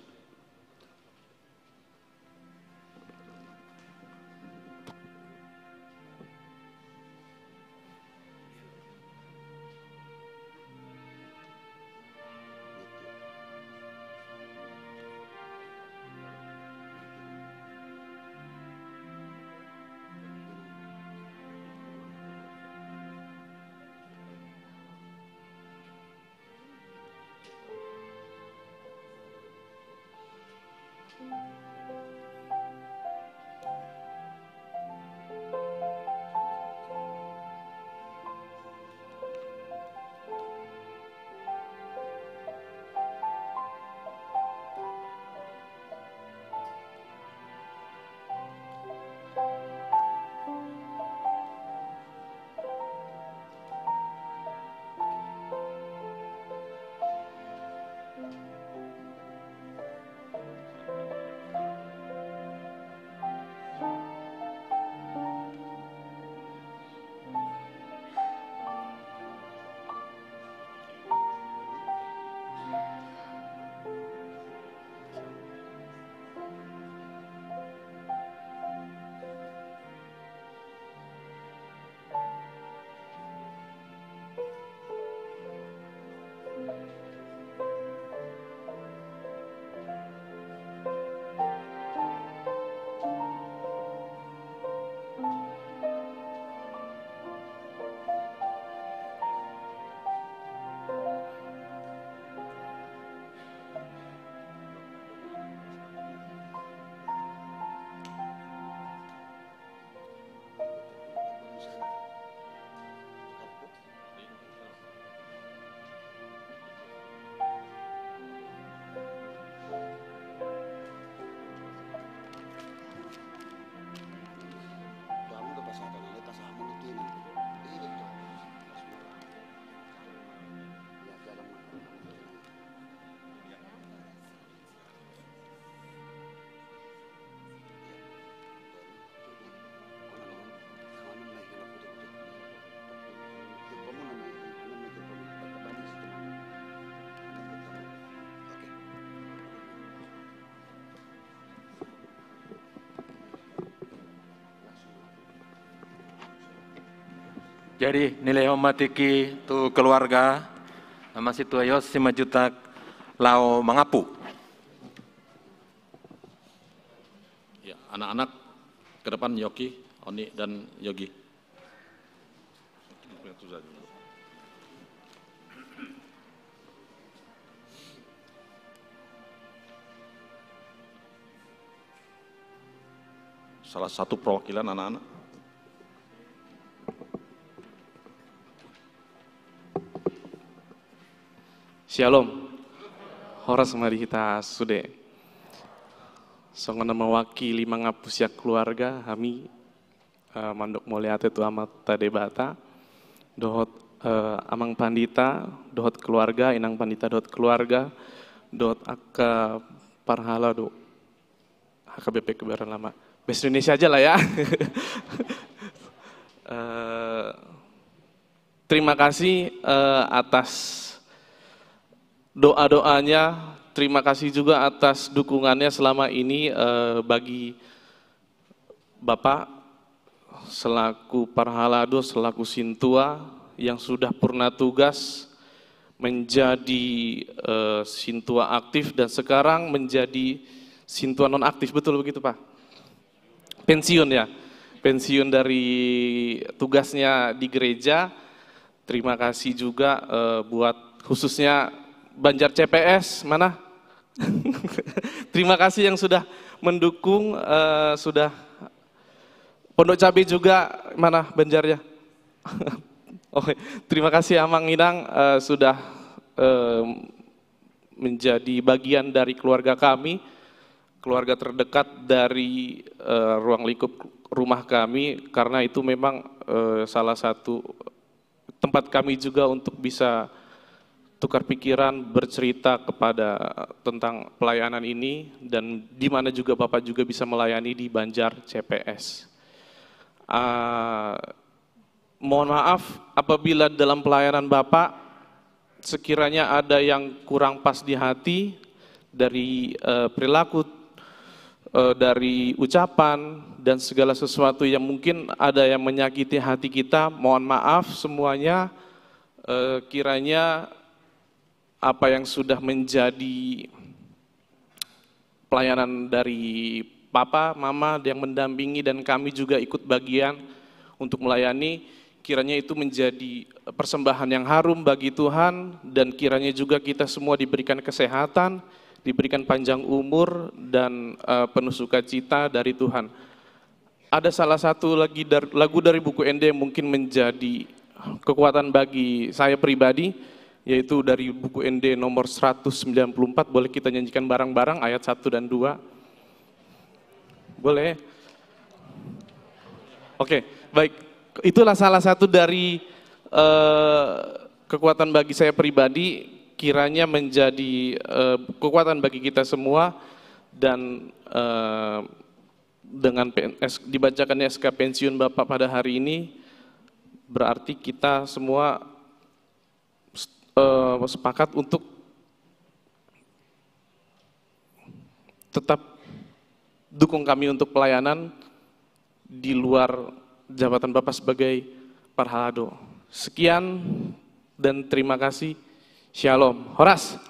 Jadi, nilehon ma tingki tu keluarga, Amang Sintua Yos Simanjuntak laho mangampu. Ya, anak-anak ke depan, Yoki, Oni, dan Yogi. Salah satu perwakilan anak-anak. Syalom. Horas ma di hita sude. Songon na mewakili mangampu sian keluarga, hami, eh, mandok mauliate tu Amanta Debata, dohot, eh, Amang Pandita, dohot keluarga, Inang Pandita, dohot keluarga, dohot angka parhalado H K B P Kebayoran Lama. Bahasa Indonesia aja lah ya. Eh, terima kasih, eh, atas doa-doanya. Terima kasih juga atas dukungannya selama ini, eh, bagi Bapak selaku parhalado, selaku sintua yang sudah purna tugas menjadi, eh, sintua aktif dan sekarang menjadi sintua nonaktif, betul begitu, Pak? Pensiun ya, pensiun dari tugasnya di gereja. Terima kasih juga, eh, buat khususnya Banjar C P S, mana? Terima kasih yang sudah mendukung, eh, sudah Pondok Cabe juga, mana Banjarnya? Oh, terima kasih Amang Inang, eh, sudah, eh, menjadi bagian dari keluarga kami, keluarga terdekat dari, eh, ruang lingkup rumah kami, karena itu memang, eh, salah satu tempat kami juga untuk bisa tukar pikiran, bercerita kepada, tentang pelayanan ini, dan di mana juga Bapak juga bisa melayani di Banjar C P S. Ah, mohon maaf apabila dalam pelayanan Bapak sekiranya ada yang kurang pas di hati dari, eh, perilaku, eh, dari ucapan dan segala sesuatu yang mungkin ada yang menyakiti hati kita, mohon maaf semuanya, eh, kiranya apa yang sudah menjadi pelayanan dari Papa, Mama yang mendampingi dan kami juga ikut bagian untuk melayani, kiranya itu menjadi persembahan yang harum bagi Tuhan dan kiranya juga kita semua diberikan kesehatan, diberikan panjang umur dan, eh, penuh sukacita dari Tuhan. Ada salah satu lagi dar-, lagu dari buku Ende yang mungkin menjadi kekuatan bagi saya pribadi, yaitu dari buku Ende nomor seratus sembilan puluh empat. Boleh kita nyanyikan bareng-bareng ayat satu dan dua? Boleh? Oke, baik. Itulah salah satu dari, eh, kekuatan bagi saya pribadi, kiranya menjadi, eh, kekuatan bagi kita semua, dan, eh, dengan P N S, dibacakannya S K pensiun Bapak pada hari ini, berarti kita semua, eh, sepakat untuk tetap dukung kami untuk pelayanan di luar jabatan Bapak sebagai parhalado. Sekian dan terima kasih. Shalom. Horas.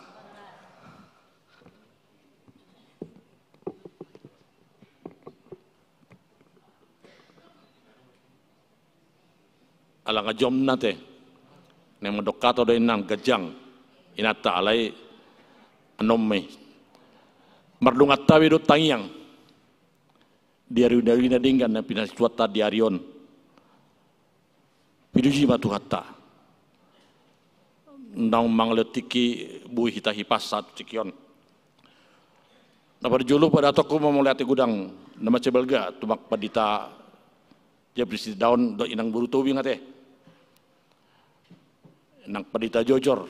Ala nga jom nate, naeng mandok hata do inang ganjang, inanta alai annon ma i. Mardongan tabe dohot tangiang. Di ari na denggan na pinatuaonta di ari on. Pinuji ma Tuhanta. Naung mangalehon tingki boi hita hipas sahat tu tingki on. Na parjolo padahatonku ma mauliate godang na mansai balga tu Amang Pandita Jabri Sitindaon dohot Inang boru Tobing ate. Inang Pandita Jojor,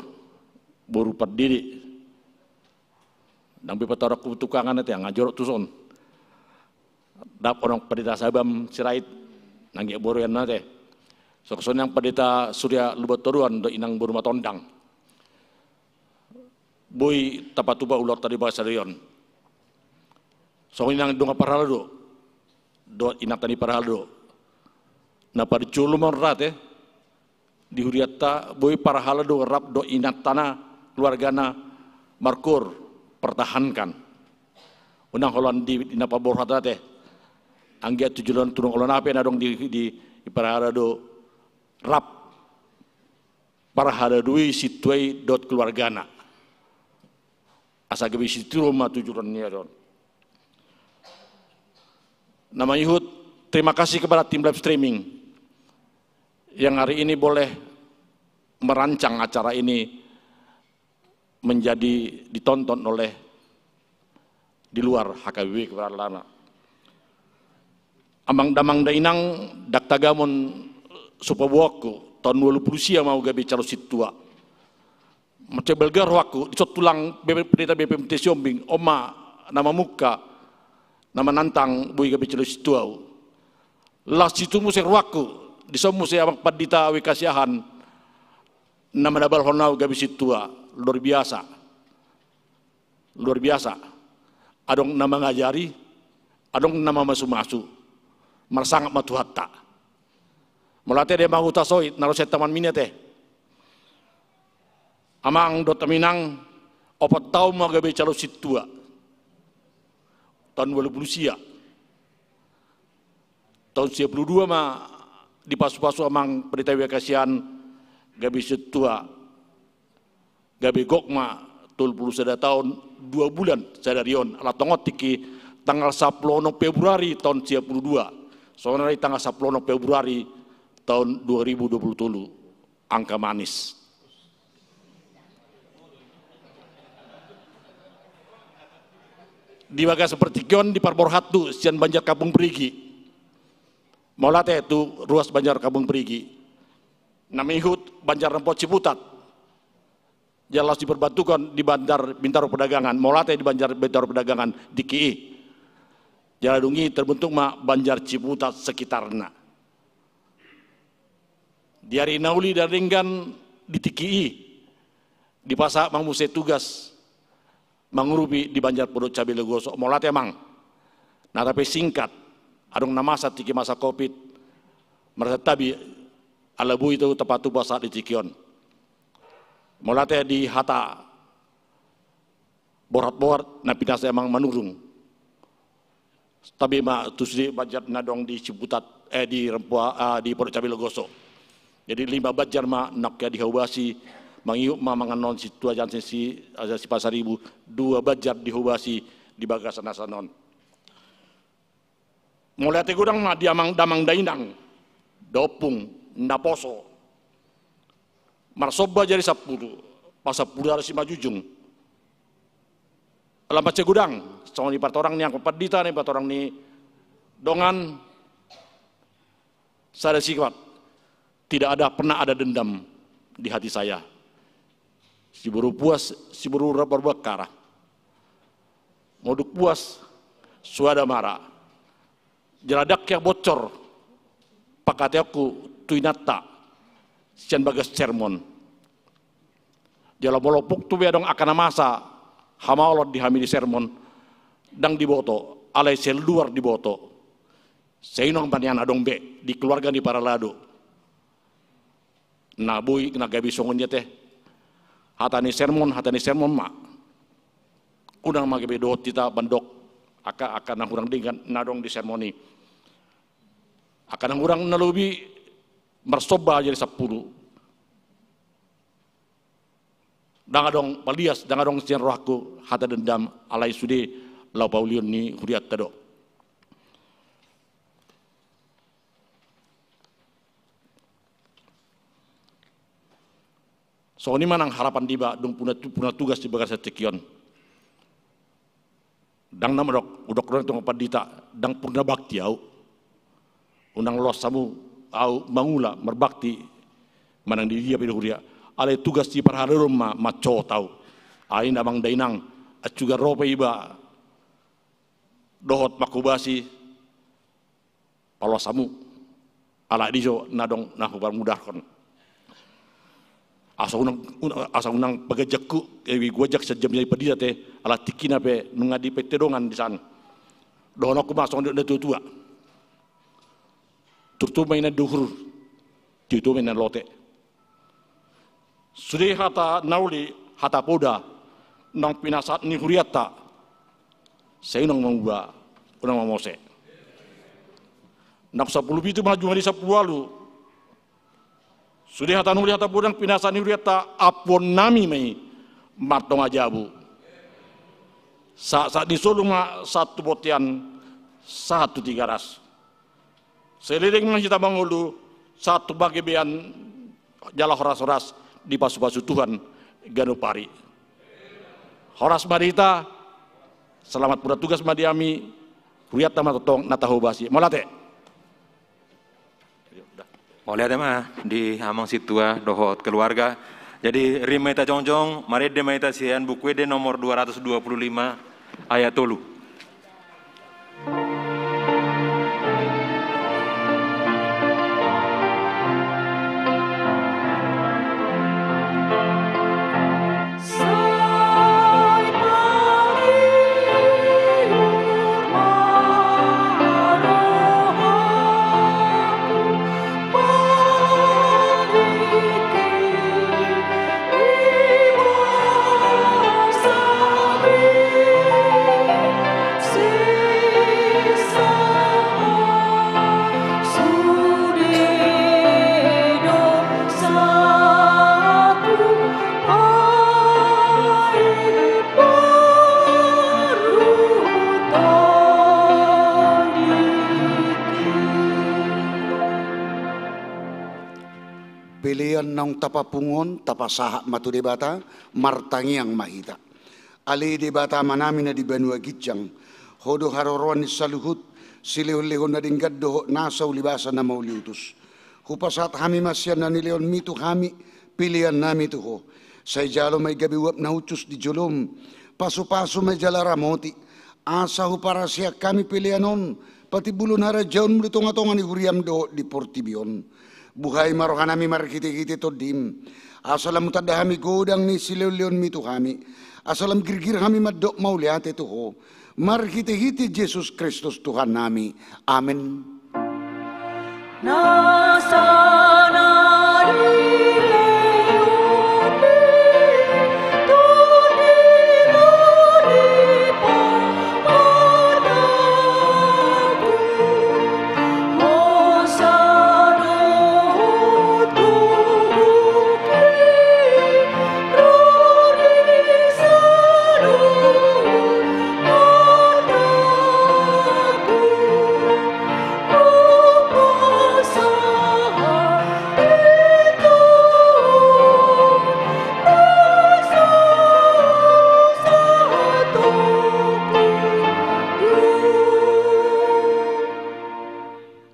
boru Pandidi. Ndang be patorangku tu angka ate, nga jorok tuson. Dapot Inang Pandita Sabam Sirait, nang i boru an ate. Songon i Inang Pandita Surya Lumban Toruan dohot Inang boru Matondang. Boi tapatupa ulaonta di bagasan ari on. Songon i nang dongan parhalado dohot inanta ni parhalado. Na parjolo ma on ra ate, Di hurianta boi parhalado rap dohot inantana, keluargana, markoor, pertahankan. Unang holan di, di na paborhat ate. Anggiat tu joloan tu ulaon on pe na adong di, di, di parhalado rap. Parhalado i sintua i dohot keluargana. Asa gabe sintua ma tu joloan ni ari on. Na mangihut, terima kasih kepada tim live streaming yang hari ini boleh merancang acara ini menjadi ditonton oleh di luar H K B P kepada lana. Amang damang dainang, ndang tagamon so paboaonku, taon ualu pulu sia ma au gabe calon sintua. Mansai balga rohangku, dison tulang B P, pendeta B P M T Siombing, on ma na mamungka, na manantang boi gabe calon sintua au. Las situ muse rohangku, dison muse amang pandita W K Siahaan, na manabalhon au gabe sintua, luar biasa. Luar biasa. Adong na mangajari, adong na mamasumasu. Marsangap ma Tuhanta. Mauliate di amang Huta Soit, na ro sian Taman Mini ate. Amang dohot aminang, opat taon ma au gabe calon sintua. Taon ualu pulu sia. Taon sia pulu dua ma dipasupasu amang pendeta W K Siahaan gabe sintua. Gabe gok ma tolu pulu sada taon dua bulan sadari on, ala tongon tingki tanggal sampulu onom Februari taon sia pulu dua. Saonari tanggal sampulu onom Februari taon dua ribu dua pulu tolu. Angka manis. Di bagasan partingkian on diparborhat tu sian Banjar Kampung Perigi. Mauliate tu ruas Banjar Kampung Perigi. Na mangihut Banjar Rempoha Ciputat. Jala laos diparbantukhon di Banjar Bintaro Perdagangan, mauliate di Banjar Bintaro Perdagangan di tingki i. Jala dung i terbentuk ma Banjar Ciputat sekitarna. Di ari na uli na denggan di tingki i, dipasahat ma muse tugas mangurupi di Banjar Pondok Cabe Legoso. Mauliate amang. Na tape singkat, adong na masa tingki masa covid, marsantabi ala boi tu tapatupa sahat di tingki on. Mauliate di hata borhat-borhat na pinasa amang Manurung. Tabe ma tu sude banjar na adong di Ciputat, eh, di Rempoha, eh, di Pondok Cabe Legoso. Jadi lima banjar ma nangkin dihobasi, mangihut ma mangan on sintua Jansen si, eh, si Pasaribu, dua banjar dihobasi di bagasan na sanon. Mauliate godang ma di amang damang dainang, da ompung, naposo. Marsomba jari sampulu, pasampulu ari simanjujung. Ala mansai godang, songon i partorang ni angka pandita, ni partorang ni dongan, sada sifat. Tidak ada, pernah ada dendam di hati saya. Siboru puas, siboru rap marbangkara. Modung puas, suada mara. Jala ndang hea bocor pangkataionku tu inanta sian bagas sermon. Jala molo pung tu be adong angka na masa hamaolon di hami di sermon, ndang diboto, alai sian luar diboto. Sai unang ma nian adong be di keluarga ni parhalado. Na boi na gabe songon i ate. Hata ni sermon, hata ni sermon ma. Unang ma gabe dohot hita mandok angka, angka na hurang denggan na adong di sermon i. Angka na hurang na lobi marsomba jari sampulu. Ndang adong palias, ndang adong sian rohangku hata dendam, alai sude laho paulihon ni hurianta do. Songon i ma nang harapan niba dung puna, puna tugas di bagasan tingki on. Ndang na mandok, hudok do tu angka pandita, ndang purna bakti au. Unang loas hamu au mangula marbakti manang di dia pe di huria. Alai tugas ni parhalado ma mansohot au. Ai na amang dainang, ancugan ro pe iba dohot manghobasi, paloas hamu. Ala di jo na adong na huparmudahon. Asa unang, un-, asa unang paganjangku, eh, huganjang sian jam ni pandita ate, ala tingkina pe nunga dipainte dongan di san. Dohononku ma songon didok na tua-tua. Turtu ma inna ni uhur, tua-tua ma inna ni lote. Sude hata na uli, hata poda, naung pinasahat ni hurianta, sai unang mamuba, unang mamose. Naung sampulu pitu ma jumadi sampulu ualu. Sude hata na uli, hata poda naung pinasahat ni hurianta, ampuonnami ma i martonga jabu. Sahat, sahat ni solu ma sahat tu bontean, sahat tu Tigaras. Saleleng ma hita mangolu, sahat tu panggabean jala horas-horas dipasu-pasu Tuhan ganup ari. Horas ma di hita, selamat bertugas ma di hami, hurianta ma tongtong na tahobasi. Mauliate. Mauliate ma di amang sintua dohot keluarga. Jadi rim ma hita jongjong, marende ma hita sian Buku Ende nomor dua ratus dua puluh lima, ayat tolu. Pelean naung tapapungu on tapasahat ma tu Debata, martangiang ma hita. Ale Debata Amanami na di banua ginjang, Ho do haroroan ni saluhut silehon-lehon na denggan dohot nasa ulibasa na mauliutus. Hupasahat hami ma sian na nilehonMi tu hami peleannami tu Ho. Sai jalo ma i gabe uap na hushus di joloM. Pasu-pasu ma i jala ramoti, asa huparasian hami pelean on patimbulhon harajaonMu di tonga-tonga ni huriaM dohot di portibi on. Buhai ma rohanami marhite-hite TondiM, asa lam hutanda hami godang ni silehon-lehonMi tu hami, asa lam girgir hami mandok mauliate tu Ho, marhite-hite Jesus Kristus Tuhannami. Amen.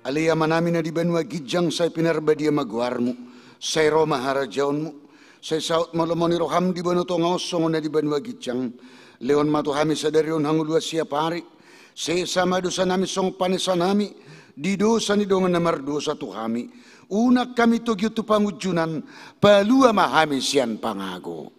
Ale Amanami na di banua ginjang, sai pinarbadia ma goarMu, sai ro ma harajaonMu, sai saut ma lomo ni rohaM di banua tonga on songon na di banua ginjang. Lehon ma tu hami sadari on hangoluan siapari, sesa ma dosanami songon panesanami di dosa ni dongan na mardosa tu hami. Unang hami togihon tu pangunjunan, palua ma hami sian pangago.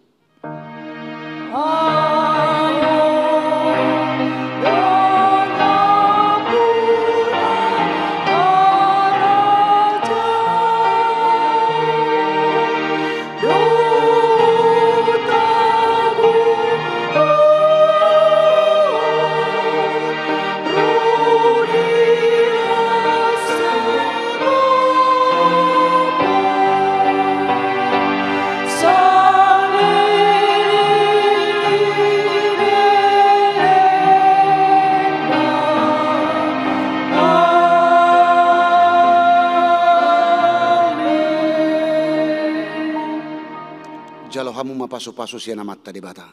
Jalo hamu ma pasu-pasu sian Amanta Debata.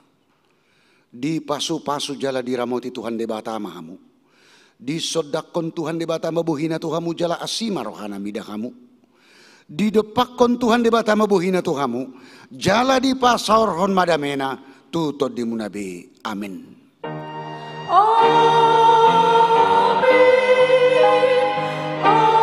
Dipasu-pasu jala diramoti Tuhan Debata ma hamu. Disondangkon Tuhan Debata ma bohiNa tu hamu jala asi ma rohaNa mida hamu. Didompakkon Tuhan Debata ma bohiNa tu hamu jala dipasaorhon ma dameNa tu tondimuna be. Amen. Amen. Amen. Amen.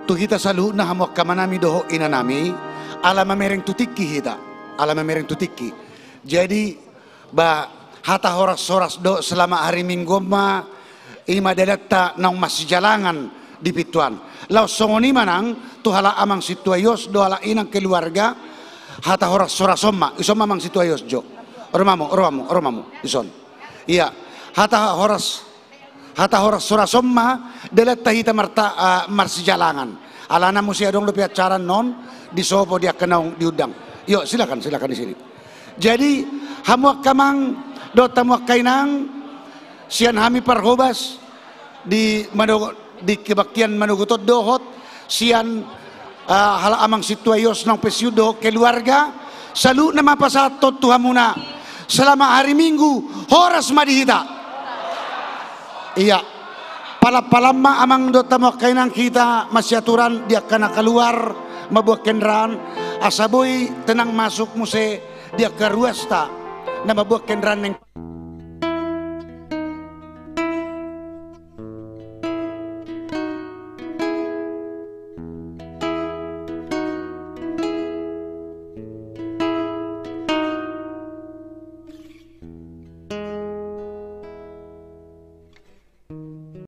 Tu hita saluhutna, hamu angka amanami dohot inanami, ala mamereng tu tingki hita, ala mamereng tu tingki. Jadi, ba, Hata horas-horas dohot selamat hari Minggu on ma, i ma dalanta naung marsijalangan di pintu an. Laos songon i ma nang tu halak amang sintua i os dohot halak inang keluarga, hata horas-horas on ma, dison ma amang sintua i os jo. Ro ma hamu, ro ma hamu, ro ma hamu, dison. Ia, hata horas, hata horas-horas on ma dalanta hita marta-, ah, marsijalangan. Alana muse adong dope acara annon disopo di angka naung diundang. Io, silakan, silakan di sini. Jadi, hamu angka amang dohot hamu angka inang, sian hami parhobas di manogot, di kebaktian manogot on dohot sian, ah, halak amang sintua i os naung pensiun dohot keluarga, saluhutna ma pasahathon tu hamuna. Selamat hari Minggu, horas ma di hita. Ia, palam-palam ma amang dohot hamu angka inang hita masiaturan di angka na kaluar mamboan kendaraan, asa boi tenang masuk muse di angka ruasta na mamboan kendaraan naeng